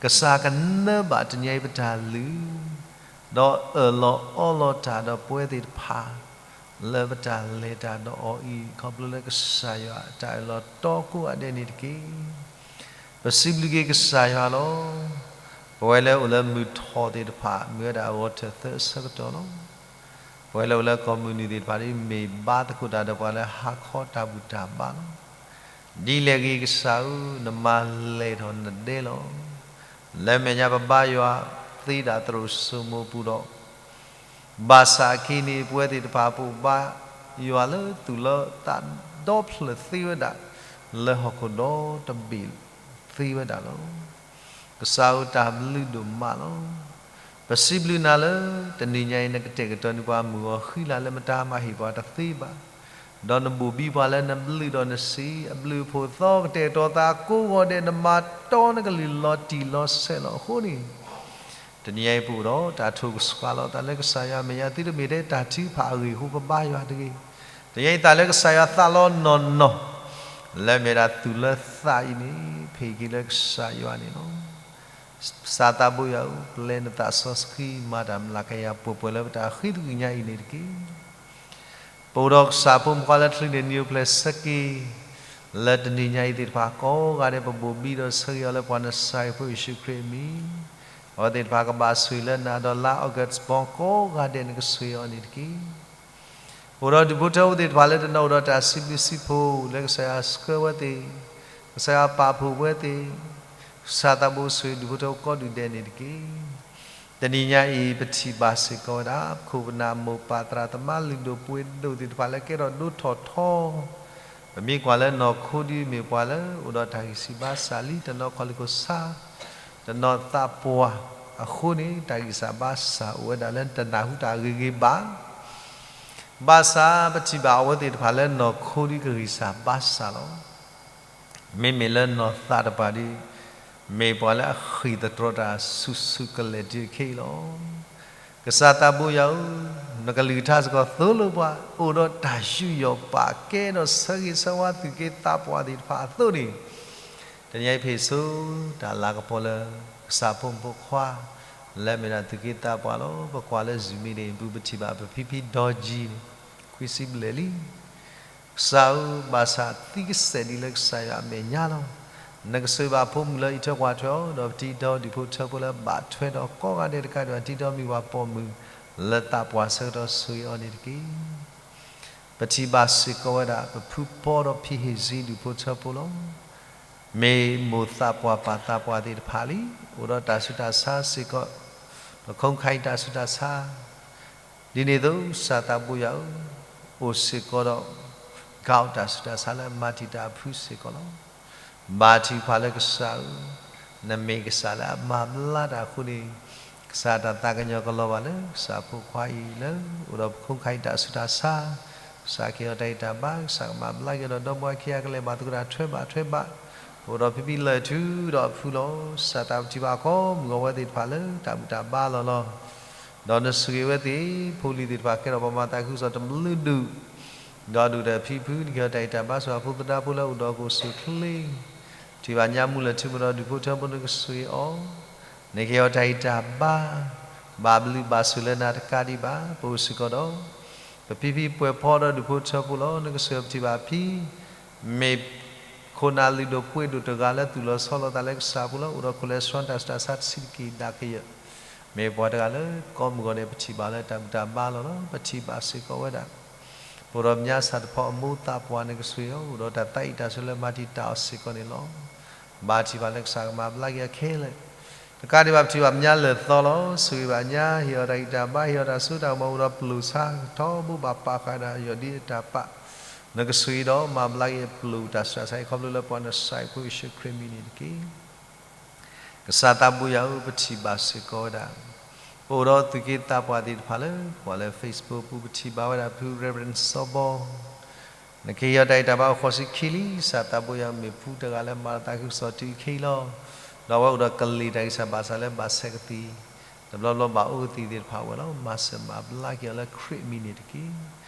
ကစၢ်ကနၢဘၣ်တနံၤအံၤပတၢ်လုၢ်, ဒီးအၢၣ်လီၤအီလီၤတၢ်ဒီးပဝဲသ့ၣ်တဖၣ် လၢပတၢ်လဲၤတၢ်ဒီးအီၤအံၤ ခီဖျိလၢကစၢ်ယွၤအတၢ်အၢၣ်လီၤတီကိးဂၤဒဲးန့ၣ်တက့ၢ်. ပစံးဘျုးက့ၤကစၢ်ယွၤလီၤ. ပဝဲလၢအိၣ်လၢမုၢ်ထီၣ်သ့ၣ်တဖၣ် မ့ၢ်ဝဲဒၣ်အဂီၤထၢၣ်သၢဆၢကတီၢ်လီၤ. ပဝဲလၢအိၣ်လၢကီၢ်မုၢ်နုာ်သ့ၣ်တဖၣ်ဒ် မ့ၢ်ဘါသကိးတၢ်ဒီးပှၤလၢဟါခီတၢ်ဘူၣ်တၢ်ဘါလီၤ. ဒ်လဲၣ်ဂ့ၤကစၢ်ဧၢ, နမၤလဲၢ်ထီၣ်နဒဲလီၤ. လၢမဲာ်ညါပဘါယွၤသ့ဒၣ်သရိာ်စိမိၤပူၤဒီး ဘၣ်ဆၣ်အခံန့ၣ် ပဝဲသ့ၣ်တဖၣ်ပဘါယွၤလၢသူၣ်လၢသး ဒီဖျၢၣ်သ့ဝဲဒၣ် လၢဟီၣ်ခိၣ်ဒီတဘ့ၣ်သ့ဝဲဒၣ်လီၤ. ကစၢ်ဧၢ တၢ်ဘျုးဒိၣ်မးလီၤ. ပစံးဘျုးနၤလၢ တနံၤညါအံၤ နကတဲာ်ကတီၤန့ၢ်ပှၤမုၢ်ဂီၤဃံလၤလၢမတၤမၤဟ့ၣ်ပှၤတသ့ဘၣ် ဒီးနဘိၣ်ဘံပှၤလၢနဘျုးဒီးနစံး အဘျုးအဖှိၣ်သီကတဲာ်ကတီၤသးကိးဂီၤဒဲး နမၤတီနကလုၢ်လီၤတံၢ်လီၤဆဲးလီၤ. အဃိန့ၣ် တနံၤညါအံၤပအိၣ်ဒီးတၢ်ထိၣ်ကဆှီလီၤ တၢ်လၢကစၢ်ယွၤမဲာ်ညါ သုတမ့ၢ်ထဲတၢ်ထုကဖၣ်အဂ့ၢ်အဃိပဘါယွၤတဂ့ၤ. တနံၤညါအံၤသးလၢကစၢ်ယွၤသးလီနီၢ်နီၢ် လၢမဲာ်ဒၣ်သူၣ်လၢသးအံၤန့ၣ် ဖ့ၣ်က့ၤလၢကစၢ်ယွၤန့ၣ်လီၤ. ကစၢ်သးဘိယွၤဧၢ, ပျဲနသးစီဆှံ မၤတၢ်မျးကယၤပှဲၤပှဲၤလၢပတၢ်ဃ့သကွံာ်ညါအံၤန့ၣ်တက့ၢ်. ပအိၣ်ဒီးကစၢ်ဖိမုၣ်ဖိခွါလၢချုးန့ၢ်နံၣ်အိၣ်ဖျဲၣ်ဆၢက့ၤ လၢတနံၤညါအံၤသ့ၣ်တဖၣ်ကိးဂၤဒဲး ပဘိၣ်ဘံဒီးဆၢဂ့ၤအီၤလၢပှၤနစၢ်ယွၤဖိယ့ၣ်ၡူးခရံာ်အမံၤ, အဝဲသ့ၣ်တဖၣ်ကဘၣ်ဆိၣ်ဂ့ၤလၢနၤဒီးလါ August ဘီကိးဂၤဒဲး နကဆိၣ်ဂ့ၤအီၤန့ၣ်တက့ၢ်. အိၣ်ဒီးဒူၣ်ဖိထၢဖိသ့ၣ်တဖၣ်လၢတနီၤအိၣ်ဒီးတၢ်စံးဘျုးစံးဖှိၣ် လၢကစၢ်ယွၤဆှၢဝဲသ့ၣ်, ကစၢ်ယွၤပာ်ဖှိၣ်ဝဲသ့ၣ်, ကစၢ်သးဘိဆိၣ်ဂ့ၤဒူၣ်ဖိထၢဖိကိးဒူၣ်ဒဲးန့ၣ်တက့ၢ်. တနံၤညါအံၤ ပထံၣ်ဘၣ်စ့ၢ်ကီးဝဲဒၣ် ပခိၣ်ပနၢ်မိၢ်ပၢ်သရၣ်သမါလုၢ်ဒိၣ်ပှ့ၤဒိၣ်သ့ၣ်တဖၣ်လၢကဲထီၣ်ဒိၣ်ထီၣ်ထီ, ပမ့ၢ်ကွၢ်လၢနီၢ်ခိဒ်မ့ၢ်ပှၤလၢအိၣ်ဒီးတၢ်ဂံၢ်ဆူၣ်ဘါဆူၣ်လံ တနီၤခီၣ်လံၢ်ခိၣ်ဆါ, တနီၤသးပှၢ်အဃိန့ၣ် တၢ်ဂံၢ်စၢ်ဘါစၢ်အိၣ်ဝဲဒၣ်လၢတနၢ်ဟူတၢ်ဂ့ၤဂ့ၤဘၣ် ဘၣ်ဆၣ်ပထံၣ်ဘၣ်အဝဲသ့ၣ်တဖၣ်လၢနီၢ်ခိဒ်ကဂံၢ်စၢ်ဘါစၢ်လီၤ. မ့မ့ၢ်လၢနီၢ်သးတပၤဒ် မ့ၢ်ပှၤလၢအဃံၢ်သတြီၤတၢ်ဆူၣ်ဆူၣ်ကလဲာ်တုၤအခဲအံၤလီၤ. ကစၢ်သးဘိယွၤဧၢ, နကလုၢ်ကထါစ့ၢ်ကီးသိၣ်လိပှၤ အိၣ်ဒီးတၢ်ယူးယီၣ်ပာ်ကဲဒီးဆၢဂ့ၤဆၢဝါသူၣ်က့သးပှၢ်သ့ၣ်တဖၣ်အသိးန့ၣ်, တနံၤအံၤပဟ့ၣ်ဆိတၢ်လၤကပီၤလၢ ကစၢ်ဖိမုၣ်ဖိခွါ လၢအမ့ၢ်ဒၣ်သူၣ်က့သးပှၢ်လီၤ. ပကွၢ်လၢ Zoom meeting အပူၤ ပထံၣ်ဘၣ်ပဖံဖံဒီကံန့ၣ် ခွံဆံဘျဲၣ်လံ. ကစၢ်ဧၢ, ဘၣ်ဆၣ်သံကစဲာ်ဒ်လၢကစၢ်ယွၤအမဲာ်ညါလီၤ. နကဆိၣ်ဂ့ၤဘၣ်ဖိမုၣ်လၢအံးထွဲကွၢ်ထွဲအီၤ, ဒီးပတံၤဒီဒူၣ်ဖိထၢဖိလၢအဘၣ်ထွဲဒီးကိးဂၤဒဲးတကးဒံး တံၤဒီမုၢ်ပှၢ်ပိာ်မုၣ်လၢသးပှၢ်ဆၢကတီၢ်ဆိၣ်ဂ့ၤအီၤန့ၣ်တက့ၢ်. ပထံၣ်ဘၣ်စ့ၢ်ကီးဝဲဒၣ် ပဖုပီဒီးဖံဟ့ၣ်စံဒူၣ်ဖိထၢဖိလီၤ. မ့ၢ်မိၢ်သးပှၢ်ပၢ်သးပှၢ်သ့ၣ်တဖၣ်လံ, အိၣ်ဒီးတၢ်ဆူးတၢ်ဆါစ့ၢ်ကီး, ပခိၣ်ခါအံၤတၢ်ဆူးတၢ်ဆါ, ဒ်န့ၣ်အသိး ကစၢ်သးဘိယွၤဧၢ, အိၣ်စ့ၢ်ကီးဒီး ကးတၢ်ဆူးတၢ်ဆါလၢမၤတံာ်တာ်အဖုစ့ၢ်ကီးလီၤ. ဘါထုကဖၣ်လၢကစၢ်ဧၢ, နမ့ၢ်ကစၢ်လၢအမၤဘျါတၢ်အဃိန့ၣ်, ကစၢ်တၢ်သးကညီၤကလီၤဘၣ်လၢ ကစၢ်ဖိခွါအံၤလၢ အိၣ်ဒီးပခိၣ်ပဃၢ်အံၤတၢ်ဆူးတၢ်ဆါ, ကစၢ်ကဟ့ၣ်အီၤတၢ်ဂံၢ်တၢ်ဘါ, ကစၢ်ကမၤဘျါက့ၤအီၤဒီး ဒီပုၢ်ဝဲၢ်ခံဂၤကလဲၤဘၣ်သကိးတၢ်ထွဲဘၣ်ထွဲဘၣ်, အိၣ်ဒီးဖံဖံလၢာ်ထုဒီးအဖုလီၤ. ကစၢ်သးပထံၣ်ဘၣ်ကိးမုၢ်ဂီၤဝဲသ့ၣ်တဖၣ်လၢတၢ်ဘူၣ်တၢ်ဘါလီၤလီၤ. ဒီးနဆိၣ်ဂ့ၤဝဲသ့ၣ် ဖိလံၤသ့ၣ်တဖၣ်ကဲထီၣ်ပှၤမၤသးခုကစီၣ်တဘျုးဒူၣ်, ဒီးဒူၣ်ဒီးဖံဖု နကဟ့ၣ်အီၤတၢ်ဂံၢ်တၢ်ဘါ ဆိၣ်အဖိသဒါဖိလၢအိၣ်ဒီးကအိၣ်ဆူၣ်အိၣ်ချ့, ထံၣ်ဘၣ်ညါမူလၢာ်ထူမုၢ်ဒီးဒူၣ်ဖိထၢဖိ နကဆိၣ်ဂ့ၤအီၤ, နကဟ့ၣ်အီၤတၢ်ဂံၢ်တၢ်ဘါ, ဘၣ်ဘျုးဘၣ်ဆိၣ်လၢနၤတကးဒံးဘၣ်. ပအိၣ်စ့ၢ်ကီးဒီး ပဖံဖံပှဲၤဖီဒီးဒူၣ်ဖိထၢဖိလီၤ. နကဆိၣ်ဂ့ၤပထံၣ်ဘၣ်ဖံ မ့ၢ်ခိၣ်နၢ်လုၢ်ဒိၣ်ပှ့ၤဒိၣ်တဂၤလၢသူၣ်လီၤဆီလီၤသးလၢကစၢ်အပူၤလီၤ. အိၣ်ဒီး cholesterol တၢ်ဆူးတၢ်ဆါတဆံးတက့ၢ်ဒၣ်ကယၢၢ်, မ့ၢ်ပှၤတဂၤလၢကိးမုၢ်ဂီၤန့ၣ် ပထံၣ်ဘၣ်လၢတၢ်ဘူၣ်တၢ်ဘါလီၤလီၤ. ပထံၣ်ဘၣ်စ့ၢ်ကီးဝဲဒၣ် ပအိၣ်ဒီးညါစၢ်တဖီအမိၢ်သးပှၢ် နကဆိၣ်ဂ့ၤအီၤ အိၣ်ဒီးတၢ်သးအံၣ်တၢ်ဆၢလၢမၤတံာ်တာ်အီၤစ့ၢ်ကီးန့ၣ်လီၤ. ဘါထုကဖၣ်လၢကစၢ်ကမၤဘျါက့ၤအီၤခဲလၢာ်, တကးဒံးဘၣ် ပထံၣ်ဘၣ်ညါလၢာ်သီလီၤ. ဆိၣ်ဂ့ၤဘၣ်ညါ ဟ့ၣ်အီၤတၢ်ဂံၢ်တၢ်ဘါ ဟ့ၣ်အီၤတၢ်စိတၢ်ကမီၤ အိၣ်ဒီးပျိာ်ဆါကထီဘိဘၣ်ပာ်ဃာ်ဒၣ်ယီၢ်ဒ်အတၢ်ပာ်, နကဆိၣ်ဂ့ၤဒီးမၤဘျါက့ၤအပျိာ်တၢ်ဆူးတၢ်ဆါအံၤ ခီဖျိလၢပှၤနစၢ်ဖိယ့ၣ်ၡူးခရံာ်မံၤန့ၣ်တက့ၢ်. ကစၢ်သးဘိယွၤဧၢ, ပထံၣ်ဘၣ်စ့ၢ်ကီးဝဲဒၣ် ပအိၣ်ဒီးသူၣ်က့သးပှၢ်သ့ၣ်တဖၣ်လၢ ပှၤလၢ Facebook ပူၤ ပထံၣ်ဘၣ်ဝဲဒၣ်ဖု Reverend စီၤဘီ, နကဟ့ၣ်အီၤတၢ်ဂံၢ်တၢ်ဘါအိၣ်ဃိးဆံခံလံ. ကစၢ်သးဘိယွၤ မ့ၢ်ဖုတဂၤလၢမၤလီၤသးခုကစီၣ်တုၤခဲအံၤလီၤ. ဒီးအဝဲအိၣ်ဒီးကလံၤတၢ်ဂံၢ်စၢ်ဘါစၢ်လၢဘၣ်ဆဲးကသံၣ်, တဘျီဘျီဘၣ်အိၣ်ကသံၣ်သ့ၣ်တဖၣ်ဝဲလီၤ. မၤစၢၤမၤဘျါက့ၤအီၤလၢခရံာ်အမံၤန့ၣ်တက့ၢ်.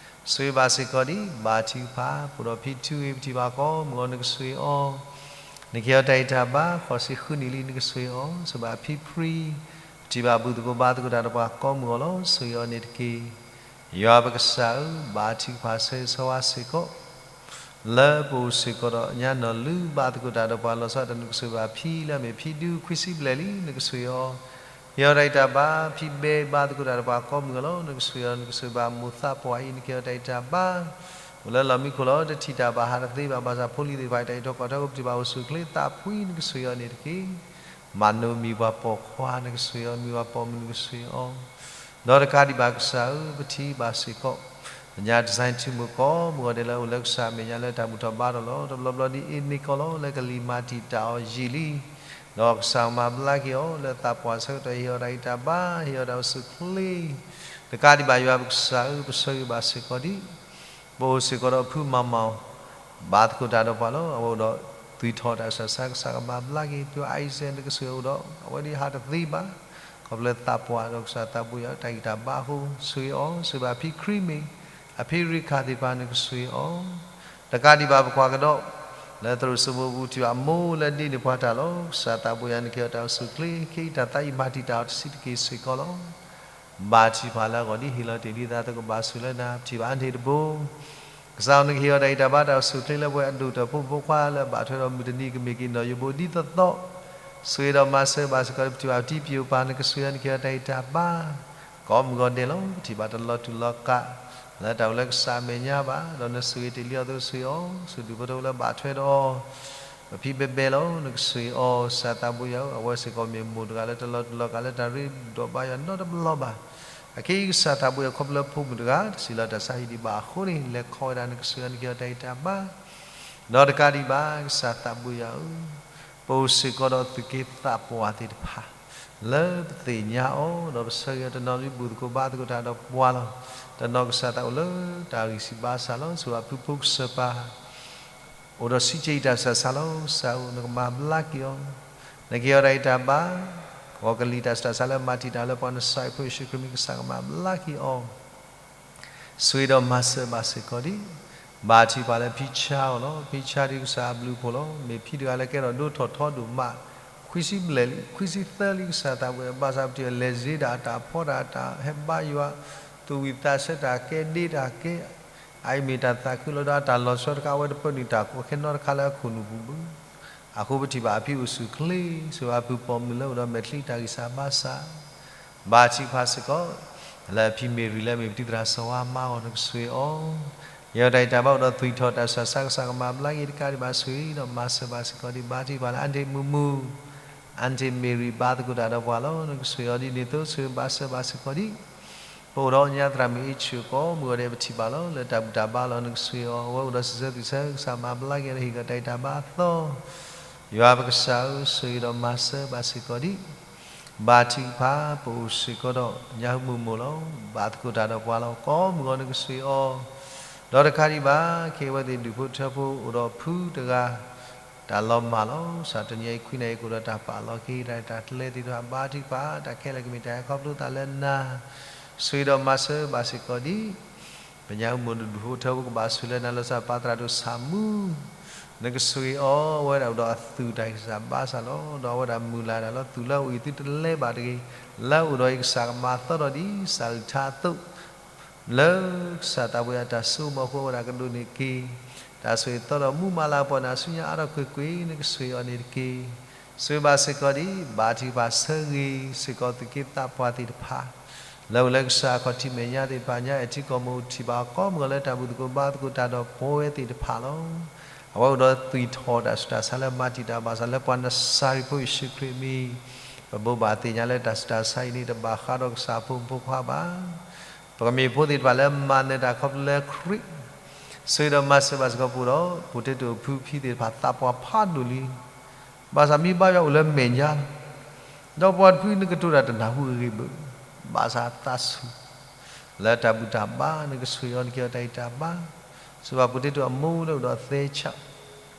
ဆိၣ်ဂ့ၤဘၣ်စ့ၢ်ကီးဒံး ဘါထုကဖၣ် ပအိၣ်ဒီးဖံထူဂ့ၤ ပထံၣ်ဘၣ်ကိးမုၢ်ဂီၤ နကဆိၣ်ဂ့ၤအီၤ, နကဟ့ၣ်အီၤတၢ်ဂံၢ်တၢ်ဘါ ဃိးဆံဃုနံၣ်လံ နကဆိၣ်ဂ့ၤအီၤ. ဆိၣ်ဘၣ်ဖံဖြံ, ပထံၣ်ဘၣ်ဘူၣ်သကိးဘါသကိးတၢ်ဒီးပှၤကိးမုၢ်ဂီၤလီၤ. ဆိၣ်ဂ့ၤအီၤန့ၣ်တက့ၢ်. ယွၤပကစၢ်ဧၢ, ဘါထုကဖၣ်ဆၢဂ့ၤဆၢဝါစ့ၢ်ကီး လၢပအိၣ်စ့ၢ်ကီးဒီးညါနီၢ်လုၢ်ဘၣ်သကိးတၢ်ဒီးပှၤလီၤဆီဒၣ်တၢ် နကဆိၣ်ဂ့ၤဘၣ်ဖံလၢအမ့ၢ်ဖံဒူခွံဆံဘျဲၣ်လံ နကဆိၣ်ဂ့ၤအီၤ, ဟ့ၣ်အီၤတၢ်ဂံၢ်တၢ်ဘါ. ဖံဘဲဘါသကိးတၢ်ဒီးပှၤကိးမုၢ်ဂီၤလီၤ နကဆိၣ်ဂ့ၤအီၤ, နကဆိၣ်ဂ့ၤဘၣ်မိၢ်သးပှၢ်အံၤ နကဟ့ၣ်အီၤတၢ်ဂံၢ်တၢ်ဘါ, အိၣ်လၢလီၢ်မံခိၣ်လီၤ တထံၣ်တၢ်ဘၣ်ဟးတသ့ဘၣ် ဘၣ်ဆၣ်ဖိလံၤသ့ၣ်တဖၣ်အံၤ တၢ်အံးထွဲကွၢ်ထွဲ ပထံၣ်ဘၣ်အိၣ်ဆူၣ်အိၣ်ချ့သးဖှံ နကဆိၣ်ဂ့ၤအီၤန့ၣ်တက့ၢ်. မၤနၢၤမံၤပှၤပိာ်ခွါ နကဆိၣ်ဂ့ၤအီၤ မံၤပှၤပိာ်မုၣ် နကဆိၣ်ဂ့ၤအီၤ ဒီးတကးဒံးဘၣ်ကစၢ်ဧၢ, ပထံၣ်ဘၣ်စ့ၢ်ကီး ညါတစဲးထံမိၢ်ကိးမုၢ်ဂီၤဒဲး လၢအိၣ်လၢကစၢ်အမဲာ်ညါလၢတၢ်ဘူၣ်ထီၣ်ဘါထီၣ်လီၤ. တဘျီဘျီဒ်အ့န့ၣ်ကီးလီၤ လၢကလံၤမၤတံာ်တာ်အီၤယံာ်လံ, ဒီးကစၢ်မၤဘျါက့ၤအီၤ လၢသးပှၢ်ဆၢကတီၢ် ဟ့ၣ်အီၤတၢ်ဂံၢ်တၢ်ဘါ ဟ့ၣ်အီၤတၢ်အိၣ်ဆူၣ်အိၣ်ချ့, တကးဒံးဘၣ်ယွၤပကစၢ်ဧၢ, ပဆိၣ်ဂ့ၤဘၣ်စ့ၢ်ကီးဒံး ပအိၣ်စ့ၢ်ကီးဒီးဖုမၤမၤအီၤ ဘါသကိးတၢ်ဒီးပှၤလီၤ. အဝဲအိၣ်ဒီးသွံၣ်ထီၣ်တၢ်ဆူးတၢ်ဆါ ကစၢ်ကမၤဘျါက့ၤ ဖုအါအံစဲ နကဆိၣ်ဂ့ၤအီၤဒီး အဝဲဒ်ဟးတသ့ဘၣ် ခီဖျိလၢသးပှၢ်ဒီးကစၢ်သးဘိယွၤတၢ်ဂံၢ်တၢ်ဘါအဃိ ဆိၣ်ဂ့ၤအီၤ, ဆိၣ်ဂ့ၤဘၣ်ဖံခရံမ့ၢ် အဖံရ့ခၣ်သ့ၣ်တဖၣ် နကဆိၣ်ဂ့ၤအီၤ, တကးဒံးဘၣ်ပကွၢ်ကဒီး လၢသရိာ်စိမိၤပူၤ ထံၣ်ဘၣ်အမိၢ်လၢဒ့န့ၢ်ပှၤတၢ်လီၤ. ကစၢ်သးဘိယွၤ နကဟ့ၣ်အီၤတၢ်အိၣ်ဆူၣ်အိၣ်ချ့ ခဲအံၤတၢ်သးအံၤမၤတံာ်တာ်အီၤတဆံးတက့ၢ်စ့ၢ်ကီးလီၤ. ဘါထုကဖၣ်လၢအဂီၢ်ဒ်ဟ့ၣ်လီၤတ့ၢ်လံသးသကိးဘၣ်ဆိၣ်လၢနၤ ပထံၣ်ဘၣ်အါန့ၢ်တဘိ ကစၢ်ဧၢ နကဟ့ၣ်အီၤတၢ်ဂံၢ်တၢ်ဘါတၢ်အိၣ်ဆူၣ်အိၣ်ချ့လၢပဝဲအဒိၣ်တၢၣ်ဖိမုၣ်ဖိခွါလၢအဘၣ်ထွဲဒီးမုၢ်တနံၤကမ့ၢ်က့ၤနီၢ်ယိဘိဒ်သိးသိး, ဆိၣ်ဂ့ၤဒီးမၤစၢၤဘၣ်စ့ၢ်ကီး ပထံၣ်ဘၣ်ပတံၤပယိာ်ပၢ် နကဆိၣ်ဂ့ၤအီၤ နကဟ့ၣ်အီၤတၢ်ဂံၢ်တၢ်ဘါ ကိးမုၢ်ဂီၤဒဲးလီၤ. ပထံၣ်ဘၣ်တလီၤတူာ်လီၤကာ် လၢတၢ်အိၣ်လၢကစၢ်အမဲာ်ညါဘၣ် ဒီးနဆိၣ်ဂ့ၤတ့ၢ်လံအီၤ သိးဆိၣ်အီၤ ဆိၣ်ဒူၣ်ဖိထၢဖိလၢဘၣ်ထွဲဒီး ပဖံဘဲဘဲလီၤ နကဆိၣ်ဂ့ၤအီၤ ကစၢ်သးဘိယွၤဧၢ, အဝဲစ့ၢ်ကီးမ့ၢ်မိၢ်တဂၤလၢတလီၤတူာ်လီၤကာ်လၢတၢ်ရ့ဒီးဘါယွၤနီတဘျီဘၣ်. အခဲအံၤကစၢ်သးဘိယွၤ ခီဖျိလၢဖိမုၣ်တဂၤ တဆံးလီၤတၢ်ဆါဟံၣ်ဒံးဘၣ်အဃိန့ၣ် လဲၤခီဝဲဒၣ် နကဆိၣ်ဂ့ၤအီၤ နကဟ့ၣ်အီၤတၢ်ဂံၢ်တၢ်ဘါ ဒီးတကးဒံးဘၣ် ကစၢ်သးဘိယွၤဧၢ, ပအိၣ်စ့ၢ်ကီးဒီးသူၣ်က့သးပှၢ်သ့ၣ်တဖၣ် လၢပသ့ၣ်ညါအီၤ ဒီးပဆၢဂ့ၤအီၤ တနီၤဒ်ဘူၣ်သကိးဘါသကိးတၢ်ဒီးပှၤလီၤ. တနီၤကစၢ်သးအိၣ်လၢတၢ်ဂံၢ်စၢ်ဘါစၢ်လီၤ. ဆိၣ်ဂ့ၤဘၣ်ဖုဖိကစၢ်ပၢ် အိၣ်ဒီးဆံးက့တၢ်ဆူးတၢ်ဆါလီၤ. ကစၢ်ဧၢ နကမၤဘျါက့ၤအီၤ, နကဟ့ၣ်အီၤတၢ်ဂံၢ်တၢ်ဘါ, ဂီၤကလံၤတၢ်ဆူးတၢ်ဆါလၢမၤတံာ်တာ်လၢပှၤ နစၢ်ဖိယ့ၣ်ၡူးခရံာ်မံၤ ကစၢ်ကမၤဘျါက့ၤအီၤ ဆိၣ်ဂ့ၤဒီးမၤစၢၤဘၣ်စ့ၢ်ကီးဒံး, ဘါထုကဖၣ်လၢဖံဆါအီၤလီၤ. ဖံဆါဒ်ကစၢ်အဘျုးအဖှိၣ်လီၤ. မ့ၢ်ဖံတဂၤလၢကဲထီၣ်ဒိၣ်ထီၣ်ထီဒိၣ်မး ခွံဆံဘျဲၣ်လံ ခွံဆံသၢလံ ကစၢ်သးဘိယွၤ ဘၣ်ဆၣ်ပတုာ်လဲၤစ့ဒၣ်အတၢ်ဖီတၢ် တၢ်ဟဲဘါယွၤ သူၣ်ဝံၣ်သးဆၢ တၢ်ကဲဒ့တၢ်ကဲ အအံၤမ့ၢ်တၢ်သးခုလီၤဒီး အတၢ်လီၤဆီတခါ အဝဲတပၢနုာ်တၢ်ကိးခဲနီတခါလၢအခိၣ်နူာ်ပူၤဘၣ်. အဃိပထံၣ်ဘၣ်အဖံအိၣ်ဆူၣ်အိၣ်ချ့ ဆိၣ်ဂ့ၤဘၣ်ဖုပိာ်မုၣ်လၢအိၣ်ဒီးမဲာ်ချံတၢ်ဂံၢ်စၢ်ဘါစၢ် ဘါထုကဖၣ်စ့ၢ်ကီး လၢဖံမ့ၢ်ရံၤလၢအမ့ၢ်ပတံၤသရၣ်စီၤဝါမါအဂီၢ် နကဆိၣ်ဂ့ၤအီၤ, ယဲတၢ်ဂံၢ်တၢ်ဘါအိၣ်ဒီးသွံၣ်ထီၣ်တၢ်ဆူးတၢ်ဆါ ကစၢ်ကမၤဘျါက့ၤတကးဒံးဘၣ် ဆိၣ်ဂ့ၤဒီးမၤစၢၤဘၣ်စ့ၢ်ကီးဒံး ဘါထုကဖၣ်လၢအဒ့မုၢ်မုၢ် အဒ့မ့ၢ်ရံၤဘါသကိးတၢ်ဒီးပှၤလီၤ. နကဆိၣ်ဂ့ၤအီၤဒ်န့ၣ်အသိး ဆိၣ်ဂ့ၤဘၣ်စၢၤဘၣ်စ့ၢ်ကီးဒံး ပအိၣ်ဒီးညါသရၣ်မုၣ်အ့ၣ်ဆူၣ်ကိးမုၢ်ဂီၤဒဲး ပထံၣ်ဘၣ်လီၤ လၢတၢ်ဘူၣ်တၢ်ဘါလီၤ နကစၢ်အံၤအီၤ အဝဲအိၣ်ဒီးစံးဆၢသုဆၢ ကစၢ်မၤဘျါက့ၤဒီးဟ့ၣ်က့ၤတၢ်အံၤတၢ်ဘါအသီ ယွၤပကစၢ်ဧၢ ဆိၣ်ဂ့ၤဒီးမၤစၢၤဘၣ်စ့ၢ်ကီးဒံး ဘါထုကဖၣ် ပအိၣ်စ့ၢ်ကီးဒီးညၣ်ဟူမိၢ်မိၢ်လီၤ. ဘၣ်သကိးတၢ်ဒီးပှၤလီၤ ကိးမုၢ်ဂီၤနကစၢ်အံၤအီၤ ဒီးတကးဒံးဘၣ် ခဲအံၤအဝဲသ့ၣ်ဒူၣ်ဖိထၢဖိအိၣ်ဒီးဖုတဂၤ တၢ်လီၤမၢ်လီၤ. စးတနံၤအံၤခွံနၣ်ရံၣ် ကအိၣ်ဒီးတၢ်ပာ်လီၤက့ၤတၢ် တၢ်ကျဲသ့ၣ်တဖၣ် ဘါထုကဖၣ် တၢ်ခဲလၢာ်ကမ့ၢ်တၢ်အဲၣ်ခီဖျိသးလၢနၤ ဆိၣ်ဂ့ၤဒီးမၤစၢၤဘၣ်စ့ၢ်ကီးဒံး ပညၣ်ဟူမိၢ်ဒူၣ်ဖိထၢဖိကဘၣ်ဆိၣ်လၢနၤ လီၤဆီဒၣ်တၢ် ပၢ်သရၣ်ဒိၣ်ဆၣ်မူ နကစၢ်အံၤအီၤ အဝဲဒၣ်အိၣ်ဒီးအသူၣ်တၢ်ဂံၢ်စၢ်ဘါစၢ်လီၤ. ဒီးအဝဲဒၣ်မုၢ်လၢ်တၢ်လီၤ သူၣ်လၢအအိၣ်အံၤသုတလဲဘၣ်တဂ့ၤ, လၢအအိၣ်ဒီးအံၤကစၢ်ကမၤသီထီၣ်ဒံး စၢ်အုၣ်ထါအသိး လၢကစၢ်သးပှၢ်ယွၤတၢ်စိကမီၤအဃိ အဝဲဒၣ်ကဒိးန့ၢ်က့ၤ တၢ်ဆိၣ်ဂ့ၤသီဒီးမူမၤလၤကပီၤန့ၣ် အဆူညါအါထီၣ်ကွ့ၢ်ကွ့ၢ် နကစၢ်အံၤအီၤန့ၣ်တက့ၢ်. ဆိၣ်ဂ့ၤဘၣ်စ့ၢ်ကီးဒံး ဘါထုကဖၣ်ဆၢဂ့ၤစ့ၢ်ကီးသူၣ်က့သးပှၢ်သ့ၣ်တဖၣ် လၢအိၣ်လၢကစၢ်အခီၣ်ထံးမဲာ်ညါသ့ၣ်တဖၣ် ညါအဲၣ်ထံကီၢ်မုၢ်ထံၣ်ဘၣ်အီၤ ကိးမုၢ်ဂီၤလၢတၢ်ဘူၣ်သကိးဘါသကိးတၢ်ဒီးပဝဲသ့ၣ်တဖၣ်လီၤ. အဝဲအိၣ်ဒီးသွံၣ်ထီၣ်တၢ်ဆူးတၢ်ဆါလၢမၤတံာ်တာ်ဘၣ်ဆၣ် လၢပှၤနစၤရ့းဖိယ့ၣ်ၡူးခရံာ်အမံၤ ပဘိးဘၣ်သ့ၣ်ညါလၢတၢ်ဆူးတၢ်ဆါအံၤန့ၣ် တဘၣ်ဃးဒီးကစၢ်ဖိမုၣ်ဖိခွါဘၣ်. ပကမ့ၢ်ဖိသ့ၣ်တဖၣ်လၢမၤနၢၤတၢ်ခီဖျိလၢခရံာ် ဆိၣ်ဂ့ၤဒီးမၤစၢၤဘၣ်စ့ၢ်ကီးပအိၣ်ဒီး ပူၤတ့တိာ်ဖုဖံသ့ၣ်တဖၣ် သးပှၢ်ဖးဒိၣ်လံ ဘၣ်ဆၣ်မ့ၢ်ဘါယွၤအိၣ်လၢမဲာ်ညါလီၤ. ဒီးပှၤတဖုနကတိၤတၢ်တနၢ်ဟူအဂ့ၢ်ဘၣ်, ဘၣ်ဆၣ်သးဆူၣ် လၢတၢ်ဘူၣ်တၢ်ဘါ နကစၢ်အံၤအီၤ နကဟ့ၣ်အီၤတၢ်ဂံၢ်တၢ်ဘါ, ဆိၣ်ဘၣ်ပူၤတ့တိာ်အမိၢ်လၢအိၣ်ဒီးသဲဆး,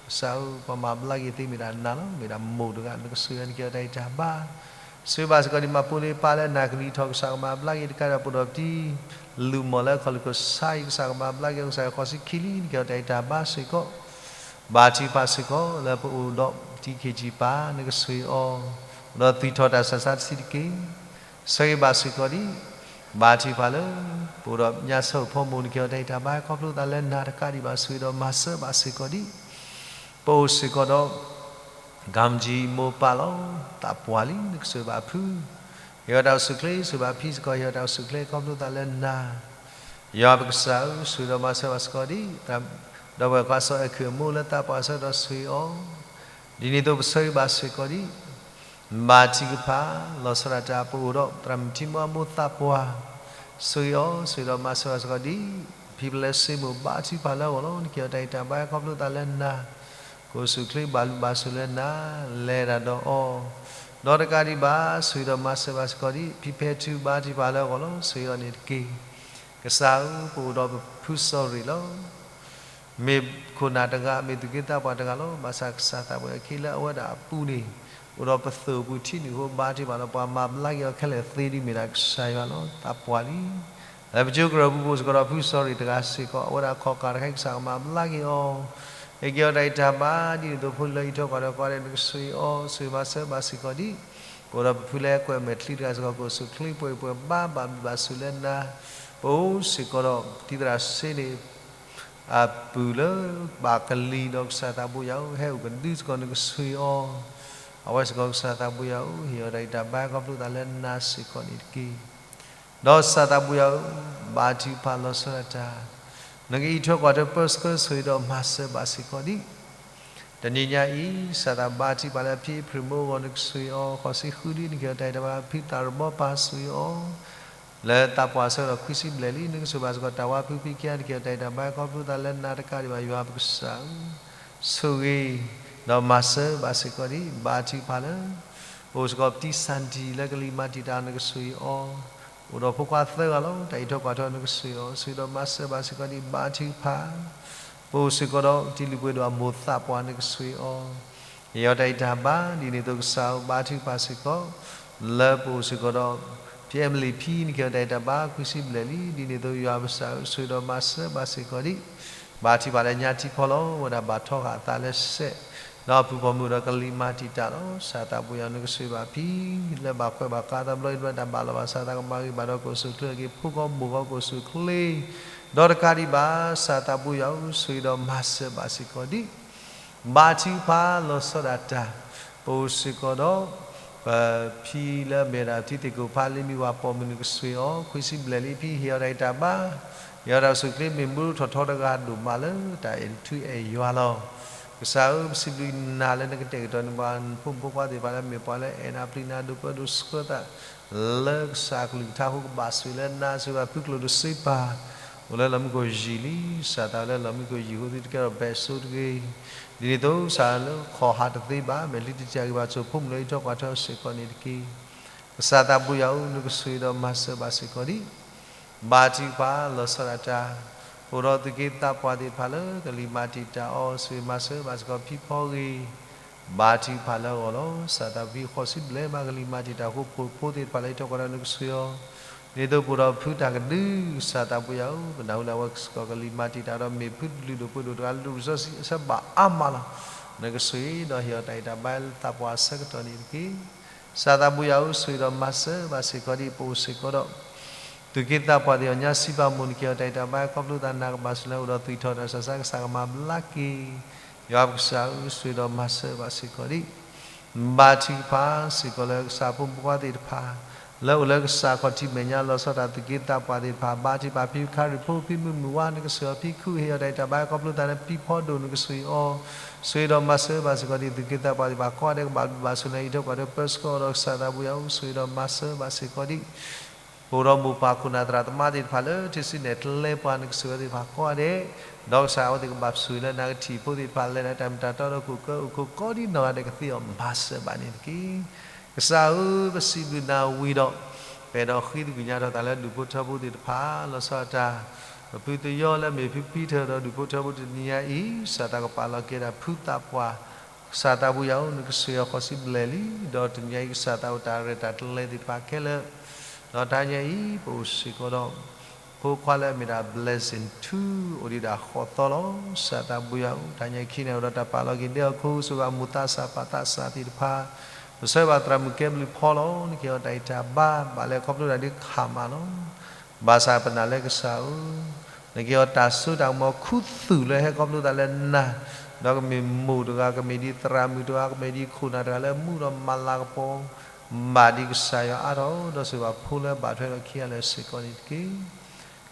ကစၢ်ဧၢ ပှၤမၤဘျါက့ၤသ့မ့ၢ်ဒၣ်နၤလီၤ, မ့ၢ်ဒၣ်မိၢ်တဂၤ နကစၢ်အံၤအီၤ နကဟ့ၣ်အီၤတၢ်ဂံၢ်တၢ်ဘါ, ဆိၣ်ဘၣ်စ့ၢ်ကီးဒံး မၤပိာ်လံပၢ်လၢနၢ်ကလံၤထီၣ် ကစၢ်ကမၤဘျါက့ၤတကးဒီးပအိၣ်ဒီးပတံၤ လူၤမီၢ်လၢခီၣ်လံၢ်ခိၣ်ဆါအံၤ ကစၢ်ကမၤဘျါက့ၤ ကစၢ်ဃိးဆံခံလံ နကဟ့ၣ်အီၤတၢ်ဂံၢ်တၢ်ဘါစ့ၢ်ကီး ဘါထုကဖၣ်စ့ၢ်ကီး လၢပအိၣ်ဒီးတံၤခ့ၣ်ကၠံၣ်ပၢ် နကစၢ်အံၤအီၤ, အိၣ်ဒီးသွံၣ်ထီၣ်တၢ်ဆူးတၢ်ဆါတဆံးတက့ၢ်. ဆိၣ်ဂ့ၤဘၣ်စ့ၢ်ကီးဒံး, ဘါထုကဖၣ်လၢ ပအိၣ်ဒီးညါဆၢအိၣ်ဖီမိၢ် နကဟ့ၣ်အီၤတၢ်ဂံၢ်တၢ်ဘါ ခီဖျိသးလၢနၤတကးဒံးဘၣ် ဆိၣ်ဂ့ၤဒီးမၤစၢၤဘၣ်စ့ၢ်ကီးဒံး, ပအိၣ်စ့ၢ်ကီးဒီး ကၣ်မုၢ်ကၠံမိၢ်ပၢ်လီၤ. သးပှၢ်လံ နကစၢ်ဘၣ်ဖု, ဟ့ၣ်အီၤတၢ်အိၣ်ဆူၣ်ချ့ ဆိၣ်ဘၣ်ဖံစ့ၢ်ကီး ဟ့ၣ်အီၤတၢ်အိၣ်ဆူၣ်ချ့ ခီဖျိသးလၢနၤ ယွၤပကစၢ်ဧၢ ဆိၣ်ဂ့ၤဒီးမၤစၢၤဘၣ်စ့ၢ်ကီးဒံး, ဒီပုၢ်ဝဲၢ်ခွါစီၤအဲၣ်ခုၣ်အမိၢ်လၢသးပှၢ်ဆၢကတီၢ်ဆိၣ်ဂ့ၤအီၤ, ဒ်န့ၣ်အသိးပဆၢဂ့ၤဘၣ်စ့ၢ်ကီးဒံး, ဘါထုကဖၣ် လီၤဆီဒၣ်တၢ် ပအိၣ်ဒီးသရၣ်မုၣ်ထံမိၢ်အမိၢ်သးပှၢ်, ဆိၣ်ဂ့ၤအီၤ ဆိၣ်ဂ့ၤဒီးမၤစၢၤဘၣ်စ့ၢ်ကီးဒံး, ဖံပလဲစ့မိၢ် ဘါထုကဖၣ်လၢအဂီၢ်လီၤ နကဟ့ၣ်အီၤတၢ်ဂံၢ်တၢ်ဘါ ခီဖျိသးလၢနၤ ကအိၣ်ဆူၣ်ချ့ဘၣ်လူၤဘၣ်စူၤလၢနၤ လဲၤတၢ်ဒီးအီၤ, ဒီးတကးဒံးဘၣ် ဆိၣ်ဂ့ၤဒီးမၤစၢၤဘၣ်စ့ၢ်ကီးဒံး ဖံဖဲထူ ဘါထုကဖၣ်လၢအဂီၢ်လီၤ ဆိၣ်ဂ့ၤအီၤန့ၣ်တက့ၢ်. ကစၢ်ဧၢ ပအိၣ်ဒီးပဖုစီၤရ့ၣ်လီၤ. မ့ၢ်ခိၣ်နၢ်တဂၤ မ့ၢ်သူၣ်က့သးပှၢ်တဂၤလီၤ. ဘၣ်ဆၣ်ကစၢ်သးပှၢ်အခံလၢအဝဲဒၣ်အပူၤန့ၣ် အိၣ်ဒီးပသိၣ်အပူၤထံနုာ်အဃိ ဘါထုကဖၣ်လီၤ. ပှၤမၤဘျါက့ၤအီၤခဲလၢာ်သ့ဒ်မ့ၢ်ဒၣ်ကစၢ်ယွၤလီၤ. သးပှၢ်လံ လၢပကၠိကရၢၢ်ပူၤ ပအိၣ်စ့ၢ်ကီးဒီးဖုစီၤရ့ၣ်တဂၤစ့ၢ်ကီး အဝဲဒၣ်ခီၣ်ကၢ်တခါ ကစၢ်ကမၤဘျါက့ၤအီၤ, ဟ့ၣ်က့ၤအီၤတၢ်ဂံၢ်တၢ်ဘါ ဒ်န့ၣ်အသိးဖိလၢအံးထွဲကွၢ်ထွဲကိးဂၤဒဲး နကစၢ်အံၤအီၤ ဆိၣ်ဂ့ၤမၤစၢၤဘၣ်စ့ၢ်ကီးဒံး, ပအိၣ်ဒီးပဖုလၢကွဲးမဲာ်ချံတဂၤစ့ၢ်ကီး ကအိၣ်ဆူၣ်ချ့ပှဲၤပှဲၤဘါဘၣ်ဘျုးဘၣ်စူၤလၢနၤ, ပအိၣ်စ့ၢ်ကီးဒီးတံၤသရၣ်စ့န့ၣ် အပုၢ်လၢဘၣ်ကလံၤဒီးကစၢ်သးဘိယွၤဧၢ ဟဲအိၣ်ကဒုစ့ၢ်ကီး နကစၢ်အံၤအီၤ, အဝဲစ့ၢ်ကီးကစၢ်သးဘိယွၤဧၢ ဟ့ၣ်အီၤတၢ်ဂံၢ်တၢ်ဘါ ခီဖျိသးလၢနၤစ့ၢ်ကီးန့ၣ်တက့ၢ်. ဒီးကစၢ်သးဘိယွၤဧၢ, ဘါထုကဖၣ်လီၤဆီဒၣ်တၢ်, နကအံးထွဲကွၢ်ထွဲပၢဆှၢ ဆိၣ်ဂ့ၤဒီးမၤစၢၤဘၣ်စ့ၢ်ကီးဒံး, တနံၤညါအံၤ ကစၢ်သးဘါထုကဖၣ်လၢဖံအ့ဖြ့ၣ်မိၢ်အဂီၢ် နကစၢ်အံၤအီၤ ဃိးဆံဃုလံ နကဟ့ၣ်အီၤတၢ်ဂံၢ်တၢ်ဘါ ဖံသးရဘီပၢ် ဆိၣ်ဂ့ၤအီၤ လၢသးပှၢ်ဆၢကတီၢ်ခွံဆံဘျဲၣ်လံ နကဆိၣ်ဘၣ်စ့ၢ်ကီးတၢ်ဝါဖုဖံခံဂၤ နကဟ့ၣ်အီၤတၢ်ဂံၢ်တၢ်ဘါ ခီဖျိသးလၢနၤတကးဒံးဘၣ် ယွၤပကစၢ်ဧၢ, ဆိၣ်ဂ့ၤ ဒီးမၤစၢၤဘၣ်စ့ၢ်ကီးဒံး ဘါထုကဖၣ်လၢ ပအိၣ်စ့ၢ်ကီးပတံၤစၣ်တံၢ်လၢကလံၤမၤတံာ်တာ် နကစၢ်အံၤအီၤ, အိၣ်ဒီးဖိခွါသၢဂၤလီၤ တၢ်အံးထွဲကွၢ်ထွဲ နကစၢ်အံၤအီၤ ဆိၣ်ဂ့ၤဒီးမၤစၢၤဘၣ်စ့ၢ်ကီးဒံး ဘါထုကဖၣ် ပအိၣ်စ့ၢ်ကီးဒီးတံၤလုၢ်ပှ့ၤဒိၣ်အမိၢ်သးပှၢ် နကစၢ်အံၤအီၤ, ဟ့ၣ်အီၤတၢ်ဂံၢ်တၢ်ဘါ ဒ်န့ၣ်အသိးကစၢ်ဧၢ ဘါထုကဖၣ်စ့ၢ်ကီး လၢပအိၣ်စ့ၢ်ကီးဒီး ဖံအဲမလံးဖံ နကဟ့ၣ်အီၤတၢ်ဂံၢ်တၢ်ဘါ ခွံဆံဘျဲၣ်လံ ဒ်န့ၣ်အသိးယွၤပကစၢ်ဧၢ ဆိၣ်ဂ့ၤဒီးမၤစၢၤဘၣ်စ့ၢ်ကီးဒံး ဘါထုကဖၣ်လၢညါထံဖီလီၤ အဝဲဒၣ်ဘၣ်ထီဃာ်အသးလၢစဲး ဒီးအပုၢ်ပိာ်မုၣ်ဒီးကလံၤမၤတံာ်တာ်လီၤ ကစၢ်သးဘိယွၤ နကစၢ်ဘၣ်ဖံ လၢဘၣ်ကွဲးဘၣ်ကါတဘျီအံၤတဘျီ တၢ်ဘၣ်လီၤဘၣ်စးသးကမၤဂ့ၤဘၣ်ဒီး ကအိၣ်ဆူၣ်ချ့က့ၤ ဖိကီၢ်မိၢ်ကီၢ် ကအိၣ်ဆူၣ်ချ့ ဒီးတကးဒံးဘၣ် ကစၢ်သးဘိယွၤဧၢ ဆိၣ်ဂ့ၤဒီးမၤစၢၤဘၣ်စ့ၢ်ကီးဒံး ဘါထုကဖၣ်လီၤဆီဒၣ်တၢ် ပအိၣ်စ့ၢ်ကီးဒီး ပဖံလၢအမ့ၢ်ဝဲဒၣ် ထံသ့ၣ်ကိၣ်ဖးလံၤမံၤဝၤပိာ်မုၣ် နကစၢ်အံၤအီၤ ခွံဆံဘျဲၣ်လံ ဖံဟ့ၣ်အီၤတၢ်ဂံၢ်တၢ်ဘါ ဟ့ၣ်အီၤတၢ်အိၣ်ဆူၣ်ချ့ မ့ၢ်မူထီၣ်ထီတဂၤဒိၣ်မးလၢတၢ်အဲၣ်ထူအဲၣ်ယွၤလီၤ. ကစၢ်ဧၢ, ပစံးဘျုးနၤလၢနကတဲာ်ကတီၤန့ၢ်ပှၤ နဖိမုၣ်ဖိခွါသ့ၣ်တဖၣ်လၢအမ့ၢ်ပှၤလၢအအဲၣ်နၤပျံၤနၤ ဒိးပၢဒိးဆှၢသး လၢကစၢ်အကလုၢ်ကထါအဃိ ကဘၣ်ဆိၣ်ဂ့ၤလၢနၤဆိၣ်ဂ့ၤပှၤဖုကျိၤတစုပၤ အိၣ်လၢလီၢ်မံခိၣ်ယံာ်လံ. ကစၢ်သးလၢလီၢ်မံခိၣ်ယံာ်အဃိ သုတကဲထီၣ်ဘဲၣ်စိတဂ့ၤ. ဒ်န့ၣ်အသိး ကစၢ်လၢခီၣ်ဟးတသ့ဘၣ် မ့ၢ်လံတကးဂ့ၤဘၣ် ဆိၣ်ဖိမုၣ်လၢအံးထီၣ်ကွၢ်ထီၣ်စ့ၢ်ကီးန့ၣ်တက့ၢ်. ကစၢ်သးဘိယွၤဧၢ, နကဆိၣ်ဂ့ၤဒီးမၤစၢၤဘၣ်စ့ၢ်ကီးဒံး ဘါထုကဖၣ် လီၤဆီဒၣ်တၢ် အိၣ်ဒီးသူၣ်က့သးပှၢ်သ့ၣ်တဖၣ်လၢကလံၤမၤတံာ်တာ်အီၤ ဆိၣ်ဂ့ၤမၤစၢၤဘၣ်စ့ၢ်ကီးဖံဖီဂ့ၤ ဘါထုကဖၣ်လၢအဂီၢ်လီၤ. ကစၢ်သးဘိယွၤ ဃီၤစံဘျဲၣ်မးကလံၤမၤတံာ်တာ်အဃိ ဖိဖိသ့ၣ်တဖၣ်လၢအံးထီၣ်ကွၢ်ထီၣ်နကဆိၣ်ဂ့ၤအီၤ ဒ်သိးပအိၣ်ဒီးဖုတၢ်ကဒု ကစၢ်သးဘိယွၤဧၢ, ပနၢ်ဟူလၢအဝဲစ့ၢ်ကီးကလံၤမၤတံာ်တာ်ဒီးမ့ၢ်ဖုတဘျုးဒိၣ်ပှ့ၤဒိၣ်တဂၤလၢဒိၣ်ကစီဆှံအဆၢဘၣ်အါမးလီၤ. နကဆိၣ်ဂ့ၤဒီးဟ့ၣ်အီၤတၢ်အံးတၢ်ဘါလၢသးပှၢ်အဆၢကတီၢ်န့ၣ်တက့ၢ်. ကစၢ်သးဘိယွၤဧၢ, ဆိၣ်ဂ့ၤဒီးမၤစၢၤဘၣ်စ့ၢ်ကီးဒံး ပအိၣ်စ့ၢ်ကီးဒီး သူၣ်က့သးပှၢ်သ့ၣ်ညါစံးပာ်မိၣ်နက့ၤအီၤတၢ်အံးတၢ်ဘါ ခီဖျိသးနၤကဘၣ်ဆိၣ်လၢအိၣ်ဒီးသူၣ်ထီၣ်တၢ်စၢ်ဆါ ကစၢ်ကမၤဘျါက့ၤ ယွၤပကစၢ်ဧၢ, ဆိၣ်ဂ့ၤဒီးမၤစၢၤဘၣ်စ့ၢ်ကီးဒံး ဘါထုကဖၣ်စ့ၢ်ကီးလၢကစၢ်ဖိမုၣ်ဖိခွါသ့ၣ်တဖၣ် လၢအိၣ်လၢကစၢ်ခီၣ်ထံးမဲာ်ညါ လီၤဆီဒၣ်တၢ် သူၣ်က့သးပှၢ်သ့ၣ်တဖၣ် ဘါထုကဖၣ်ဖံခရံာ်ဖိ ဖံမုၢ်မုၢ်ဝါ နကဆိၣ်ဂ့ၤအီၤ ဖံခူဟ့ၣ်အီၤတၢ်အံးတၢ်ဘါ ခီဖျိသးလၢဖံဖီဒိၣ် နကဆိၣ်ဂ့ၤအီၤ ဆိၣ်ဂ့ၤဒီးမၤစၢၤဘၣ်စ့ၢ်ကီးဒံး သူၣ်က့သးပှၢ်သ့ၣ်တဖၣ်ကိးဂၤဒဲး ကဘၣ်ဘျုးဘၣ်ဆိၣ်လၢအံးထီၣ်ကွၢ်ထီၣ် ပၢဆှၢအီၤဒီးကစၢ်သးဘိယွၤဧၢ, ဆိၣ်ဂ့ၤဒီးမၤစၢၤဘၣ်စ့ၢ်ကီးဒံး ပအိၣ်ဒီးမိၢ်ပၢ်ခိၣ်နၢ်သရၣ်သမါသ့ၣ်တဖၣ်လၢ ထံၣ်စုနဲၣ်ကျဲပှၤ နကဆိၣ်ဂ့ၤအဝဲသ့ၣ်တဖၣ်ကိးဂၤဒဲး, ဒီးကစၢ်အဝဲသ့ၣ်ကဘၣ်ဆိၣ်ဂ့ၤလၢနၤ ကထံၣ်ဖိသ့ၣ်တဖၣ် လဲၤနၤတၢ်မ့ၢ်တၢ်တီဒီး ခိၣ်ကၢအိၣ်ခိၣ်ကီဒ်နီၢ်ဂၤဒဲး ကသ့အီၤမၤစၢၤဘၣ်န့ၣ်တက့ၢ်. ကစၢ်ဧၢ, ပစံးဘျုးနၤဝံၤဒီး ပအဲၣ်ဒိးဃ့သကွံာ်ညါထီၣ်သးလၢဒူၣ်ဖိထၢဖိသ့ၣ်တဖၣ် လီၤဆီဒၣ်တၢ် ပဖုသယီလၢအမ့ၢ်ဖုပံထၢၣ်ဒီးဒူၣ်ဖိထၢဖိတနံၤညါအံၤ ကစၢ်သးကပာ်လီၤက့ၤဒၣ်ဖုသးပှၢ် ကစၢ်သးဘိယွၤဧၢ, နကဆိၣ်ဂ့ၤအီၤဃီၤစံဘျဲၣ်လံ, ဒီးတနံၤညါအံၤ ကစၢ်သးအိၣ်တၢ်ရဲၣ်တၢ်ကျဲၤသ့ၣ်တဖၣ်ခဲလၢာ်, ဒီးတနံၤညါအံၤ ပအိၣ်စ့ၢ်ကီးဒီး ဖိခွါလၢအမ့ၢ်ဒၣ် Blessing ထူ အိၣ်ဒံးဒၣ်ဃိးသီလီၤ. ကစၢ်သးဘိယွၤဧၢ, တနံၤညါအံၤခံန့ၣ် အိၣ်ဒီးတၢ်ပာ်လီၤက့ၤဒဲအီၤခိၣ် ဆိၣ်ဂ့ၤမိၢ်သးစၢ်ပၢ်သးစၢ်သ့ၣ်တဖၣ်, ပဆၢဘၣ်သရၣ်မုၣ်ကဲဘျုးဖီလီၤ. နကဟ့ၣ်အီၤတၢ်အံးတၢ်ဘါ ဘၣ်လဲၤခီဖျိတၢ်ဒုးခးမးလီၤ. ဘၣ်ဆၣ်ပနာ်လၢကစၢ်ဧၢ, နကဟ့ၣ်အီၤတၢ်စိတၢ်ကမီၤခူသူၣ်လၢဟဲခီဖျိသးလၢနၤ, ဒီးကမ့ၢ်မိၢ်တဂၤ, ကမ့ၢ်ဒ်သရၣ်မုၣ်တဂၤ, ကမ့ၢ်ဒ်ခိၣ်နၢ်တဂၤလၢမူဒီးမၤလၤကပီၤ ဘၣ်ဒ်ကစၢ်ယွၤအါထီၣ် ဒီးဆိၣ်ဂ့ၤဘၣ်ဖိလၢဘၣ်ထွဲဒီးခံဂၤလၢာ်စ့ၢ်ကီးန့ၣ်တက့ၢ်.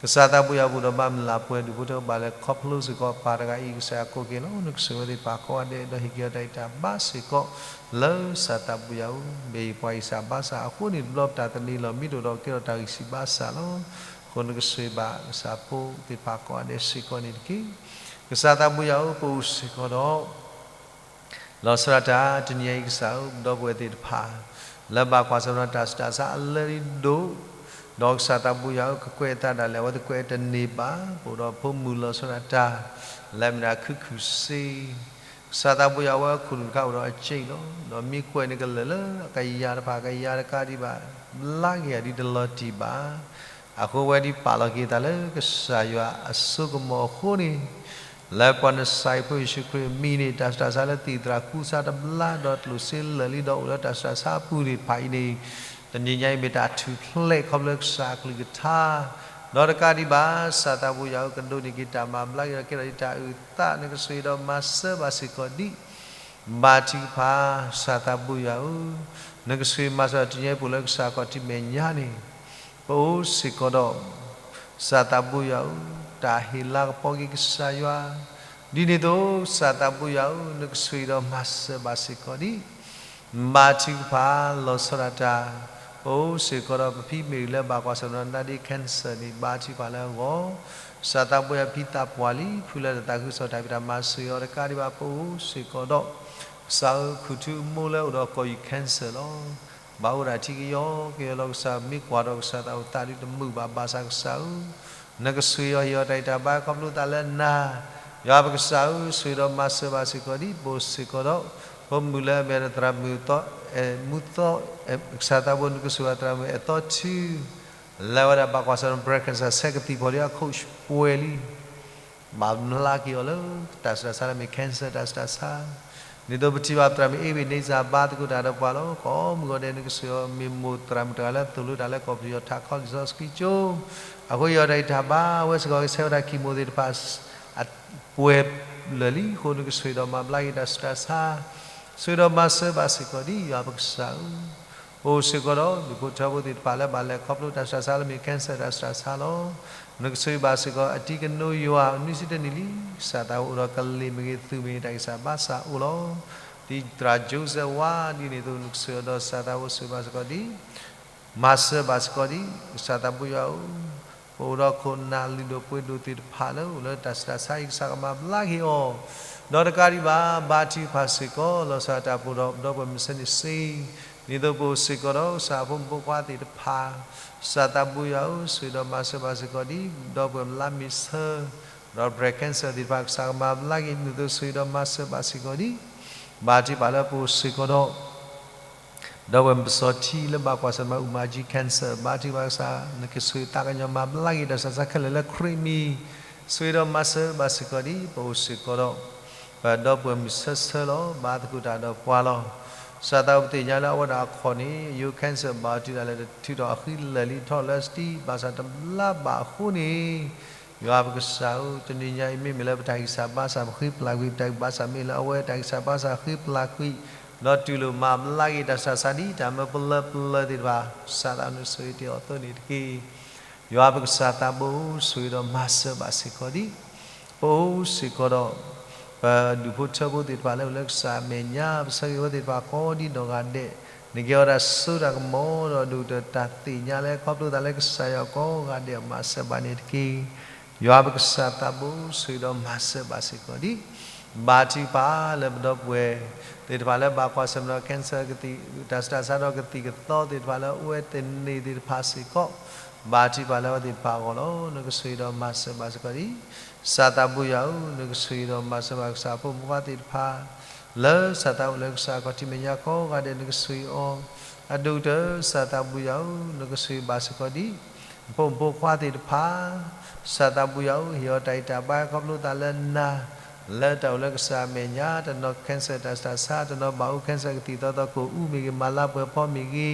ကစၢ်သးဘိယွၤ ပအိၣ်ဒီးဘၣ်မုၢ်လၢ်ပှဲၤဒူၣ်ဖိထၢ ဘၣ်လဲၤခီဖျိစ့ၢ်ကီးပၢ်တဂၤအံၤ ကစၢ်ယွၤကိးက့ၤလီၤ. နကဆိၣ်ဂ့ၤသ့ၣ်တဖၣ်ကိးဂၤဒဲး ဒီးဟ့ၣ်က့ၤအီၤတၢ်အံးတၢ်ဘါစ့ၢ်ကီး လၢကစၢ်သးဘိယွၤဧၢ, မ့ၢ်ပှၤအံၣ်စၢ်ဘါစၢ်အဃိန့ၣ် တဘျီပတၢ်သန့ၤလီၤ မ့ၢ်တအိၣ်ဒီးကဲထီၣ်တၢ်ဂံၢ်စၢ်ဘါစၢ်လီၤ. အဃိနကဆိၣ်ဂ့ၤဘၣ်ကစၢ်ဖိသ့ၣ်တဖၣ်ကိးဂၤဒဲးစ့ၢ်ကီးန့ၣ်တက့ၢ်. ကစၢ်သးဘိယွၤဧၢ, ပအိၣ်စ့ၢ်ကီးဒီး လီၤဆီဒၣ်တၢ် တနံၤညါအံၤကစၢ်ဧၢ, ပဒီပုၢ်ဝဲၢ်သ့ၣ်တဖၣ် လၢဘၣ်ကွၢ်ဆၢၣ်မဲာ်တၢ်ဆူးတၢ်ဆါအလၢာ်ဒိၣ်, ဒီးကစၢ်သးဘိယွၤဧၢ, ကကွဲးအသးဒၣ်လဲာ် အဝဲသ့ၣ်ကွဲးတန့ၢ်ဘၣ်, ပအိၣ်ဒီးဖိမုၣ်လီၤဆီဒၣ်တၢ် လၢအမ့ၢ်ဒၣ်ခုခုစ့ ကစၢ်သးဘိယွၤဧၢ, အဝဲခိၣ်နူာ်တခါအိၣ်ဒီးအစ့လီၤ. ဒီးမ့ၢ်ကွဲးန့ၣ်ကလၢာ်လၢအကယၤတဖၣ် ကယၤတကးဒံးဘၣ် ဘျါက့ၤအဒံးတလီၤတံၢ်ဘၣ်. အဃိဝဲဒ်ပာ်လီၤက့ၤသးလၢကစၢ်ယွၤအစိကမီၤအဃိန့ၣ်, လၢပှၤနစၢ်ဖိယ့ၣ်ၡူးခရံာ်အမံၤန့ၣ် တၢ်ဆူးတၢ်ဆါလၢသ့ၣ်သရၣ်ကူစါတဘျါ ဒီးကျိၣ်စ့လၢာ်လံဒီးအိၣ်လၢတၢ်ဆူးတၢ်ဆါအပူၤသ့ၣ်တဖၣ်အံၤန့ၣ်, တနံၤညါအံၤမ့ၢ်တၢ်ထူၣ်ဖျဲးခီဖျိကစၢ်အကလုၢ်ကထါ, ဒီးတကးဒံးဘၣ် ကစၢ်သးဘိယွၤဧၢ, ကဒိးန့ၢ်က့ၤတၢ်မၤဘျါက့ၤဒီးကဲထီၣ်ဒ်တၢ်အုၣ်သး နကဆိၣ်ဂ့ၤဒီးမၤစၢၤဘၣ်စ့ၢ်ကီးဒံး ဘါထုကဖၣ် ကစၢ်သးဘိယွၤဧၢ, နကဆိၣ်ဂ့ၤမၤစၢၤတနံၤညါအံၤ ပအိၣ်လၢကစၢ်ခီၣ်ထံးမဲာ်ညါန့ၣ်, ပအိၣ်စ့ၢ်ကီးဒီး ကစၢ်သးဘိယွၤဧၢ, တၢ်ဟ့ၣ်လၤကပီၤက့ၤကစၢ်ယွၤ, ဒ်န့ၣ်အသိး ကစၢ်သးဘိယွၤဧၢ, နကဆိၣ်ဂ့ၤဒီးမၤစၢၤဘၣ်စ့ၢ်ကီးဒံး ဘါထုကဖၣ် လီၤဆီဒၣ်တၢ်, ပအိၣ်စ့ၢ်ကီးဒီးပဖံမ့ၢ်ဂ့ၤလၢဘၣ်ကွၢ်ဆၢၣ်မဲာ်တၢ်ဒ် cancer န့ၣ် ဘါထုကဖၣ်လၢအဂီၢ်, ကစၢ်သးဘိယွၤဖံသးပှၢ်လံ, ဖုလၢတသးခုကစီၣ်တၢ်ဖံးတၢ်မၤစၢၤအီၤတကးဒံးဘၣ် ပအိၣ်စ့ၢ်ကီးဒီး ကစၢ်ဧၢ ခူၣ်ထူအမိၢ်လၢအိၣ်ဒီးကီၢ်ယူၢ် cancer လီၤ. ဘၣ်အိၣ်ဒၣ်ထံကယီကယီလီၤ ကစၢ်မ့ၢ်ကွၢ်ဒီးကစၢ်သးအိၣ်သးဒုးတမုာ်ဘၣ် ဘၣ်ဆၣ်ကစၢ်ဧၢ နကဆိၣ်ဂ့ၤအီၤဟ့ၣ်အီၤတၢ်အံးတၢ်ဘါခီဖျိသးလၢနၤ, ယွၤပကစၢ်ဧၢ ဆိၣ်ဂ့ၤဒီးမၤစၢၤဘၣ်စ့ၢ်ကီးဒံး ပအိၣ်စ့ၢ်ကီးဒီး ပမုၢ်လၢအမ့ၢ်သရၣ်မုၣ်သီ, မုၢ်သီ, ကစၢ်သးဘိနကဆိၣ်ဂ့ၤသရၣ်မုၣ်အဲၣ်သီထူ လၢအဝဲဒၣ်ဘၣ်ကွၢ်ဆၢၣ်မဲာ် breast cancer ဆဲးကသံၣ်ဖီၣ်လံ အခိၣ်ပှဲၤလံ ဘၣ်မျးက့ၤအီၤလၢ တၢ်ဆူးတၢ်ဆါလၢမ့ၢ် cancer တၢ်ဆူးတၢ်ဆါ, ဒ်သိးပထံၣ်ဘၣ်သရၣ်မုၣ် Ebenezer ဘါသကိးတၢ်ဒီးပှၤလီၤ. ကိးမုၢ်ဂီၤဒဲး နကဆိၣ်ဂ့ၤအီၤ မ့ၢ်မိၢ်သရၣ်မုၣ်တဂၤလၢသိၣ်လိတၢ်လၢကီၢ်ပယီၤထးခီလံာ်စီဆှံကၠိ, အဃိဟ့ၣ်အီၤတၢ်အံးတၢ်ဘါ အဝဲစ့ၢ်ကီးကဆဲးဝဲဒၣ် chemo သ့ၣ်တဖၣ် အပှဲၤလၢာ်လံအဃိ နကဆိၣ်ဂ့ၤဒီးမၤဘျါက့ၤတၢ်ဆူးတၢ်ဆါ, ဆိၣ်ဂ့ၤဒီးမၤစၢၤဘၣ်စ့ၢ်ကီးဒံး ယွၤပကစၢ်ဧၢ ပအိၣ်စ့ၢ်ကီးဒီး ဒူၣ်ဖိထၢဖိသ့ၣ်တဖၣ်လၢဘၣ်လဲၤခီဖျိတၢ်ဆူးတၢ်ဆါလၢမ့ၢ် cancer တၢ်ဆူးတၢ်ဆါလီၤ. နကဆိၣ်ဂ့ၤဘၣ်စ့ၢ်ကီး အတံၤကနိယွၤ နွံဆံတနံၣ်လံ, ကစၢ်သးအိၣ်ဒီးကလံၤမ့ၢ်ဂ့ၤ သူၣ်မ့ၢ်ဂ့ၤ တၢ်ဂံၢ်စၢ်ဘါစၢ်အိၣ်လီၤ. ဒ်သရၣ် Joseph ဝါဒ်န့ၣ်အသိး နကဆိၣ်ဂ့ၤဒီး ကစၢ်သးအိၣ်စ့ၢ်ဘၣ်စ့ၢ်ကီးဒ် မၤစၢၤဘၣ်စ့ၢ်ကီးဒ် ကစၢ်သးဘိယွၤဧၢ, ပအိၣ်ဒီးခိၣ်နၢ်လုၢ်ဒိၣ်ပှ့ၤဒိၣ်သ့ၣ်တဖၣ်လၢအိၣ်လၢတၢ်ဆူးတၢ်ဆါအံၤ ကစၢ်ကမၤဘျါက့ၤအီၤ, ဒီးတကးဒံးဘၣ် ဘါထုကဖၣ်စ့ၢ်ကီး လီၤဆီဒၣ်တၢ်အိၣ်ဖှိၣ်ဒီး ပဒီပုၢ်ဝဲၢ်မုၢ်ဆ့ၣ်န့ၣ်စ့ၢ်, ဒ်သိးပအိၣ်စ့ၢ်ကီးဒီး ကစၢ်ဖိမုၣ်ဖိခွါသ့ၣ်တဖၣ်, ကစၢ်သးဘိယွၤဧၢ, ဆိၣ်ဂ့ၤဒီးမၤစၢၤဘၣ်စ့ၢ်ကီးဒ် ပဒီပုၢ်ဝဲၢ်လါမ့ၤဆၢ, ဒီး breast cancer သ့ၣ်တဖၣ် ကစၢ်ကမၤဘျါက့ၤ ဒ်သိးဆိၣ်ဂ့ၤဒီးမၤစၢၤဘၣ်စ့ၢ်ကီးဒ် ဘါထုကဖၣ်လၢပအိၣ်စ့ၢ်ကီးဒီး ဒီပုၢ်ဝဲၢ်မုၢ်စီၤထံလၢဘၣ်ကွၢ်ဆၢၣ်မဲာ် အူမၤကၠံ cancer ဘါထုကဖၣ်ကစၢ် နကဆိၣ်ဂ့ၤသးကညီၤမၤဘျါက့ၤ တၢ်ဆူးတၢ်ဆါခဲလၢာ်လၢခရံာ်အမံၤ, ဆိၣ်ဂ့ၤဒီးမၤစၢၤဘၣ်စ့ၢ်ကီးဒ် ပအိၣ်စ့ၢ်ကီးဒီး ပဒီပုၢ်ဝဲၢ်မုၢ်ဆၢဆၢလီၤ. ဘါသကိးတၢ်ဒီးပှၤလီၤ. ကစၢ်သးအိၣ်ပသ့ၣ်ညါလၢအဝဲဒၣ်အခီၣ်န့ၣ် ယိၤ cancer ဘၣ်အီၤတုၤဒၣ်လဲာ် တထုးထီၣ်အဃံလၢာ်လံ ထီၣ်လၢစတံ ဘၣ်ဆၣ်တဘျါဘၣ်အဃိန့ၣ် ယွၤပကစၢ်ဧၢ, တနံၤညါအံၤ မ့မ့ၢ်လၢပတၢ်ဂံၢ်စၢ်ဘါစၢ် ပဃ့ပျၢ်ကွံာ် ပတၢ်ဂံၢ်ဘါစၢ် မ့ၢ်လၢအဝဲတၢ်ဂံၢ်စၢ်ဘါစၢ်ဃ့ပျၢ်ကွံာ်, ဒီးတူၢ်လိာ်မၤဘျါက့ၤတၢ်ဆူးတၢ်ဆါဒ်တၢ်မၢပလၢပလၢသ့ၣ်တဖၣ်, ကစၢ်သးနဆိၣ်ဂ့ၤတ့ၢ်အီၤအသိးန့ၣ်တက့ၢ်. ယွၤပကစၢ်သးဘိ ဆိၣ်ဂ့ၤဒီးမၤစၢၤဘၣ်စ့ၢ်ကီးဒ် ပအိၣ်စ့ၢ်ကီးဒီး ပဒူၣ်ဖိထၢဖိသ့ၣ်တဖၣ်လၢအိၣ်လၢကစၢ်အမဲာ်ညါ ပဆၢဂ့ၤဝဲသ့ၣ်တဖၣ်ကိးဒ်နီၢ်ဂၤဒဲး, နကဲအီၤတၢ်စိတၢ်ကမီၤဒီး ဒိၣ်ကတၢၢ်တၢ်သ့ၣ်ညါလၢခီဖျိသးလၢကစၢ်ယွၤကိးဂၤဒဲး မၤစၢၤဘၣ်န့ၣ်တက့ၢ်. ယွၤပကစၢ်သးဘိ ဆိၣ်ဂ့ၤဒီးမၤစၢၤဘၣ်စ့ၢ်ကီးဒ် ဘါထုကဖၣ်လၢပဒီပုၢ်ဝဲၢ်သ့ၣ်တဖၣ်လၢဘၣ်ကွၢ်ဆၢၣ်မဲာ်ဒီး cancer ကသံၣ် တၢ်ဆူးတၢ်ဆါဒီးကသံၣ်ကသီသ့ၣ်တဖၣ်လၢအဝဲသ့ၣ်န့ၣ်သ့ၣ်တဖၣ်စ့ၢ်ကီး, ဘါထုကဖၣ်လၢအဝဲသ့ၣ်တဖၣ်အဂီၢ်လီၤ. နကဆိၣ်ဂ့ၤဒီးမၤစၢၤဘၣ်စ့ၢ်ကီးဒ် ကစၢ်သးဘိယွၤဧၢ, နကဆိၣ်ဂ့ၤဒီးမၤစၢၤဘၣ်ကစၢ်ဖိမုၣ်ဖိခွါသ့ၣ်တဖၣ် လၢကစၢ်သးအိၣ်လၢကစၢ်အခီၣ်ထံးမဲာ်ညါကိးဂၤဒဲး နကဆိၣ်ဂ့ၤအီၤ, အဒိၣ်ကတၢၢ် ကစၢ်သးဘိယွၤဧၢ, နကဆိၣ်ဂ့ၤဘၣ်စ့ၢ်ကီးဒ် ဖိမုၣ်ဖိခွါသ့ၣ်တဖၣ်, ကစၢ်သးဘိယွၤဧၢ, ဟ့ၣ်အီၤတၢ်ဂံၢ်တၢ်ဘါခီဖျိသးလၢနၤ, လၢတၢ်အိၣ်လၢကစၢ်အမဲာ်ညါ, တနီၤ cancer တၢ်ဆူးတၢ်ဆါ, တနီၤဘၣ်အိၣ် cancer ကသံၣ်သီသီ ကိၣ်အူမ့ၢ်ဂ့ၤ, မၤလၤပှဲၤဖီမ့ၢ်ဂ့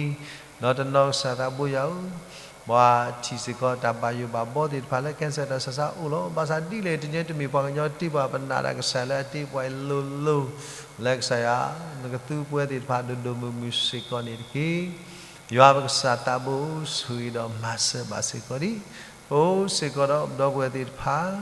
ၤ, ဒီးတနီၤကစၢ်သးဘိယွၤဧၢ ပှၤထံၣ်စ့ၢ်ကီးတၢ်ဘၣ်ယိၣ်ဘၣ်ဘီသ့ၣ်တဖၣ်လၢ cancer တၢ်ဆူးတၢ်ဆါအိၣ်လီၤ. ဘၣ်ဆၣ်ဒ်လဲၣ်တညဲ တမ့ၢ်ပှၤကညီတ့ပှၤ ပနာ်တၢ်ကစၢ်လၢအတ့ပှၤအံၤလိၤလိၤ, လၢကစၢ်ယွၤ နကသူပဝဲသ့ၣ်တဖၣ်ဒိၣ်ဒိၣ်မုၢ်မုၢ်စ့ၢ်ကီးန့ၣ်တက့ၢ်. ယွၤပကစၢ်သးဘိ ဆိၣ်ဂ့ၤဒီးမၤစၢၤဘၣ်စ့ၢ်ကီးဒ် ပအိၣ်စ့ၢ်ကီးဒီးပဒီပုၢ်ဝဲၢ်သ့ၣ်တဖၣ်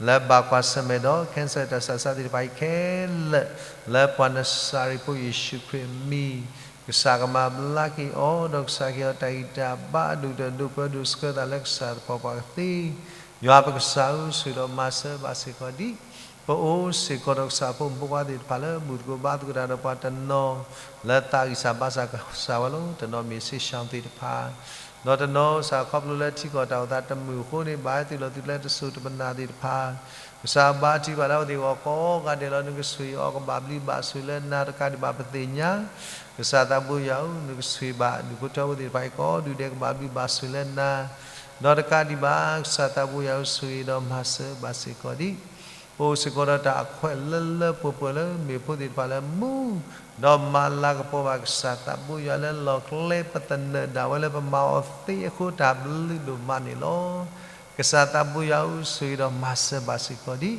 လၢဘၣ်ကွၢ်ဆၢၣ်မဲာ်ဒီး cancer တၢ်ဆူးတၢ်ဆါသ့ၣ်တဖၣ်အံၤခဲလၢာ်, လၢပှၤနစၤရ့းဖိယ့ၣ်ၡူးခရံာ်အမံၤ, ကစၢ်ကမၤဘျါက့ၤအီၤ, ဒီးကစၢ်ကဟ့ၣ်အီၤတၢ်ဂံၢ်တၢ်ဘါ ဒိၣ်ကတၢၢ်ဒိၣ်ပှဲၤဒိၣ်ဆှၢသးလၢကစၢ်သပှၢ်ပှၢ်ကသ့, ယွၤပကစၢ်ဧၢ, ဆိၣ်ဂ့ၤဒီးမၤစၢၤဘၣ်စ့ၢ်ကီးဒ် ပအိၣ်စ့ၢ်ကီးဒီးကစၢ်ဖိမုၣ်ဖိခွါသ့ၣ်တဖၣ်လၢ ဘူၣ်သကိးဘါသကိးတၢ်ဒီးပှၤတနီၤ လၢသးဂံၢ်စၢ်ဘါစၢ်ကစၢ်ဝဲလီၤ. တနီၤမ့ၢ် ဆ့ၣ်ၡံသ့ၣ်တဖၣ်, ဒီးတနီၤကစၢ်ခီဖျိလၢထံကီၢ်တၢ်အိၣ်သးတမုာ်အဃိန့ၣ် ဘၣ်ဟဲသုးလီၤသုးကျဲတစိၢ်တပနၢ်သ့ၣ်တဖၣ်, ကစၢ်ဘါထုကဖၣ်လၢအဝဲသ့ၣ်အဂီၢ်ကိးဂၤဒဲးလီၤ. နကဆိၣ်ဂ့ၤအီၤကဘၣ်ဘျုးဘၣ်ဆိၣ်လၢနၤ တကးဒံးဘၣ်ပသ့ၣ်ညါ, ကစၢ်သးဘိယွၤဧၢ, နကဆိၣ်ဂ့ၤဘၣ်ဒူၣ်ဖိထၢဖိသ့ၣ်တဖၣ်အံၤကိးဒူၣ်ဒဲး ကဘၣ်ဘျုးဘၣ်ဆိၣ်လၢနၤ, ဒီးတကးဒံးဘၣ် ကစၢ်သးဘိယွၤဧၢ, ဆိၣ်ဂ့ၤဒီးမၤစၢၤဘၣ်စ့ၢ်ကီးဒ် ပအိၣ်စ့ၢ်ကီးဒီးတၢ်အခွဲးလၢလၢပှဲၤပှဲၤလၢမ့ၣ်ဖိသ့ၣ်တဖၣ်လၢမူ, ဒီးမၤလၤကပီၤဘၣ်ကစၢ်သးဘိယွၤလၢလီၢ်ကျဲ ပသနၢၣ်ဒၣ်ဝဲလၢပမၤအီၤသ့အဃိ တၢ်ဘျုးဒိၣ်မးန့ၣ်လီၤ. ကစၢ်သးဘိယွၤဧၢ, ဆိၣ်ဂ့ၤဒီးမၤစၢၤဘၣ်စ့ၢ်ကီးဒ်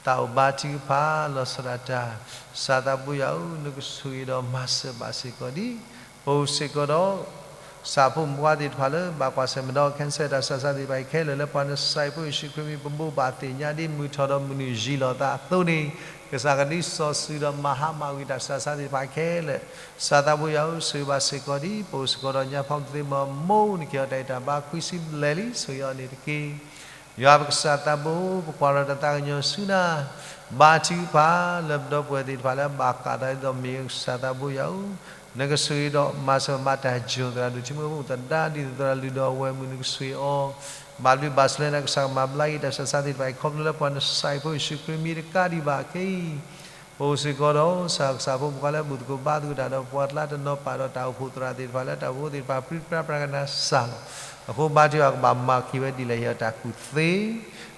သးအိၣ်ဘါထုကဖၣ်လီၤဆီဒၣ်တၢ်, ကစၢ်သးဘိယွၤဧၢ, နကဆိၣ်ဂ့ၤဒီးမၤစၢၤဘၣ်စ့ၢ်ကီးဒ် ပအိၣ်စ့ၢ်ကီးဒီး ကစၢ်ဖိမုၣ်ဖိခွါသ့ၣ်တဖၣ်လၢ ဘၣ်ကွၢ်ဆၢၣ်မဲာ်ဒီး cancer တၢ်ဆူးတၢ်ဆါသ့ၣ်တဖၣ်အံၤခဲလၢာ် လၢပှၤနစၤရ့းဖိယ့ၣ်ၡူးခရံာ်မံၤ ပဘိးဘၣ်သ့ၣ်ညါဒ်မုၢ်ထီၣ်ဒီးမုၢ်နုာ်ယံၤလီၤသးအသိးန့ၣ်, ကစၢ်ကဒုးစီၤစုၤဒီးမၤဟါမၢ်ကွံာ်တၢ်ဆူးတၢ်ဆါသ့ၣ်တဖၣ်ခဲလၢာ်, ကစၢ်သးဘိယွၤဧၢ, ဆိၣ်ဂ့ၤဘၣ်စ့ၢ်ကီးဒ် ပအိၣ်စ့ၢ်ကီးဒီးညါဖီမသ့မီၢ်မိၢ် နကဟ့ၣ်အီၤတၢ်ဂံၢ်တၢ်ဘါခွံဆံဘျဲၣ်လံ ဆိၣ်ဂ့ၤအီၤန့ၣ်တက့ၢ်. ယွၤပကစၢ်သးဘိ, ပကွၢ်လီၤတၢ်သးကညီၤဆူနၤ, ဘါထုကဖၣ်လၢပဒီပုၢ်ဝဲၢ်သ့ၣ်တဖၣ်လၢဘၣ်ဃးသးဒ်သိးမ့ၢ် ကစၢ်သးဘိယွၤဧၢ, နကဆိၣ်ဂ့ၤဒီးမၤစၢၤမၤတၢ်ယိာ်သရၣ်ဒိၣ်ထံမိၢ်ဖိသဒါ ဒ်သိးသရၣ်လုၢ်ဒီးအဝဲၢ်မုၣ် နကဆိၣ်ဂ့ၤအီၤ, ဘၣ်ဘျုးဘၣ်ဆိၣ်လၢနၤ ကစၢ်ကမၤဘျါက့ၤတၢ်ဆူးတၢ်ဆါသ့ၣ်တဖၣ်အံၤ ခီဖျိလၢပှၤနစၤရ့းဖိယ့ၣ်ၡူးခရံာ်မံၤတကးဒံးဘၣ်ခဲအံၤ ပအိၣ်စ့ၢ်ကီးဒီး ကစၢ်ဖိမုၣ်ဖိခွါလၢ ဘူၣ်သကိးဘါသကိးတၢ်ဒီးပှၤကျါ တနီၤပာ်ဒီးတၢ်အိၣ်ဖှိၣ်သရၣ်သ့ၣ်တဖၣ်လၢတၢ်အိၣ်ဖှိၣ်သ့ၣ်တဖၣ်ပြံပြါပြးကနၤစၢ်လီၤ. အဃိဘါထုကဖၣ်ကဘၣ်မၤက့ၤဝဲဒ်လဲၣ် ဟ့ၣ်အီၤတၢ်ကူၣ်သ့, ဒီးက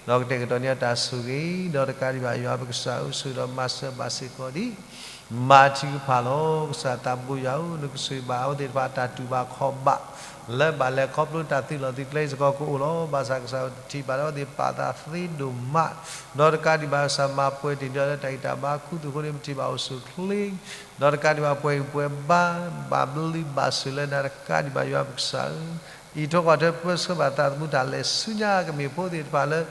တဲာ်ကတီၤန့ၢ်အီၤတၢ်ဆိၣ်ဂ့ၤ, ဒီးတကးဒံးဘၣ် ယွၤပကစၢ်ဧၢ, ဆိၣ်ဂ့ၤဒီးမၤစၢၤဘၣ်စ့ၢ်ကီးဒ် ဘါထုကဖၣ်လီၤ. ကစၢ်သးဘိယွၤဧၢ, နကဆိၣ်ဂ့ၤဘၣ်အဝဲသ့ၣ်တဖၣ်အတၢ်တူၢ်ဘၣ်ခီၣ်ဘၣ်, လၢဘၣ်လဲၤခီဖျိတၢ်သုးလီၢ်သုးကျဲစ့ၢ်ကီးကအိၣ်လီၤ. ဘၣ်ဆၣ်ကစၢ်ယွၤတထံၣ်ဘၣ်ဒီးအဝဲသ့ၣ်ပာ်သးသ့ဒိၣ်မး, ဒီးတကးဒံးဘၣ်ကစၢ်မၤပှဲၤတ့ၢ်ဒံးလၢတၢ်ဂံၢ်တၢ်ဘါခူသူၣ်အဃိန့ၣ် ပထံၣ်ဘၣ်အိၣ်ဆူၣ်အိၣ်ချ့, ဒီးတကးဒံးဘၣ်ပှဲၤဂံၢ်ပှဲၤဘါ, ဘၣ်ဘျုးဘၣ်ဆိၣ်လၢနၤတကးဒံးဘၣ်ယွၤပကစၢ်ဧၢ အံးထွဲကွၢ်ထွဲပၢဆှၢဘၣ်သးသမူတၢ်လဲၤဆူညါကမ့ၢ်ဖိသ့ၣ်တဖၣ်လၢ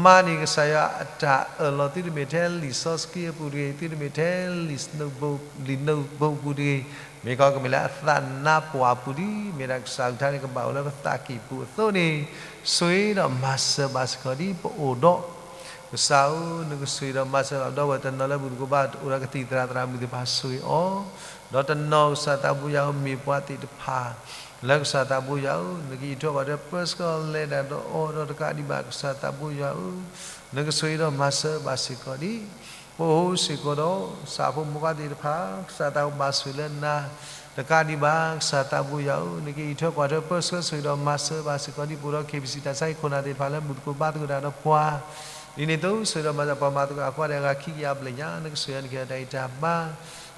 မၤန့ၢ်ကစၢ်ယွၤအတၢ်အၢၣ်လီၤ သုတမ့ၢ်ထဲလံာ်စီဆှံအပူၤတဂ့ၤ, သုတမ့ၢ်ထဲလံာ် လံာ်နုာ်ဘိပူၤတဂ့ၤ, မ့ၢ်ခီကမ့ၢ်လၢအသးနါပှၢ်ပူၤဒံး, မ့ၢ်ဒၣ်ကစၢ်အကလုၢ်ကထါန့ၣ် ကဘၣ်အိၣ်လၢပသးကံၢ်ပူၤအသိးန့ၣ်, ဆိၣ်ဂ့ၤဒီးမၤစၢၤဘၣ်စ့ၢ်ကီးဒ် ပအိၣ်ဒီး ကစၢ်ဧၢ, နကဆိၣ်ဂ့ၤဒီးမၤစၢၤဘၣ်ဒီပုၢ်ဝဲၢ်တနီၤလၢဘူၣ်တကိးဘါအိၣ်ဒီးကသံၣ်သရၣ်သရၣ်မုၣ်သ့ၣ်တဖၣ်ဆိၣ်ဂ့ၤအီၤ, ဒီးတနီၤကစၢ်သးဘိယွၤဧၢ မ့ၢ်ပှၤသ့ၣ်တဖၣ် လၢကစၢ်သးဘိယွၤဧၢ, နကအံးထွဲကွၢ်ထွဲပၢဆှၢလဲၤတၢ်ဒီးအီၤဒီးတကးဒံးဘၣ်ကစၢ်သးဘိယွၤဧၢ, နကဆိၣ်ဂ့ၤဒီးမၤစၢၤဘၣ်စ့ၢ်ကီးဒ် ပအိၣ်စ့ၢ်ကီးဒီး ကစၢ်ဖိမုၣ်ဖိခွါသ့ၣ်တဖၣ်, ကစၢ်သးဘိဘၣ်ဆိၣ်ဂ့ၤလၢနၤ, တကးဒံးဘၣ် ကစၢ်သးဘိယွၤဧၢ, နကအံးထွဲကွၢ်ထွဲပၢဆှၢဆိၣ်ဂ့ၤဒီးမၤစၢၤဘၣ်စ့ၢ်ကီးဒ် ပအိၣ်ဒီး KBC တၢ်ဆါဟံၣ်ခိၣ်နၢ်သ့ၣ်တဖၣ်လၢဘူၣ်တကိးဘါသကိးတၢ်ဒီးပှၤ ဒ်န့ၣ်အသိး ဆိၣ်ဂ့ၤဒီးမၤစၢၤပှၤမၤသကိးအကွၢ်ဒီးအဂၤခံကယၤဘျဲၣ်ညါ, နကဆိၣ်ဂ့ၤန့ၢ်က့ၤတၢ်ဂံၢ်တၢ်ဘါ, ဒ်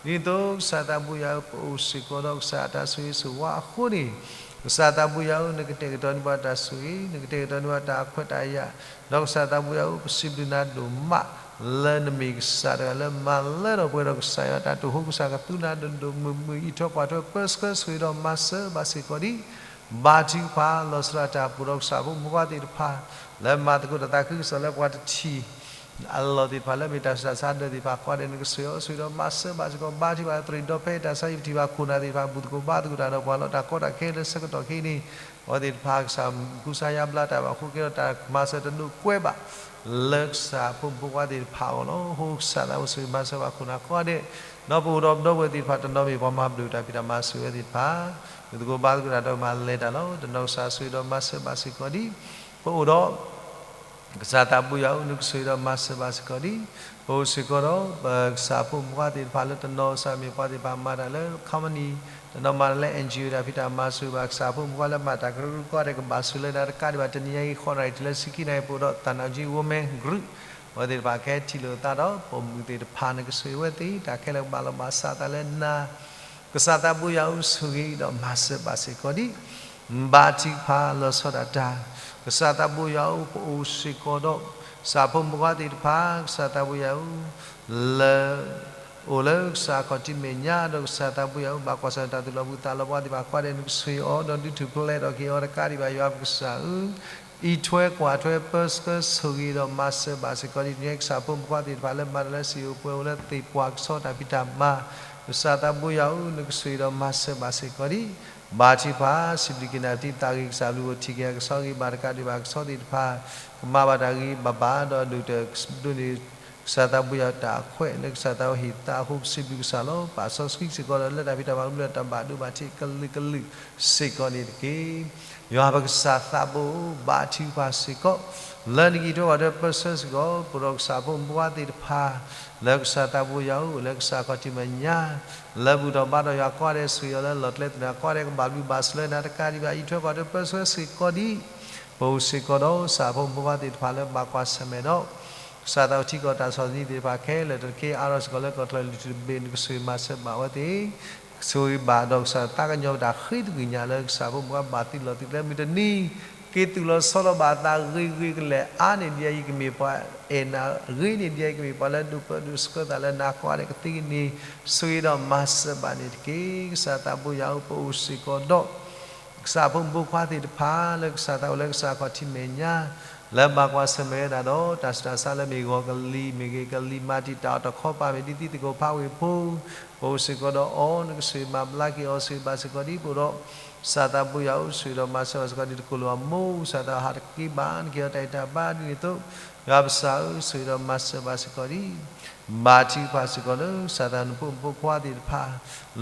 န့ၣ်အသိး ကစၢ်သးဘိယွၤဧၢ, ပအိၣ်စ့ၢ်ကီးဒီးကစၢ်အတၢ်ဆိၣ်ဂ့ၤဆိၣ်ဝါအဃိန့ၣ်, ကစၢ်သးဘိယွၤဧၢ, နကတဲာ်ကတီၤန့ၢ်ပှၤတၢ်ဆိၣ်ဂ့ၤ, နကတဲာ်ကတီၤန့ၢ်ပှၤတၢ်ခွဲးတၢ်ယာ်, ဒီးကစၢ်သးဘိယွၤဧၢ, ပစံးဘျုးနၤဒိၣ်မး လၢနမ့ၢ်ကစၢ်တဂၤလၢမၤလၢထီၣ်ပှဲၤဒီးကစၢ်ယွၤတၢ်တိာ်ဟိ ကစၢ်ကသူနၤဒိၣ်ဒိၣ်မုၢ်မုၢ် အံးထွဲကွၢ်ထွဲပၢဆှၢဆိၣ်ဂ့ၤဒီးမၤစၢၤဘၣ်စ့ၢ်ကီးဒ် ဘါထုကဖၣ်လီၤဆီဒၣ်တၢ်ပူၤဒီးကစၢ်ဖိမုၣ်ဖိခွါသ့ၣ်တဖၣ် လၢမၤသကိးတၢ်သးခုကစီၣ်လၢပှၤတထံၣ်အလီၢ်သ့ၣ်တဖၣ် လၢမ့ၢ်တၢ်ဆူးတၢ်ဆါဒၢးသ့ၣ်တဖၣ်ဃီဒီး နကဆိၣ်ဂ့ၤအီၤဆိၣ်ဂ့ၤဒီးမၤစၢၤဘၣ်စ့ၢ်ကီး ဘါထုကဖၣ်တရံးဒီဖဲတၢ်ဆါဟံၣ်ပထံၣ်ဘၣ်ခိၣ်နၢ်သ့ၣ်တဖၣ် ဘူၣ်သကိးဘါသကိးတၢ်ဒီးပှၤလီၤ တၢ်ကီတၢ်ခဲလၢဆၢကတီၢ်ခဲအံၤန့ၣ် အဝဲသ့ၣ်တဖၣ်ကစၢ်ကူစါယါဘျါတၢ်ဘၣ်အဃိကဲထီၣ်တၢ်မၤစၢၤတဒိးကွဲးဘၣ် လၢကစၢ်ဖိမုၣ်ဖိခွါသ့ၣ်တဖၣ်အဂီၢ်လီၤ. အဃိကစၢ်သးဘိဆိၣ်ဂ့ၤမၤစၢၤဘၣ်ခိၣ်နၢ်ကိးဂၤဒဲး ဒီးပအိၣ်ဒီးပဒီပုၢ်ဝဲၢ်သ့ၣ်တဖၣ်တနီၤမ့ၢ်ပှၤမၤဘျုးတၢ်ဖံးတၢ်မၤစၢၤဝဲသ့ၣ်တဖၣ် ဘူၣ်သကိးဘါသကိးတၢ်ဒီးမၤလဲၤတၢ်လီၤ. တနီၤကစၢ်ဆိၣ်ဂ့ၤဒီးမၤစၢၤဘၣ်စ့ၢ်ကီးဒ် ပအိၣ်ဒီး ကစၢ်သးဘိယွၤဧၢ နကဆိၣ်ဂ့ၤဒီးမၤစၢၤဘၣ်စ့ၢ်ကီးဒ် ပအိၣ်စ့ၢ်ကီးဒီး ပကစၢ်ဖိမုၣ်ဖိခွါသ့ၣ်တဖၣ်လၢတနီၤကစၢ်မ့ၢ်ပှၤသ့ၣ်တဖၣ်မၤတၢ်လၢ company တနီၤမၤတၢ်လၢ NGO တၢ်ဖံးတၢ်မၤစၢၤဘၣ် ကစၢ်ဖိမုၣ်ဖိခွါလၢမၤတၢ်ကရၢကရိကိးဂၤဒဲး ကဘၣ်ဆိၣ်ဂ့ၤလၢနၤတကးဒံးဘၣ် တနံၤညါအံၤ ဃိးနၣ်ရံၣ်တုၤလၢဆံခံနၣ်ရံၣ် ပအိၣ်ဒီး သၣ်နၣ်ကၠံ Women Group အဝဲသ့ၣ်တဖၣ်ကဟဲထံၣ်လိာ်သးဒီး ပိာ်မုၣ်သ့ၣ်တဖၣ် နကဆိၣ်ဂ့ၤဝဲသ့ၣ် တၢ်ခဲလၢာ်ကဘၣ်လီၤဘၣ်စးသးလၢနၤ ကစၢ်သးဘိယွၤဧၢ ဆိၣ်ဂ့ၤဒီးမၤစၢၤဘၣ်စ့ၢ်ကီးဒ် ဘါထုကဖၣ်လီၤဆီဒၣ်တၢ် ကစၢ်သးဘိယွၤဧၢ ပအိၣ်စ့ၢ်ကီးဒီး ကစၢ်ဖိမုၣ်ဖိခွါသ့ၣ်တဖၣ် ကစၢ်သးဘိယွၤဧၢ လၢ အိၣ်လၢကစၢ်ခီၣ်ထံးမဲာ်ညါ ဒီးကစၢ်သးဘိယွၤဧၢ ဘၣ်ကွၢ်ဆၢၣ်မဲာ်တၢ်သူၣ်လီၤဘှံးသးလီၤဘှါသ့ၣ်တဖၣ် ဃီဒီး နကဆိၣ်ဂ့ၤအီၤ ဒီးဒုးထူၣ်ဖျဲးထီၣ်က့ၤအီၤ တကးဒံးဘၣ် ယွၤပကစၢ်ဧၢ အံးထွဲကွၢ်ထွဲပၢဆှၢဆိၣ်ဂ့ၤဒီးမၤစၢၤဘၣ်စ့ၢ်ကီးဒ် တနံၤညါအံၤ ကစၢ်ဖိမုၣ်ဖိခွါသ့ၣ်တဖၣ်လၢမၤတၢ်လၢ စံၣ်အိၣ်ပှဲၤအိၣ်လၢ သ့ၣ်ပှၢ်ကဆီတၢ်ဖံးတၢ်မၤ ကစၢ်သးဘိယွၤဧၢ နကဆိၣ်ဂ့ၤဒီးမၤစၢၤဘၣ်စ့ၢ်ကီးဒ် ဘါထုကဖၣ် စံးဘျုးက့ၤနၤ တံၤသးဂ့ၤ ကစၢ်ဘျုးအိၣ်ထံၣ်က့ၤ ကဆီဂ့ၤဘၣ်တကးဒံးဘၣ် ကဆီသ့ၣ်တဖၣ် ကမၤဘၣ်တၢ်ဂ့ၤဘၣ်ဘၣ် ဒီးဒိၣ်တၢ်ဒိးန့ၢ် ကစၢ်သးဘိယွၤတၢ်အခွဲး လၢကစၢ်သးဝဲဟ့ၣ်သးအဃိ ပစံးဘျုးကစၢ်လီၤ. ပာ်စီဆှံစ့ၢ်ကီးဒီး လၢတၢ်ဖံးတၢ်မၤ လၢတၢ်ဘၣ်ဒိဘၣ်ထံးကလုာ်ကလုာ်စ့ၢ်ကီးန့ၣ်တက့ၢ်. ယွၤပကစၢ်သးဘိ ဘါထုကဖၣ်စ့ၢ်ကီး လၢနကအံးထွဲကွၢ်ထွဲပၢဆှၢစ့ၢ်ကီး ပဒီးကစၢ်ဖိမုၣ်ဖိခွါသ့ၣ်တဖၣ် လၢကစၢ်သးဘိယွၤဧၢ လၢကစၢ်ခီၣ်ထံးမဲာ်ညါ လၢဘူၣ်ထီၣ်ဘါထီၣ်ယွၤကိးဂၤဒဲး ဆိၣ်ဂ့ၤအီၤလၢလီၢ်ကျဲသနၢၣ်ကိးဂၤဒဲး ကဘၣ်ဘျုးဘၣ်ဆိၣ်လၢနၤ တကးဒံးဘၣ် အံးထွဲကွၢ်ထွဲပၢဆှၢစ့ၢ်ကီးဒ် ပအိၣ်စ့ၢ်ကီးဒီး ကစၢ်ဖိမုၣ်ဖိခွါသ့ၣ်တဖၣ်လၢဘၣ်ကွၢ်ဆၢၣ်မဲာ်ဒီး ကစၢ်သးဝဲထံကီၢ်တၢ်ဆီၣ်သနံးသ့ၣ်တဖၣ်ခဲလၢာ် တက့ၢ်အါထီၣ်စ့ၢ်ကီးလၢကီၢ်ချၢလုၢ်ထူၣ်တဘ့ၣ် နကဆိၣ်ဂ့ၤမၤစၢၤဘၣ်အဝဲသ့ၣ် ဆိၣ်ဂ့ၤဘၣ်ဒီးကစၢ်သးကညီၤတၢ်ဃ့သကွံာ်ညါလၢ ကစၢ်ဖိမုၣ်ဖိခွါဘၣ်သုးလီၢ်သုးကျဲမုၢ်တနံၤ က့ၤသူၣ်လီၤဆီလီၤဘၣ်အသးဂ့ၤဂ့ၤကလဲာ် အါန့ၢ်ဒံးအံၤ ကမ့ၢ်ပှၤအဲၣ်နၤ ဂ့ၤန့ၢ်ဒံးအံၤ ကမ့ၢ်ပှၤလၢဒိးပၢဒိးဆှၢသးလၢနၤကိးဂၤဒဲး ကသ့ကန့ၢ် ဆိၣ်ဂ့ၤဒီးမၤစၢၤဘၣ်န့ၣ်တက့ၢ်. ကစၢ်သးဘိယွၤဧၢ ပအိၣ်စ့ၢ်ကီးဒီး ကစၢ်ဖိမုၣ်ဖိခွါသ့ၣ်တဖၣ် လၢကစၢ်သးအိၣ်လၢကစၢ်ခီၣ်ထံးမဲာ်ညါ လၢဘၣ်ကွၢ်ဆၢၣ်မဲာ်ဝဲဒၣ်ဒီး တၢ်ဆူးတၢ်ဆါလၢမ့ၢ်ဂီၤကလံၤ မ့ၢ်ဂ့ၤကလံၤ မၤတံာ်တာ်အီၤတခီပၤ မ့ၢ်ဒ်သံသကိးဖးဝ့ၢ်ဖိ ပအိၣ်စ့ၢ်ကီးဒီးအီၤ နကဆိၣ်ဂ့ၤမၤဘျါက့ၤအီၤ ဆိၣ်ဂ့ၤဘၣ်စ့ၢ်ကီးဒ် ပအိၣ်ဒီး ကစၢ်သးဘိယွၤဧၢ ဆိၣ်ဂ့ၤဒီးမၤစၢၤဘၣ်စ့ၢ်ကီးဒ် တကိၢ်လိာ်အမိၢ် ကစၢ်သးဟးတက့ၢ်ဘၣ် နကဟ့ၣ်အီၤတၢ်ဂံၢ်တၢ်ဘါဒ်န့ၣ်အသိး ယွၤပကစၢ်ဧၢ ဆိၣ်ဂ့ၤဒီးမၤစၢၤဘၣ်စ့ၢ်ကီးဒ် ဘါထုကဖၣ်စ့ၢ်ကီးလၢ ကစၢ်သးနဖိမုၣ်ဖိခွါသ့ၣ်တဖၣ်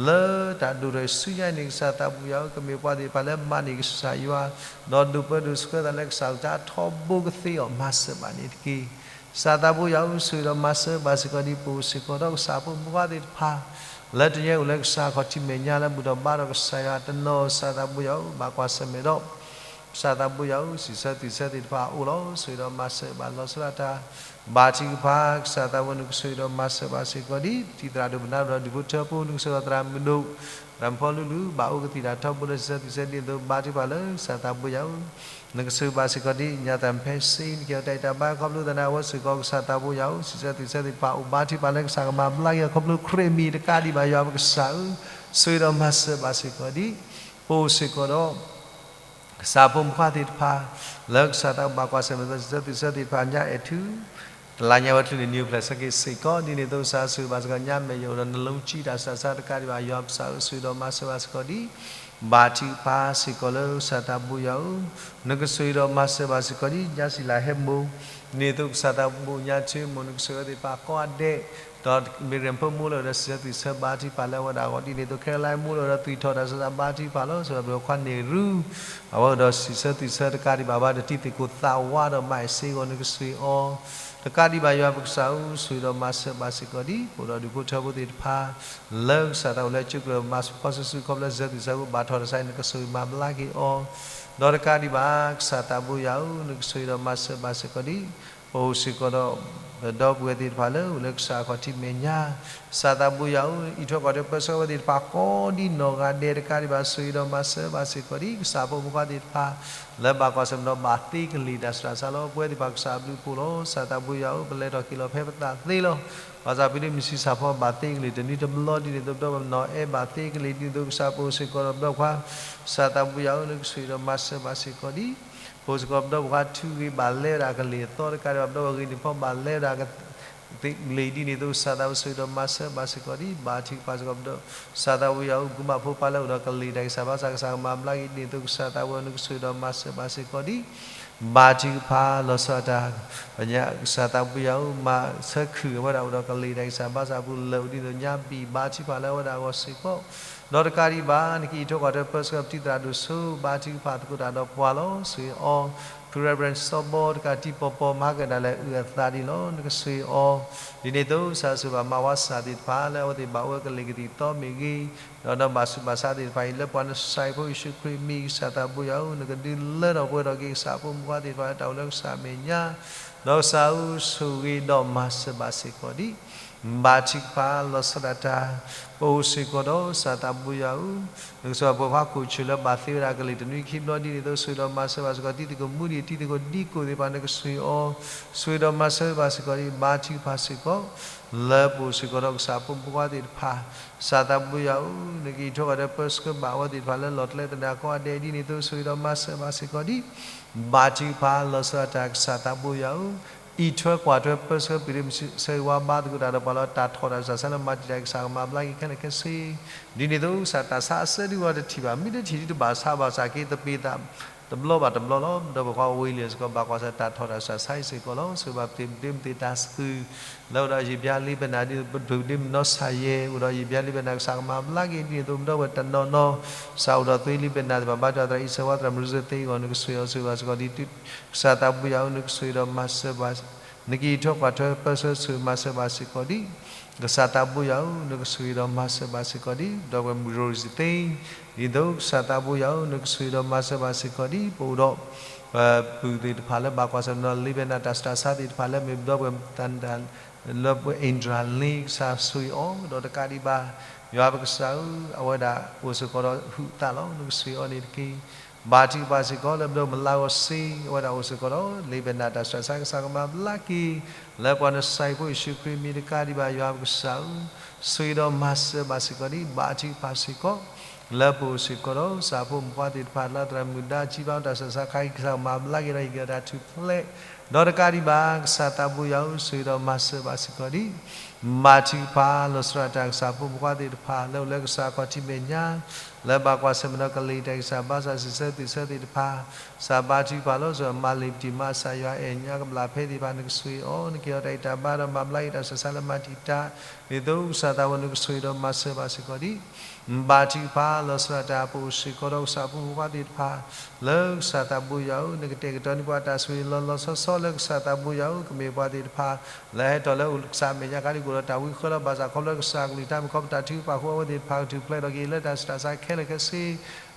လၢတၢ်ဒိၣ်ထီၣ်ဆူညါန့ၣ် ကစၢ်သးဘိယွၤဧၢ ကမ့ၢ်ပှၤသ့ၣ်တဖၣ်လၢမၤန့ၢ်ကစၢ်ယွၤ ဒီးဒိးပၢဒိးဆှၢသးလၢကစၢ်အကလုၢ်ကထါထီဘိကသ့အီၤ မၤစၢၤဘၣ်န့ၣ်တက့ၢ်. ကစၢ်သးဘိယွၤဧၢ ဆိၣ်ဂ့ၤဒီးမၤစၢၤဘၣ်စ့ၢ်ကီးဒ် ပအိၣ်စ့ၢ်ကီးဒီးကစၢ်ဖိမုၣ်ဖိခွါသ့ၣ်တဖၣ် လၢတနံၤအံၤအိၣ်လၢကစၢ်ခီၣ်ထံးမဲာ်ညါလၢဘူၣ်ထီၣ်ဘါထီၣ်ကစၢ်ယွၤတနီၤ ကစၢ်သးဘိယွၤဧၢ ဘၣ်ကွၢ်ဆၢၣ်မဲာ်ဒီး ကစၢ်သးဘိယွၤဧၢ, စံးဆၢသ့ၣ်ဆၢသ့ၣ်တဖၣ်အအိၣ်လီၤ. ဆိၣ်ဂ့ၤဒီးမၤစၢၤဘၣ်လီၤဆီဒၣ်တၢ်, ဘါထုကဖၣ်, ကစၢ်သးဘိယွၤဧၢ, နကဆိၣ်ဂ့ၤဒီးမၤစၢၤဘၣ်စ့ၢ်ကီးဒံး ပတံၤသရၣ်ဒိၣ်ပနၢ်ဒီးဒူၣ်ဖိထၢဖိ, နကဆိၣ်ဂ့ၤဒီးသရၣ်မုၣ်ဒိၣ်, သရၣ်မုၣ်ဖီလူလူ, ဘၣ်အိၣ်ကသံၣ်တၢ်ထီဘိလၢစံးဆၢသ့ၣ်ဆၢဒ်သိး ဘါထုကဖၣ်လၢကစၢ်သးဘိယွၤဧၢ, နကဆိၣ်ဂ့ၤဘၣ်စ့ၢ်ကီးဒံး ညၣ်သၣ်ဖဲစ့ နက့ၤအီၤတၢ်အံၤတၢ်ဘါ ခီဖျိသနာ်အဝဲစ့ၢ်ကီး ကစၢ်သးဘိယွၤဧၢ, စံးဆၢသ့ၣ်ဆၢသ့ၣ်တဖၣ်အိၣ် ဘါထုကဖၣ်လၢကစၢ်ကမၤဘျါက့ၤအီၤ ခီဖျိခရံာ်မံၤတကးဒံးဘၣ် ယွၤပကစၢ်ဧၢ, ဆိၣ်ဂ့ၤဒီးမၤစၢၤဘၣ်စ့ၢ်ကီးဒံး ပအိၣ်စ့ၢ်ကီးဒီး ကစၢ်ဖိမုၣ်ဖိခွါသ့ၣ်တဖၣ် လၢကစၢ်သးဘိယွၤကွၢ်ဆၢၣ်မဲာ်သ့ၣ်ဆၢသ့ၣ်တဖၣ် ညါအဲၣ်ထူ တလါညါဝဲချုးန့ၣ် နံၤအိၣ်ဖျဲၣ်ဆၢက့ၤစ့ၢ်ကီး ဒ်န့ၣ်အသိးကစၢ်ဆိၣ်ဂ့ၤဘၣ်စ့ၢ်ကီး ညါမဲာ်ယိာ်ဒီး နလိၤကံတၢ်စံးတၢ်ဆါတကးဒံးဘၣ် ယွၤပကစၢ်ဧၢ ဆိၣ်ဂ့ၤဒီးမၤစၢၤဘၣ်စ့ၢ်ကီးဒံး ဘါထုကဖၣ်စ့ၢ်ကီးလၢကစၢ်သးဘိယွၤဧၢ, နကဆိၣ်ဂ့ၤဒီးမၤစၢၤဘၣ်စ့ၢ်ကီးဒံး ညါစံလၤဟဲမိၢ်, ဒ်န့ၣ်အသိးကစၢ်သးဘိညါထွ့မိၢ် နကဆိၣ်ဂ့ၤသ့ၣ်တဖၣ်ကိးဂၤဒဲး, ဒီးမ့ၢ်ရၢၢ်ဖိမိၢ်လၢအိၣ်ဒီးစံးဆၢသ့ၣ်ဆၢ ဘါထုကဖၣ်လၢအဝဲဒၣ်အဂီၢ် ဒ်န့ၣ်အသိး ခဲလၢာ်မိၢ်လၢအိၣ်ဒီး သွံၣ်ထီၣ်တၢ်စံးတၢ် ဘါထုကဖၣ်လီၤ. ဆိၣ်ဂ့ၤဘၣ်ပှၤခွါန့ၢ်ရူ အဝဲအိၣ်ဒီးစံးဆၢသ့ၣ်ဆၢတကးဒံးဘၣ် ဘၣ်ဒီးတံၤသကိးသးဝးဒီးမၤအ့ၣ်စ့အဂီၢ် နကဆိၣ်ဂ့ၤအီၤ တကးဒံးဘၣ် ယွၤပကစၢ်ဧၢ ဆိၣ်ဂ့ၤဒီးမၤစၢၤဘၣ်စ့ၢ်ကီးဒံး ပအိၣ်ဒီးဒူၣ်ဖိထၢဖိသ့ၣ်တဖၣ် လၢကစၢ်သးအိၣ်လၢကၠိကျၢၢ်မၤဖီဆူစုခီဖျိစံးဆၢသ့ၣ်ဆၢဖိ ဘၣ်ထီၣ်တၢ်ဆါအံၤ နကဆိၣ်ဂ့ၤမၤဘျါက့ၤအီၤ ဒီးတကးဒံးဘၣ် ကစၢ်သးဘိယွၤဧၢ နကဆိၣ်ဂ့ၤဒီးမၤစၢၤဘၣ်စ့ၢ်ကီးဒံး ပအိၣ်စ့ၢ်ကီးဒီး ပဒီပုၢ်ဝဲၢ်သ့ၣ်တဖၣ်လၢအိၣ်လၢကစၢ်အခီၣ်ထံးမဲာ်ညါ, ကစၢ်သးဘိယွၤဧၢ, အံးထွဲကွၢ်ထွဲပၢဆှၢဝဲသ့ၣ်တဖၣ်ကိးဒ်နီၢ်ဂၤဒဲးတကးဒံးဘၣ် ဆိၣ်ဂ့ၤဒီးမၤစၢၤဘၣ်စ့ၢ်ကီးဒံး ကစၢ်ဖိမုၣ်ဖိခွါသ့ၣ်တဖၣ် လၢဘၣ်ကွၢ်ဆၢၣ်မဲာ်ဒီးဘၣ်သ့ကလံၤတၢ်ဆူးတၢ်ဆါလီၤ. ပဝဲသ့ၣ်တဖၣ်ကစၢ်အဘျုးအဖှိၣ်လီၤ. ကစၢ်သးဘိယွၤဧၢ, ပလဲၤထီၣ်က့ၤလီၤဖဲပသးသ့လီၤ. ဘၣ်ဆၣ်ပဒိးမုၢ်ဆံးစၢ်ဖီဘၣ်သ့ကလံၤတနွံတဘျီဒ်န့ၣ်အသိး ပဒီပုၢ်ဝဲၢ်နီၢ်အဲၣ်ဘၣ်သ့ကလံၤဒ်န့ၣ်အသိး ကစၢ်ပအိၣ်စ့ၢ်ကီးဒီးပဒီပုၢ်ခွါ ကစၢ်သးဘိယွၤဧၢ, နကဆိၣ်ဂ့ၤဒီးမၤစၢၤဘၣ်စ့ၢ်ကီးဒံး ပအိၣ်စ့ၢ်ကီးပဒီပုၢ်ဝဲၢ်ခွါ ထုးဂ့ၤဘၣ်လဲဝဲဒၣ်ကလံၤအသီတကးဒံးဘၣ် ပဒီပုၢ်ဝဲၢ်ဂ့ၤန့ၢ်ဖီဘၣ်လဲဝဲဒၣ်ကလံၤဒ်န့ၣ်အသိး ကစၢ်သးဘိဆိၣ်ဂ့ၤဒီးမၤစၢၤဘၣ်စ့ၢ်ကီးဒံး ဘါထုကဖၣ်စ့ၢ်ကီးပဒီပုၢ်ဝဲၢ် ကစၢ်သးဘိယွၤဧၢ, ကုၢ်မးဖိပှၤလၢအိၣ်ဒီးကလံၤတၢ်ဂံၢ်စၢ်ဘါစၢ် ကစၢ်ကမၤဘျါက့ၤဒ်န့ၣ်အသိး ကစၢ်သးဘိယွၤဧၢ နကဆိၣ်ဂ့ၤဒီးမၤစၢၤဘၣ်စ့ၢ်ကီးဒံး ဘါထုကဖၣ်လီၤဆီဒၣ်တၢ် ပညါ ကစၢ်သးဘိယွၤဧၢ, မၤဆၢခုၣ်အဝဲဒၣ်အိၣ်ဒီးကလံၤတၢ်ဂံၢ်စၢ်ဘါစၢ်အပူၤလၢာ်အူဒ်န့ၣ်အသိး ညါဘံၣ်ဘါထုကဖၣ်လၢအဝဲဒၣ်အဂီၢ်စ့ၢ်ကီး ဒီးတကးဒံးဘၣ် နကအံးထွဲကွၢ်ထွဲပၢဆှၢပတံၤသရၣ်ဒိၣ်စိ ဘါထုကဖၣ်သကိးတၢ်ဒီးပှၤလီၤ. ဆိၣ်ဂ့ၤအီၤ ဖု Reverend စီၤဘီ တကးတံၤပီၤပီၤ မၤကဒါလၢအုၣ်အသးဒ်လီၤ. နကဆိၣ်ဂ့ၤအီၤ ဒ်န့ၣ်အသိး ကစၢ်ဆိၣ်ဂ့ၤဘၣ်မၤဝါစၢ်သ့ၣ်တဖၣ် လၢအဝဲသ့ၣ်ဘၣ်အိၣ်ဝဲကလံၤကသံၣ်သီမ့ၢ်ဂ့ၤ ဒီးနီၢ်ဘၣ်ဆူးဘၣ်ဆါသ့ၣ်တဖၣ်အံၤ လၢပှၤနစၢ်ဖိယ့ၣ်ၡူးခရံာ်အမံၤ ကစၢ်သးဘိယွၤဧၢ, နကဒုးလၢထီၣ်ပှဲၤထီၣ်က့ၤ ကစၢ်ဖိမုၣ်ဖိခွါသ့ၣ်တဖၣ်လၢတၢ်အိၣ်လၢကစၢ်အမဲာ်ညါ ဒီးကစၢ်ဧၢ ဆိၣ်ဂ့ၤဒီးမၤစၢၤဘၣ်စ့ၢ်ကီးဒံး ဘါထုကဖၣ်လီၤဆီဒၣ်တၢ် ပအိၣ်စ့ၢ်ကီးဒီးကစၢ်သးဘိယွၤဧၢ, နကဆိၣ်ဂ့ၤပှၤခွါခိၣ်ဆၢၣ်လၢဘၣ်သ့ဝဲဒၣ်ကလံၤတနွံခံဘျီဒ်န့ၣ်အသိး ဆိၣ်ဂ့ၤဒီးမၤစၢၤဘၣ်စ့ၢ်ကီး တံၤသကိးမူဒံး တံၤသကိးဒံကိၣ်သ့ၣ်တဖၣ် နကဆိၣ်ဂ့ၤအီၤ ဆိၣ်ဂ့ၤဒီးမၤစၢၤဘၣ်စ့ၢ်ကီးဒံး ဘါထုကဖၣ်စ့ၢ်ကီး လၢပအိၣ်စ့ၢ်ကီးဒီးကစၢ်ဖိမုၣ်ဖိခွါသ့ၣ်တဖၣ် ကစၢ်သးဘိယွၤဧၢ, နကအံးထွဲကွၢ်ထွဲပၢဆှၢဘၣ်အဝဲသ့ၣ်တဖၣ်လၢလီၢ်ကျဲသနၢၣ်ကိးဂၤဒဲးဒ်န့ၣ်အသိး ဆိၣ်ဂ့ၤဒီးမၤစၢၤဘၣ်စ့ၢ်ကီးဒံး ဘါထုကဖၣ်လီၤဆီဒၣ်တၢ် ကစၢ်သးဘိယွၤဧၢ, အံးထွဲကွၢ်ထွဲပၢဆှၢ ပဒိးမုၢ်ဆံးဆၢဂ့ၤဝါဘါသကိးတၢ်ဒီးပှၤလီၤ တၢ်ထီၣ်တၢ်စူၢ်တၢ်ဆါလၢမၤတံာ်တာ်ကစၢ်ကမၤဘျါက့ၤခဲလၢာ်ခဲဆ့ ဒ်န့ၣ်အသိး ကစၢ်တၢ်ဆါအဆၢဒုးဝဲတထံၣ်ဘၣ် မ့ၢ်တထံၣ်ဒုးတဘၣ်ဆါဘၣ်ဆၣ်က့ၤသပ့ၤသး တဘျီဘၣ်တဘျီလီၤ. ဒီးပှၤခွါဝံၤလံစ့ၢ်ကီး ဘၣ်ကွၢ်ဆၢၣ်တၢ်ထီၣ်တၢ်စူၢ်တၢ်ဆါအံၤစ့ၢ်ကီးလီၤ. ဆိၣ်ဂ့ၤဘၣ်ပဒိးမုၢ်သ့ၣ်တၢ်စူၢ် လၢအိၣ်ဒီးယံာ်ဘျါလံဘဲနၤ ဒ်ပဒိးမုၢ်နီၢ်ဆၢ်ယဲၢ် အိၣ်ဒီးယံာ်ဘျါလံဘဲနၤ ကစၢ်ကမၤဘျါက့ၤဒ်န့ၣ်အသိး ပဒီပုၢ်ဝဲၢ်တနီၤနီၤ ကစၢ်အိၣ်ဒီးသွံလံဘဲနၤသ့ၣ်တဖၣ် ဘါထုကဖၣ်သရၣ်အံၣ်စၢၤဝါသရၣ်မုၢ်စၢၤသ့အဂီၢ် နကဆိၣ်ဂ့ၤအီၤဆိၣ်ဂ့ၤဘၣ်စ့ၢ်ကီးဒ် ကစၢ်သးဘိယွၤဧၢ နကဆိၣ်ဂ့ၤဒီးမၤစၢၤဘၣ် နကအံးထွဲကွၢ်ထွဲပၢဆှၢဆိၣ်ဂ့ၤမၤစၢၤဘၣ်စ့ၢ်ကီးဒ် ကစၢ်သးဘိယွၤဧၢ နကဆိၣ်ဂ့ၤဒီးမၤစၢၤဘၣ်စ့ၢ်ကီးဒ် ဒီပုၢ်ဝဲၢ်မုၢ်ရိၣ်စံသ့ ဒ်သိးကစၢ်သးဘိယွၤဧၢ နကဆိၣ်ဂ့ၤဒီးမၤစၢၤဘၣ်စ့ၢ်ကီးဒ် ပအိၣ်ဒီး ပုၢ်သ့ၣ်တဖၣ်လၢဘၣ်ကွၢ်ဆၢၣ်နီၤလံဘဲနၤတၢ်စူၢ်တၢ်ဆါသ့ၣ်တဖၣ်လၢ မ့ၢ်ပဒီပုၢ်ဝဲၢ်သၢနဒၣ် လၢပအ့ၣ်ဒြၣ်လ့ ကစၢ်ဆိၣ်ဂ့ၤအီၤ ဒီးတကးဒံးဘၣ် ယွၤပကစၢ်ဧၢ အဝဲဒၣ်အိၣ်စ့ၢ်ကီးဒီးဟုးသးလီၤ နကဆိၣ်ဂ့ၤအီၤန့ၣ်တက့ၢ်. ဘါထုကဖၣ်စ့ၢ်ကီးလၢပဒီပုၢ်ဝဲၢ်လါဂီၢ်စ့ အဝဲဒၣ်အိၣ်စ့ၢ်ကီးဒီး လံာ်ဘဲနၤတၢ်စူၢ်တၢ်ဆါ ကစၢ်ကမၤဘျါက့ၤ လၢပှၤနစၢ်ဖိယ့ၣ်ၡူးခရံာ်မံၤတကးဒံးဘၣ် ယွၤပကစၢ်ဧၢ, ဆိၣ်ဂ့ၤဒီးမၤစၢၤဘၣ်စ့ၢ်ကီးဒံး ဘါထုကဖၣ်စ့ၢ်ကီး လၢပအိၣ်စ့ၢ်ကီးဒီး ကစၢ်ဖိမုၣ်ဖိခွါသ့ၣ်တဖၣ် လၢသရၣ်မုၣ်ဒါ ကံဘါတၢ်စူၢ်တၢ်ဆါခါအံၤ ကစၢ်ကမၤဘျါက့ၤဒီး ဟ့ၣ်က့ၤတၢ်ထူၣ်ဖျဲး ဒီးတကးဒံးဘၣ် ကစၢ်သးဘိယွၤဧၢ ဆိၣ်ဂ့ၤဒီးမၤစၢၤဘၣ်စ့ၢ်ကီးဒံး ဘါထုကဖၣ်လီၤဆီဒၣ်တၢ် ကစၢ်ဖိမုၣ်ဖိခွါသ့ၣ်တဖၣ် လၢအိၣ်လၢကစၢ်အခီၣ်ထံးမဲာ်ညါ လၢဘၣ်ကွၢ်ဆၢၣ်မဲာ်ဒီးကလံၤတၢ်ဂံၢ်စၢ်ဘါစၢ် စံးဆၢသ့ၣ်ဆၢသ့ၣ်တဖၣ် ကစၢ်ဘါထုကဖၣ်လီၤဆီဒၣ် မၤလ့ၤပတံၢ်မၤစၢ်ယွၤအဲၣ်ညါကဘျၣ်ဖဲသ့ၣ်တဖၣ် နကဆိၣ်ဂ့ၤအီၤ နကဟ့ၣ်အီၤတၢ်ဂံၢ်တၢ်ဘါဒီးမၤဘျါက့ၤတၢ်စူၢ်တၢ်ဆါလၢမၤတံာ်တာ် ဒ်သိးကစၢ်သးဘိယွၤ နကဆိၣ်ဂ့ၤဒီးမၤစၢၤဘၣ်စ့ၢ်ကီးဒံး ဘါထုကဖၣ်လီၤဆီဒၣ်တၢ် ပအိၣ်စ့ၢ်ကီးဒီးကစၢ်ဖိမုၣ်ဖိခွါသ့ၣ်တဖၣ် လၢကစၢ်သးဘိယွၤဧၢ နကတဲာ်ကတီၤန့ၢ်ပှၤတၢ်ဆိၣ်ဂ့ၤလီၤလီၤဆီဆီလၢကစၢ်သးဘိယွၤဧၢ ကမ့ၢ်ပှၤသ့ၣ်တဖၣ် လၢဟဲထီၣ်လၢအိၣ်ကစၢ်မဲာ်ညါခါဒ်ကအိၣ်ဒီးတၢ်ဝံဃၢလီၤဘၣ်ဆၣ် ခီဖျိကစၢ်ကလုၢ်ကထါမ့ၢ်ခီဖျိတၢ်ထုကဖၣ်အဃိ အဝဲသ့ၣ်တဖၣ်ကထူၣ်ဖျဲးထီၣ်က့ၤလၢတၢ်စူၢ်တၢ်ဆါခဲလၢာ်ခဲဆ့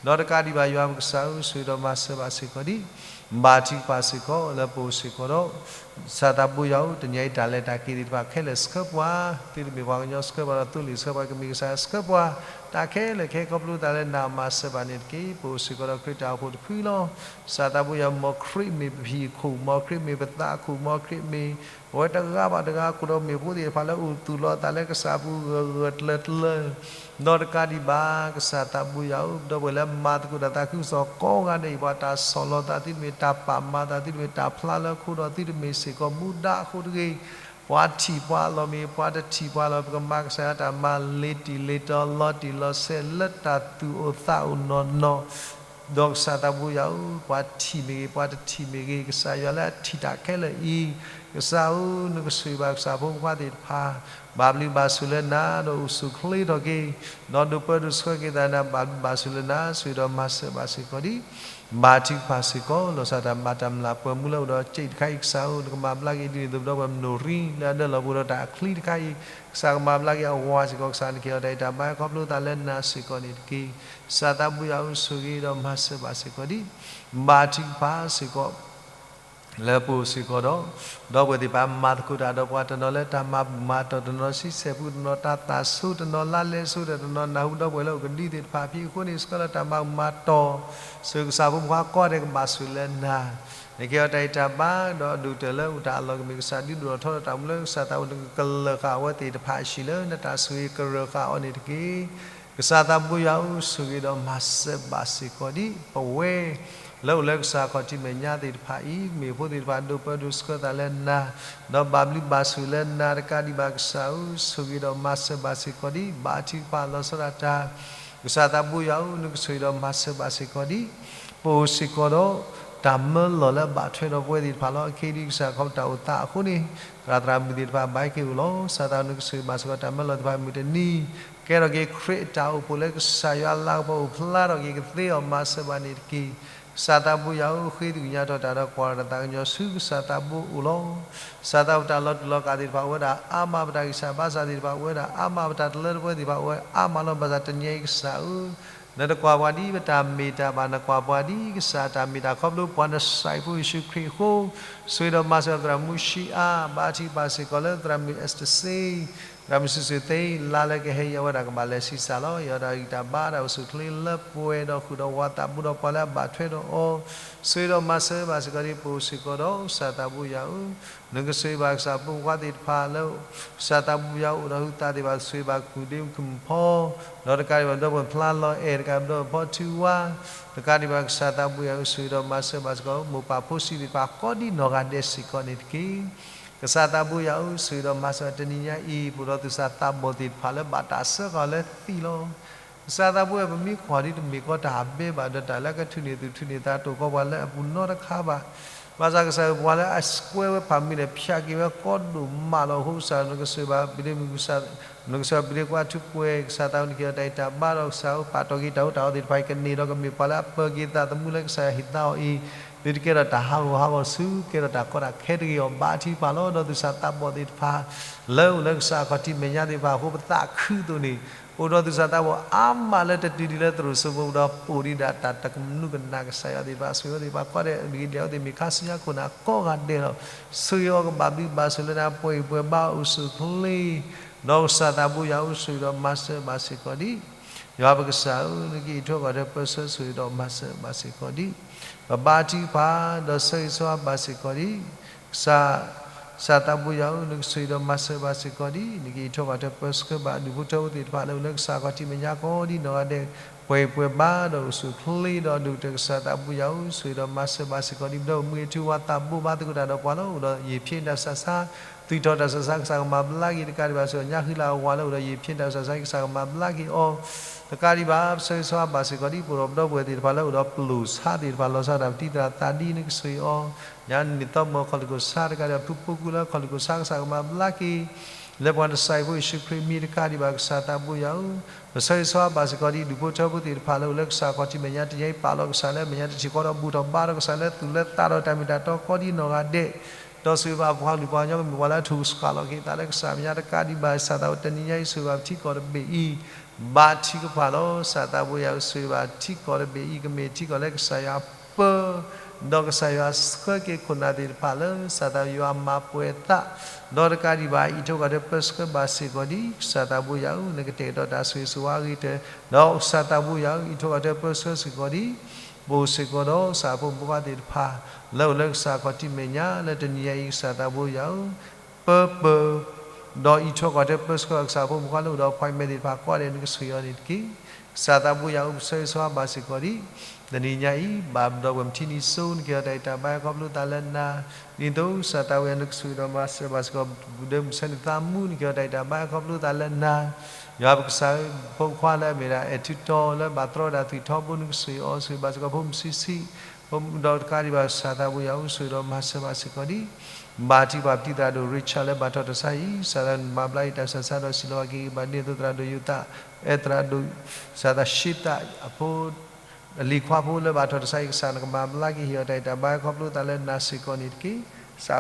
ဒီးတကးဒံးဘၣ်ယွၤပကစၢ်ဧၢ, ဆိၣ်ဂ့ၤဒီးမၤစၢၤဘၣ်စ့ၢ်ကီးဒံး, ဘါထုကဖၣ်စ့ၢ်ကီး လၢပအိၣ်စ့ၢ်ကီးဒီး, ကစၢ်သးဘိယွၤဧၢ, တနံၤအံၤတၢ်လဲၤတၢ်က့ၤသ့ၣ်တဖၣ်ခဲလၢာ်ဆှၢပှၤ, သုတမ့ၢ်ပှၤကညီဆှၢပှၤဒီး သိလ့ၣ်ဆှၢပှၤ, ကမ့ၢ်ကစၢ်ဆှၢပှၤ, တၢ်ခဲလၢာ်ခဲဆ့ခီဖျိတၢ်လၢနၤမၤစၢၤဘၣ်န့ၣ်တက့ၢ်. ပအိၣ်စ့ၢ်ကီးဒီးခရံာ်တၢ်အိၣ်ဖှိၣ်တဖုလီၤ. ကစၢ်သးဘိယွၤဧၢ, မ်ခရံာ်မ့ၢ်ပဟံၣ်ခိၣ်, မ်ခရံာ်မ့ၢ်ပသးခိၣ်, မ်ခရံာ်မ့ၢ် ပဝဲတဂၤဘၣ်တဂၤ ခိၣ်ဒီးမ့ၣ်ဖိသ့ၣ်တဖၣ်လၢအိၣ်သူၣ်လီၤအသးလၢကစၢ်အပူၤဂၢၢ်ဂၢၢ်ကျၢၤကျၢၤ, ဒီးတကးဒံးဘၣ် ကစၢ်သးဘိယွၤဧၢ, ဒီပုၢ်ဝဲၢ်လၢမၤသကိးတၢ်သးခုကစီၣ်ကိးဂၤဒဲးအံၤ, ပှၤတၢ်ဆီၣ်လီၤသးသုတမ့ၢ်တၢ်ပာ်မၤသးသုတမ့ၢ်တၢ်ဖျါလၢခိၣ်ဒီးသုတမ့ၢ်စ့ၢ်ကီးမူဒါအဃိတဂ့ၤ, ပှၤထံၣ်ပှၤလီၤမ့ၢ် ပှၤတထံၣ်ပှၤလီၤ, ပကမၤကစၢ်ယွၤတၢ်မၤလ့ၤတံၢ်လ့ၤတီၤလီၤတံၢ်လီၤဆဲးလၢတၢ်သူၣ်အိၣ်သးအိၣ်နီၢ်နီၢ် ဒီးကစၢ်သးဘိယွၤဧၢ, ပှၤထံၣ်မ့ၢ်ဂ့ၤ ပှၤတထံၣ်မ့ၢ်ဂ့ၤ, ကစၢ်ယွၤလၢအထံၣ်တၢ်ခဲလၢာ်အံၤ, ကစၢ်ဧၢ, နကဆိၣ်ဂ့ၤဘၣ်ကစၢ်ဖိမုၣ်ဖိခွါသ့ၣ်တဖၣ်, ဘၣ်ဘျုးဘၣ်ဆိၣ်လၢနၤ ဒီးအိၣ်ဆူၣ်ချ့ထီၣ်က့ၤ, ဒီးဒိးပၢဒိးဆှၢက့ၤသးနၤ, ဘၣ်ဘျုးဘၣ်ဆိၣ်လၢနၤ, ဆိၣ်ဂ့ၤဒီးမၤစၢၤဘၣ်စ့ၢ်ကီးဒံး, ဘါထုကဖၣ်စ့ၢ်ကီး လီၤဆီဒၣ်တၢ်ဘၣ်တၢ်မျၢ်ပှဲၤမူလၢအိၣ်ဒီးစ့းတခါအံၤ, ကစၢ်ဧၢ, နကမၤဘျါက့ၤဒ်န့ၣ်အသိး ပဒီပုၢ်ဝဲၢ်မနိၣ်ရံလၢအဒၢလီၤပှဲၤဒီးတၢ်အချံတခါအံၤ, ကစၢ်ကမၤဘျါက့ၤအဝၤစ့ၢ်ကီး, ကစၢ်နကဟ့ၣ်အီၤတၢ်အံၤတၢ်ဘါခီဖျိသးလၢနၤစ့ၢ်ကီးန့ၣ်တက့ၢ်. ကစၢ်သးဘိယွၤဧၢ, ဆိၣ်ဂ့ၤဒီးမၤစၢၤဘၣ်စ့ၢ်ကီးဒံး, ဘါထုကဖၣ်စ့ၢ်ကီး လၢပအိၣ်စ့ၢ်ကီးဒီး, ဒီပုၢ်ဝဲၢ်သ့ၣ်တဖၣ်မၤသကိးတၢ်ဒီးပှၤ, တနီၤလၢတၢ်မၤဘူၣ်မၤတီၢ်, တနီၤဆံဆဲၣ်ပူ, တနီၤတၢ်သၣ်ဆိ, တနီၤလါလဲစိ, ဒီးတနီၤနၢ်ဟူဒီပုၢ်ဝဲၢ်လၢအိၣ်ကဒုသ့ၣ်တဖၣ်အဖံအဃိန့ၣ်, ဆှၢလီၤတၢ်မၤဘူၣ်မၤတီၢ်, ဆိၣ်ဂ့ၤကစၢ်ဖိမုၣ်ဖိခွါကိးဂၤဒဲးကဘၣ်ဆိၣ်ဂ့ၤလၢနၤ, နကဟ့ၣ်အီၤတၢ်အံၤတၢ်ဘါ, ဒီးအဒိၣ်ကတၢၢ်လၢအိၣ်တၢ်အလီၢ်ကမ့ၢ်ကစၢ်ဒုးဒိၣ်ထီၣ်ထီထီၣ်တၢ်မူလၢကစၢ်သးအိၣ်, နကကလၢၤဃာ်အဝဲသ့ၣ်တဖၣ်အဟံၣ်လၢနတၢ်ဆိၣ်ဂ့ၤကရၢၢ်ဃာ်အီၤန့ၣ်တက့ၢ်. ကစၢ်သးဘိယွၤဧၢ, ဆိၣ်ဂ့ၤဒီးမၤစၢၤဘၣ်စ့ၢ်ကီးဒံး, ပဝဲ လၢအိၣ်လၢကစၢ်ခီၣ်ထံးမဲာ်ညါသ့ၣ်တဖၣ်အံၤ, မ့ၢ်ဖိသ့ၣ်တဖၣ်ဒိးပၢဒိးဆှၢသးလၢနၤ, ဒီးဘၣ်ဘျုးဘၣ်ဆိၣ်လၢနၤတကးဒံးဘၣ်ကစၢ်ဧၢ, ဆိၣ်ဂ့ၤဒီးမၤစၢၤဘၣ်စ့ၢ်ကီးဒံး, ဘါထုကဖၣ်လီၤဆီဒၣ်တၢ်, ကစၢ်သးဘိယွၤဧၢ, နကဆိၣ်ဂ့ၤဒီးမၤစၢၤဘၣ်စ့ၢ်ကီးဒံး, ပအိၣ်စ့ၢ်ကီးဒီး တၢ်မၢလီၢ်လၢအဘၣ်ထွဲဒီးပဝဲသ့ၣ်တဖၣ်လီၤ. အခဲအံၤဒ်ကစၢ်ခီဖျိတၢ်အိၣ်သးအဃိန့ၣ်, သရၣ်သရၣ်မုၣ်သ့ၣ်တဖၣ်ဘၣ်ဟဲက့ၤအိၣ်လီၤ. ကစၢ်သးနကဆိၣ်ဂ့ၤဘၣ်စ့ၢ်ကီးတၢ်မၢလီၢ်သ့ၣ်တဖၣ်မုၢ်တနံၤ, ကဲထီၣ်က့ၤခရံာ်အတၢ်အိၣ်ဖှိၣ်လၢကစၢ်ယွၤအလၤကပီၤအိၣ်ဖျါထီၣ်က့ၤကသ့အီၤမၤစၢၤဘၣ်န့ၣ်တက့ၢ်. ကစၢ်သးဘိယွၤဧၢ, ဃ့သကွံၢ်ကညးထီၣ်တၢ်ဒီးကွၢ်ထီၣ်တၢ်သးကညီၤဆူကစၢ်သးဘိအအိၣ်လီၤ. ကစၢ်သးဘိတၢ်လီၤတူာ်လီၤကာ်သ့ၣ်တဖၣ်အိၣ်ဝဲဒၣ်အါမး, ပတၢ်ဂံၢ်စၢ်ဘါစၢ်သ့ၣ်တဖၣ်အိၣ်ဝဲဒၣ်အါမး, ပတၢ်တလၢတပှဲၤသ့ၣ်တဖၣ်အိၣ်ဝဲအါမးလီၤ. ဘၣ်ဆၣ်တနံၤအံၤကစၢ်ဧၢ, နတကွၢ်ပှၤဒ်ပတၢ်မ့ၢ်တၢ်ဘၣ်, နကွၢ်ပှၤဒ်ကစၢ်တၢ်မ့ၢ်တၢ်ခီဖျိပှၤနစၢ်ဖိယ့ၣ်ၡူးခရံာ်အဃိ, ဆိၣ်ဂ့ၤဒီးမၤစၢၤသရၣ်မုၣ်ရှံအါ, ဘါထုကဖၣ်စ့ၢ်ကီးလၢသရၣ်မုၣ်အ့းစတၢၢ်စ့, သရၣ်မုၣ်စုာ်စုာ်သ့, လါလၢကဟဲအံၤအဝဲဒၣ်ကဘၣ်လဲၤဆံးစၢ်လီၤ. ယွၤဒီးအံၤတၢ်ဘါတၢ်အိၣ်ဆူၣ်ချ့လၢပှဲၤဒီးဃုာ်ဒီးဝၤသးဘိဒီးပှၤလၢအဘၣ်ထွဲဒီးအီၤ, ဆိၣ်ဂ့ၤဒီးမၤစၢၤဘၣ်စ့ၢ်ကီးဒံး, ပအိၣ်စ့ၢ်ကီးဒီးကစၢ်သးဘိယွၤဧၢ, နကဆိၣ်ဂ့ၤဘၣ်ကစၢ်ဖိခွါသ့ၣ်တဖၣ်လၢ ကစၢ်သးဘိယွၤအိၣ်ဒီးဟုသးသ့ၣ်တဖၣ်, ဆိၣ်ဂ့ၤဘၣ်ကုၢ်ဒ့ကုၢ်မုၣ်ဖီ, ဒီးတကးဒံးဘၣ်ဒီပုၢ်ဝဲၢ်ဖျါလီၤအဲၣ်, တကးဒံးဘၣ်ဒီပုၢ်ဝဲၢ်ဖီထူဝါ, တကးဒံးဘၣ်ကစၢ်သးဘိယွၤဧၢ, ဆိၣ်ဂ့ၤဒီးမၤစၢၤဘၣ်စ့ၢ်ကီး မိၢ်ပၢ်ဖိဆံးသ့ၣ်တဖၣ်ကိးဒ်နီၢ်ဂၤဒဲးစ့ၢ်ကီးန့ၣ်တက့ၢ်. ကစၢ်သးဘိယွၤဧၢ, ဆိၣ်ဂ့ၤဒီးမၤစၢၤတနံၤညါအံၤ, ပအိၣ်ဒီးသူၣ်စၢ်သးဘီၣ်သ့ၣ်တဖၣ်လၢဘၣ်တၢ်စၢဃာ်အီၤလၢသံလီၤ. ကစၢ်သးဘိယွၤဧၢ, ပမ့ၢ်ကွၢ်ဒ်တမ့ၢ်ကီတၢ်အဘဲဘၣ်, ဒီးတၢ်လၢကထုးန့ၢ်သူၣ်ထုးန့ၢ်သးတအိၣ်ကီးပှၤလၢအပူၤနီတခါဘၣ်. ဘၣ်ဆၣ်ကစၢ်ဧၢ, ပှၤလၢအကွဲဝဲဖးမံၤန့ၣ် ဖျးက့ၤဝဲကီဒိၣ်မးလီၤ. အဃိကစၢ်ဧၢ, နကဆိၣ်ဂ့ၤဘၣ်ပဒ့မုၣ်, နကဆိၣ်ဂ့ၤဘၣ်ပဒ့ကွၢ်ထူးပှဲၤ, ကစၢ်သးဧၢ, နကဟ့ၣ်အီၤတၢ်ဂံၢ်တၢ်ဘါဒီး ကစၢ်ဧၢ, ပာ်တီၢ်က့ၤတၢ်အီၣ်တၢ်အီသ့ၣ်တဖၣ်အံၤ ကန့ၢ်ဒီးကမ့ၢ်ပှၤလၢအပၢၤက့ၤသးသမူလၢကစၢ်ယွၤဟ့ၣ်သါအီၤအံၤ, သုတကဲထီၣ်တၢ်ဟးဂီၤဟးဂီၤဆူ, ကဲထီၣ်တၢ်ကီတၢ်ခဲတဂ့ၤအီၤ, ဘါထုကဖၣ်လီၤ. ဒီးသူၣ်စၢ်သးဘီၣ်သ့ၣ်တဖၣ် လၢအိၣ်လၢကစၢ်အခီၣ်ထံးမဲာ်ညါသ့ၣ်တဖၣ်အဃိ ပသးခုအသိးန့ၣ်, အိၣ်ဒီးသူၣ်စၢ်သးဘီၣ်အါမးလၢတတုၤဒံးလၢသရိာ်စိမိၤပူၤဒီး ပိာ်ဒံးဒၣ်တၢ်တကနူးကနၣ်ကစၢ်ယွၤသ့ၣ်တဖၣ်, ဆိၣ်ဂ့ၤအီၤသ့ၣ်တဖၣ်ကိးဂၤဒဲး, ဒ်လဲၣ်အီၤသ့ၣ်မ့ၢ်ခါဆူညါခိၣ်နၢ်ကိးဂၤဒဲးလီၤ. ဆိၣ်ဂ့ၤအီၤကဘၣ်ဘျုးဘၣ်ဆိၣ်လၢနၤ, ပှဲၤအံၤပှဲၤဘါအီၤအိၣ်ဆူၣ်အိၣ်ချ့, ဒီးကစၢ်သးဘိယွၤဧၢ, ဆိၣ်ဂ့ၤဒီးမၤစၢၤဘၣ်စ့ၢ်ကီးဒံး. ယွၤပကစၢ်ဧၢ, နကအံးထွဲကွၢ်ထွဲပၢဆှၢ, ဆိၣ်ဂ့ၤဒီးမၤစၢၤဘၣ်စ့ၢ်ကီးဒံး. ပဘါထုကဖၣ်ဒီးဆၢဂ့ၤဆၢဝါဘၣ်စ့ၢ်ကီးဒံး. ကစၢ်, ကစၢ်သးဘိယွၤဧၢ, နကဆိၣ်ဂ့ၤဒီးမၤစၢၤဘၣ်စ့ၢ်ကီးဒံး, နကအံးထွဲကွၢ်ထွဲပၢဆှၢဘၣ် ဒူၣ်ဖိထၢဖိသ့ၣ်တဖၣ်လၢအိၣ်လၢကစၢ်အခီၣ်ထံးမဲာ်ညါကိးဒ်နီၢ်ဂၤဒဲး, ပှဲၤအံၤပှဲၤဘါဒီးအိၣ်ဆူၣ်အိၣ်ချ့ဒီးဒိၣ်ကတၢၢ်, ကစၢ်သးဘိယွၤဧၢ, ဆိၣ်ဂ့ၤဒီးမၤစၢၤဘၣ်စ့ၢ်ကီးဒံး. ပဒီပုၢ်ဝဲၢ်မုၢ်ဂ့ၤထူဝါသးဘိဘါသကိးတၢ်ဒီးပှၤလၢအိၣ်ဒီးယံာ်ဖျ့တၢ်ဆးဆါ, သုးထီၣ်တၢ်ဆးဆါ, ကစၢ်ကမၤဘျါက့ၤ, တကးဒံးဘၣ်ဆိၣ်ညါဃံလၤအဝၤလၢအိၣ်ဒီးယံာ်ဖျ့တၢ်ဆးဆါ, ကစၢ်ကမၤဘျါက့ၤအီၤ, တကးဒံးဘၣ် ပဆၢဂ့ၤဆၢဝါဘၣ်စ့ၢ်ကီးဒံး. ပဒီပုၢ်ဝဲၢ်သ့ၣ်တဖၣ်လၢအိၣ်ဒီးပျိၢ်ဆါသ့ၣ်တဖၣ် လီၤဆီဒၣ်တၢ်ပတံၤသရၣ်သးဒ်နကဆိၣ်ဂ့ၤအီၤ, ညါနံၤသီမီၤခီၣ်လ့ၣ်ခိၣ်ဆါ, တကးဒံးဘၣ်ဖုဖိကီၢ်လၢခီၣ်လ့ၣ်ခိၣ်ဆါ, ကစၢ်ကမၤဘျါက့ၤ လၢပှၤနစၢ်ဖိယ့ၣ်ၡူးခရံာ်အမံၤ, တကးဒံးဘၣ်ကစၢ်သးဘိယွၤဧၢ, ပဆၢဂ့ၤဆၢဝါဘၣ်စ့ၢ်ကီးဒံး ဒူၣ်ဖိထၢဖိသ့ၣ်တဖၣ်လၢအိၣ်လၢကစၢ်အခီၣ်ထံးမဲာ်ညါတယါအံၤ, ပာ်လီၤကစၢ်လၢအမဲာ်ညါတထံၣ်ဃီဒီး ဘူၣ်ထီၣ်ဘါထီၣ်ကစၢ်လၢသူၣ်လၢသးဒီး တၢ်မ့ၢ်တၢ်တီကိးဒ်နီၢ်ဂၤဒဲး, ဒီးဆိၣ်ဂ့ၤဘၣ်ပှၤကလုာ်ပှၤကညီကမ့ၢ်ပှၤလၢအထူၣ်စှၤလီၤက့ၤသးလၢကစၢ်မဲာ်ညါ, တကးဒံးဘၣ် ကစၢ်သးဘိတနံၤညါအံၤ ဆိၣ်ဂ့ၤဘၣ်ပထံကီၢ်တဘ့ၣ်အံၤ, ဘါထုကဖၣ်လီၤ. ကစၢ်သးဘိယွၤဧၢ, ဆိၣ်ဂ့ၤဘၣ်ထံကီၢ်တဘ့ၣ်အံၤ, ကမ့ၢ်ထံကီၢ်လၢကစၢ်ယွၤပၢ, ဒီးကစၢ်ယွၤဆှၢက့ၤခိၣ်နၢ်သ့ၣ်တဖၣ်လၢ ကစၢ်သးဘိယွၤမၤပှဲၤအသး, ဒီးတကးဒံးဘၣ် အံးထွဲကွၢ်ထွဲပၢဆှၢဘၣ်စ့ၢ်ကီးဒံး, ကစၢ်သးဘိယွၤဧၢ, နကတဲာ်ကတီၤတၢ်ဆိၣ်ဂ့ၤဆိၣ်ဝါအဂ့ၤကတၢၢ်, ဒီးကစၢ်သးဘိယွၤဧၢ, အံးထွဲကွၢ်ထွဲပၢဆှၢစ့ၢ်ကီးဒံး ပအိၣ်စ့ၢ်ကီးဒီးကစၢ်ဖိမုၣ်ဖိခွါသ့ၣ်တဖၣ် လၢအိၣ်လၢကစၢ်ခီၣ်ထံးမဲာ်ညါ လၢတနံၤညါအံၤ ကစၢ်သးဘိယွၤဧၢ, ပၢပၢၤ, ဒီးအံးထွဲကွၢ်ထွဲပၢဆှၢကစၢ်ဖိမုၣ်ဖိခွါလၢအိၣ်ဒီး appointment သ့ၣ်တဖၣ်ကိးဂၤဒဲး နကဆိၣ်ဂ့ၤအီၤန့ၣ်တက့ၢ်. ကစၢ်သးဘိယွၤဧၢ, ပဆၢဂ့ၤဆၢဝါဘၣ်စ့ၢ်ကီးဒံး တနံၤညါအံၤ, ဘၣ်ဒီးပှၤမုၢ်ထံနံၤစိ နကဟ့ၣ်အီၤတၢ်ဂံၢ်တၢ်ဘါ ခီဖျိသးလၢနၤ, ဒ်သိးကစၢ်သးဘိယွၤ နကဆိၣ်ဂ့ၤဒီးမၤစၢၤဘၣ်စ့ၢ်ကီး ပဒၢးမုၢ်ဆါန့ၣ်သးမူ နကဟ့ၣ်အီၤတၢ်ဂံၢ်တၢ်ဘါ ခီဖျိသးလၢနၤ, ယွၤပကစၢ်ဧၢ, ဖိခွါလၢအမ့ၢ်ဒၣ် အဲၣ်ထူးတီၤ လၢဘၣ်တြီတၢ်သွံၣ်ထီဘိ နကဆိၣ်ဂ့ၤအီၤ, ဆိၣ်ဂ့ၤဘၣ်စ့ၢ်ကီးဖိမုၣ်ဆံးဆံး, ဒီးတကးဒံးဘၣ် ကစၢ်သးဘိယွၤဧၢ, ဆိၣ်ဂ့ၤဒီးမၤစၢၤဘၣ်စ့ၢ်ကီးဒံး, ဘါထုကဖၣ်ပတံၤသရၣ်ဒိၣ် Richard လၢဘၣ်ထီၣ်တၢ်ဆါအံၤ, ကစၢ်လၢနမၤဘျါအံၤတၢ်ဆၢဆါဒီး စံးလီၤဘၣ်က့ၤဂ့ၤဘၣ်ဒ်သိးသရၣ်ဒိၣ်ယိၤသး, အဲၣ်သရၣ်ဒိၣ်, ကစၢ်သးရှ့သးအဖိ အလံၤခွါဖိလၢဘၣ်ထီၣ်တၢ်ဆါအံၤ ကစၢ်နကမၤဘျါက့ၤ ဟ့ၣ်အီၤတၢ်ဂံၢ်တၢ်ဘါ ခီဖျိသးလၢနၤစ့ၢ်ကီးန့ၣ်တက့ၢ်. ကစၢ်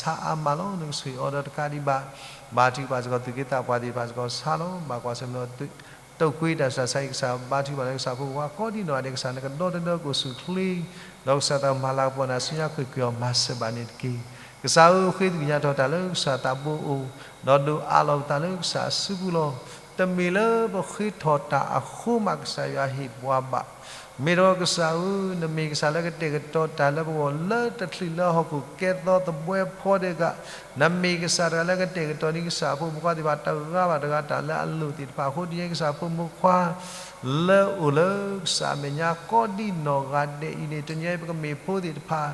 အိၣ်က့ၤဖိဆံးသ့ၣ်တဖၣ် ဆါအါမးလီၤ. နကဆိၣ်ဂ့ၤအီၤဒီးတကးဒံးဘၣ်, ဘါထုကဖၣ်စ့ၢ်ကီး သူၣ်က့သးပှၢ်သ့ၣ်တဖၣ်စ့ၢ်ကီးဆါလီၤ. ဘၣ်ကွၢ်ဆၢၣ်မဲာ်ဒီး တိာ်ကွံာ်တၢ်ဆူးတၢ်ဆါအံၤ ကစၢ်ဘါထုကဖၣ်လၢကစၢ်ဖိမုၣ်ဖိခွါကိးဒံနီၢ်ဂၤဒဲး ကစၢ်နကဒီသဒၢကအိၣ်ဆူၣ်အိၣ်ချ့, ဒီးကစၢ်တၢ်မၤလၤကပီၤနၤဆူညါ ကွ့ၢ်ကွ့ၢ်အီၤ မၤစၢၤဘၣ်န့ၣ်တက့ၢ်. ကစၢ်ဧၢ, ဃ့သကွံာ်ညါထီၣ်တၢ်လၢကစၢ်သးဘိအအိၣ်, ဒီးဒုးအးလီၤပသးလၢကစၢ်အစုပူၤလီၤ. တမ့ၢ်လၢပဃ့ထီၣ်တၢ်အဃိမး ကစၢ်ယွၤဟ့ၣ်ပှၤဘၣ်. မ့ၢ်ဒီးကစၢ်ဧၢ, နမ့ၢ်ကစၢ်လၢကတဲာ်ကတီၤတၢ်လၢပဂီၢ် လၢတချုးလၢဟီၣ်ခိၣ်ကဲသီသဘှဲဖီ ဒဲးဂၤ, နမ့ၢ်ကစၢ်တဂၤလၢကတဲာ်ကတီၤန့ၢ်ကစၢ်အဖိမုၣ်ဖိခွါသ့ၣ်တဖၣ် တဂၤဘၣ်တဂၤတၢ်လၢအလိၣ်သ့ၣ်တဖၣ်အဃိ, တနံၤညါအံၤ ကစၢ်ဖိမုၣ်ဖိခွါ လၢအိၣ်လၢကစၢ်အမဲာ်ညါ ကိးဒံနီၢ်ဂၤဒဲးအံၤန့ၣ်, တနံၤညါအံၤ ပကမ့ၢ်ဖိသ့ၣ်တဖၣ်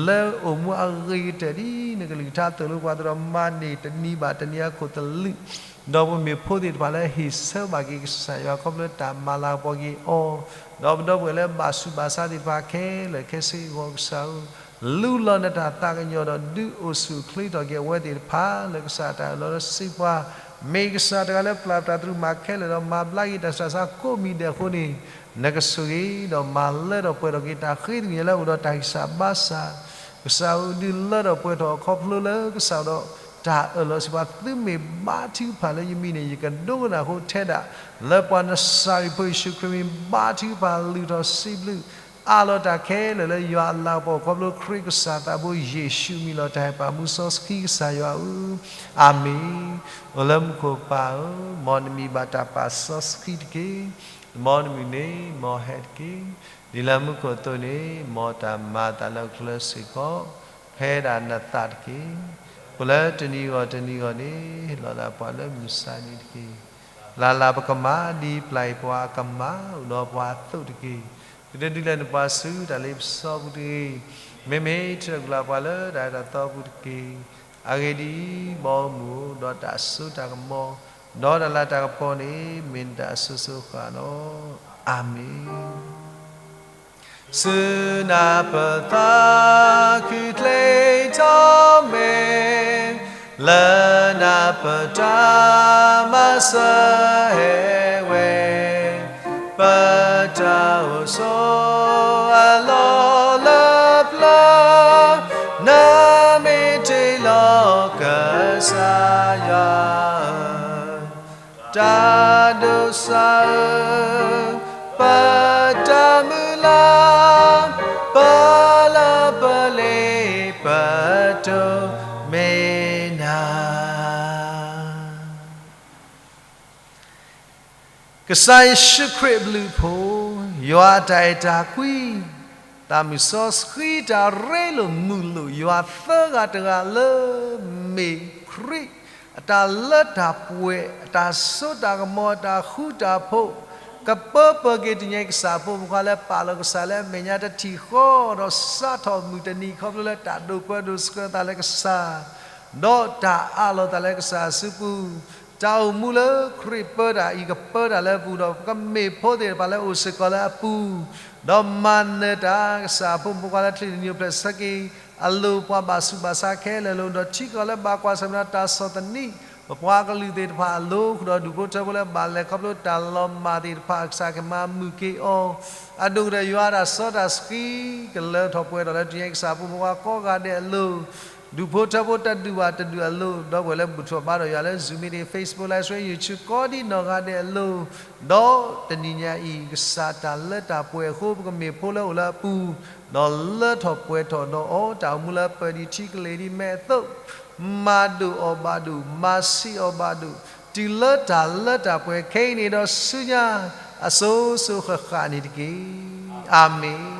လၢအိၣ်မူအဂ့ၤကတၢၢ်ဒ်နကလုၢ်ကထါသိၣ်လိပှၤအသိးဒီး မၤန့ၢ်တနံၤဘၣ်တနံၤအခိၣ်သလုး, ဒီးပမ့ၢ်ဖိသ့ၣ်တဖၣ်လၢဟ့ၣ်ဆၢဘၣ်က့ၤကစၢ်ယွၤ ခီဖျိလၢတၢ်မၤလၤကပီၤက့ၤအီၤ, ဒီးပဒီပုၢ်ဝဲၢ်လၢဘၣ်ဆူးဘၣ်ဆါသ့ၣ်တဖၣ်ခဲလၢာ်ခဲဆ့အဂီၢ် ကစၢ်ဧၢ, လူလီၤနတၢ်သးကညီၤဒီးဒုးအိၣ်ဆူၣ်အိၣ်ချ့ထီၣ်က့ၤအဝဲသ့ၣ်တဖၣ် လၢကစၢ်တၢ်အၢၣ်လီၤလၢစံးပှၤ, မ့ၢ်ကစၢ်တဂၤလၢပျၢ်တၢ်သရူးမၤခဲလၢာ်ဒီး မၤဘျါက့ၤတၢ်ဆူးတၢ်ဆါကိးမံၤဒဲးအဃိန့ၣ်, နကဆိၣ်ဂ့ၤဒီးမၤလၢထီၣ်ပှဲၤထီၣ်က့ၤတၢ်ဃ့သကွံာ်ညါလၢအအိၣ်ဒီးတၢ်ဂံၢ်စၢ်ဘါစၢ်, ကစၢ်ဧၢ, ဒုးလၢထီၣ်ပှဲၤထီၣ်ခီဖျိလၢကစၢ်ဒီးတၢ်အၢၣ်လီၤစံးပှၤ, သုမ့ၢ်ဘါထုကဖၣ်လၢယမံၤန့ၣ် ယကဒိကနၣ်အဃိထဲဒၣ်, လၢပှၤနစၤရ့းဖိယ့ၣ်ၡူးခရံာ်မံၤ ဘါထုကဖၣ်လုၢ်ထီၣ်စံးဘျုး အးလီၤတၢ်ခဲလၢာ်လၢယွၤအလၤကပီၤ ခီဖျိခရံာ်ကစၢ်သးဘိယ့ၣ်ၡူးအမံၤလီၤ. တၢ်ဟဲပာ်မူစီဆှံကစၢ်ယွၤဧၢ, အၤမ့ၣ်. အိၣ်လၢမူခိၣ်ပၢ်ဧၢ, မ်နမံၤဘၣ်တၢ်ပာ်စီဆှံတက့ၢ်. မ်နမုၢ်နံၤမ့ၢ်ဟဲတက့ၢ်. ဒ်လၢမူခိၣ်အသိးန့ၣ်, မ်တၢ်မၤအသးလၢဟီၣ်ခိၣ်ချၢစ့ၢ်ကီး ဖဲဒၣ်နသးတက့ၢ်. ပလၢတနံၤဂီၢ်တနံၤဂီၢ်န့ၣ်, ဟ့ၣ်လီၤသးပှၤလၢမုၢ်ဆါနံၤတက့ၢ်. လၢ်လၢ်ပကမၤဒ်ပျၢ်အံၤပှၤအကမၤ, အိၣ်ဒီးပှၤအသိးတက့ၢ်. ကဒုးဒုးလဲၤနုာ်ပှၤဆူတၢ်လ့ပစီပူၤတဂ့ၤ. မ့မ့ၢ်ထုးထီၣ်ကွံာ်လၢပှၤလၢတၢ်အၢတၢ်သီပူၤတက့ၢ်. အဂ့ၢ်ဒ်အံၤ, မ်မုၢ်အိၣ်ဒီးတၢ်စိတၢ်ကမီၤ, ဒီးတၢ်လၤတၢ်ကပီၤန့ၣ် မ့ၢ်နတၢ်အစိၤစိၤအဃၣ်လီၤ. အၤမ့ၣ်. ဆူနၢ်ပၢၢ်သးခုချ့ထီၣ်မ့ၢ်, လၢနၢ်ပၢၢ်တၢ်မၤစၢၤဟဲဝဲ, ပတၢ်အိၣ်ဆိးအလီၢ်လၢပျၢၤ, နမ့ၢ်တ့လီၤကစၢ်ယွၤဧၢ, တၢ်ဒိးစၢ်ဧၢ, ပတၢ်မုၢ်လၢ်, ပလၢပလ့ပတိၢ်မ့ၢ်နၤ. ကစၢ်ယ့ၣ်ၡူးခရံာ်အဘျုးအဖှိၣ်, ယွၤအတၢ်အဲၣ်တၢ်ကွံ, သးမုၢ်စီဆှံတၢ်ရ့လိာ်မုာ်လိာ် ယွၤသၢဂၤတဂၤလၢမ့ၢ်ခရံာ် အတၢ်လၢတၢ်ပှဲၤ, အတၢ်စိတၢ်ကမီၤ, အတၢ်ဃူတၢ်ဖိး, ကပၢပၢၢ်က့ၤတနံၤညါအံၤ ကစၢ်ဖိမုၣ်ဖိခွါလၢပာ်လီၤကစၢ်လၢအမဲာ်ညါတထံၣ်ဃီ, ဒီးစးထီၣ်မုၢ်တနံၤခီဖျိလၢတၢ်ဒိးပၢဒိးဆှၢသးလၢကစၢ် ဒီးတၢ်အးလီၤသးလၢကစၢ်အစုပူၤ, တၢ်အိၣ်မူလၢခရံာ်ပၢတၢ်အံၤ ကပၢတၢ်လၢအပူၤဒီး ပကမ့ၢ်ဖိသ့ၣ်တဖၣ်လၢအိၣ်စ့ၢ်ကီးလၢအပူၤ, ဒီးမၤနၢၤတၢ်ကစၢ်အဖိမုၣ်ဖိခွါလၢချံၣ်တနံၤအိၣ်ဖျဲၣ်ဆၢက့ၤ အလိၤပှၤဘၣ်ဆူးဘၣ်ဆါခဲလၢာ်အလိၤ, ဒီးထံကီၢ်လၢဘၣ်ကွၢ်ဆၢၣ်မဲာ်ဒီးတၢ်ဆီၣ်သနံး, ပပှၤကလုာ်သ့ၣ်တဖၣ်အလိၤ, ဒီးဒူၣ်ဖိထၢဖိလၢဘၣ်လဲၤခီဖျိတၢ်လီၤမၢ်သ့ၣ်တဖၣ် ကစၢ်ကမၤမုာ်က့ၤအီၤ, အဒိၣ်ကတၢၢ်ယွၤတၢ်စီတၢ်ဆှံ ကလၢထီၣ်ပှဲၤထီၣ်လၢတနံၤညါအံၤ ကစၢ်ဖိမုၣ်ဖိခွါကိးဂၤဒဲးအလိၤ, ဒူၣ်ဖိထၢဖိတဒူၣ်ဘၣ်တဒူၣ်အလိၤ, ဒီးပဝဲလၢဘူၣ်ထီၣ်ဘါထီၣ်ယွၤလၢ Zoom meeting, Facebook Live Stream, YouTube ကိးဒံးနီၢ်ဂၤဒဲးအလိၤ, ဒီးတနံၤညါအံၤ ကစၢ်တၢ်လၢတၢ်ပှဲၤအဃိ ပကမ့ၢ်ဖိလၢအိၣ်လၢအပူၤ, ဒီးလၢထီၣ်ပှဲၤထီၣ်ဒီးအီၤ တၢ်အိၣ်မူလၢပၢၢ်ဒံးထံကလ့ၤဒံးမဲာ်အသိး, မၤဒိၣ်အီၤဘၣ်ဒိၣ်, မၤဆံးအီၤဘၣ်ဒိၣ်, တုၤလၢတၢ်လၢတၢ်ပှဲၤခဲအံၤန့ၣ်ဒီးဆူညါ အစိၤစိၤဃၣ်ဃၣ်န့ၣ်တက့ၢ်. အၤမ့ၣ်.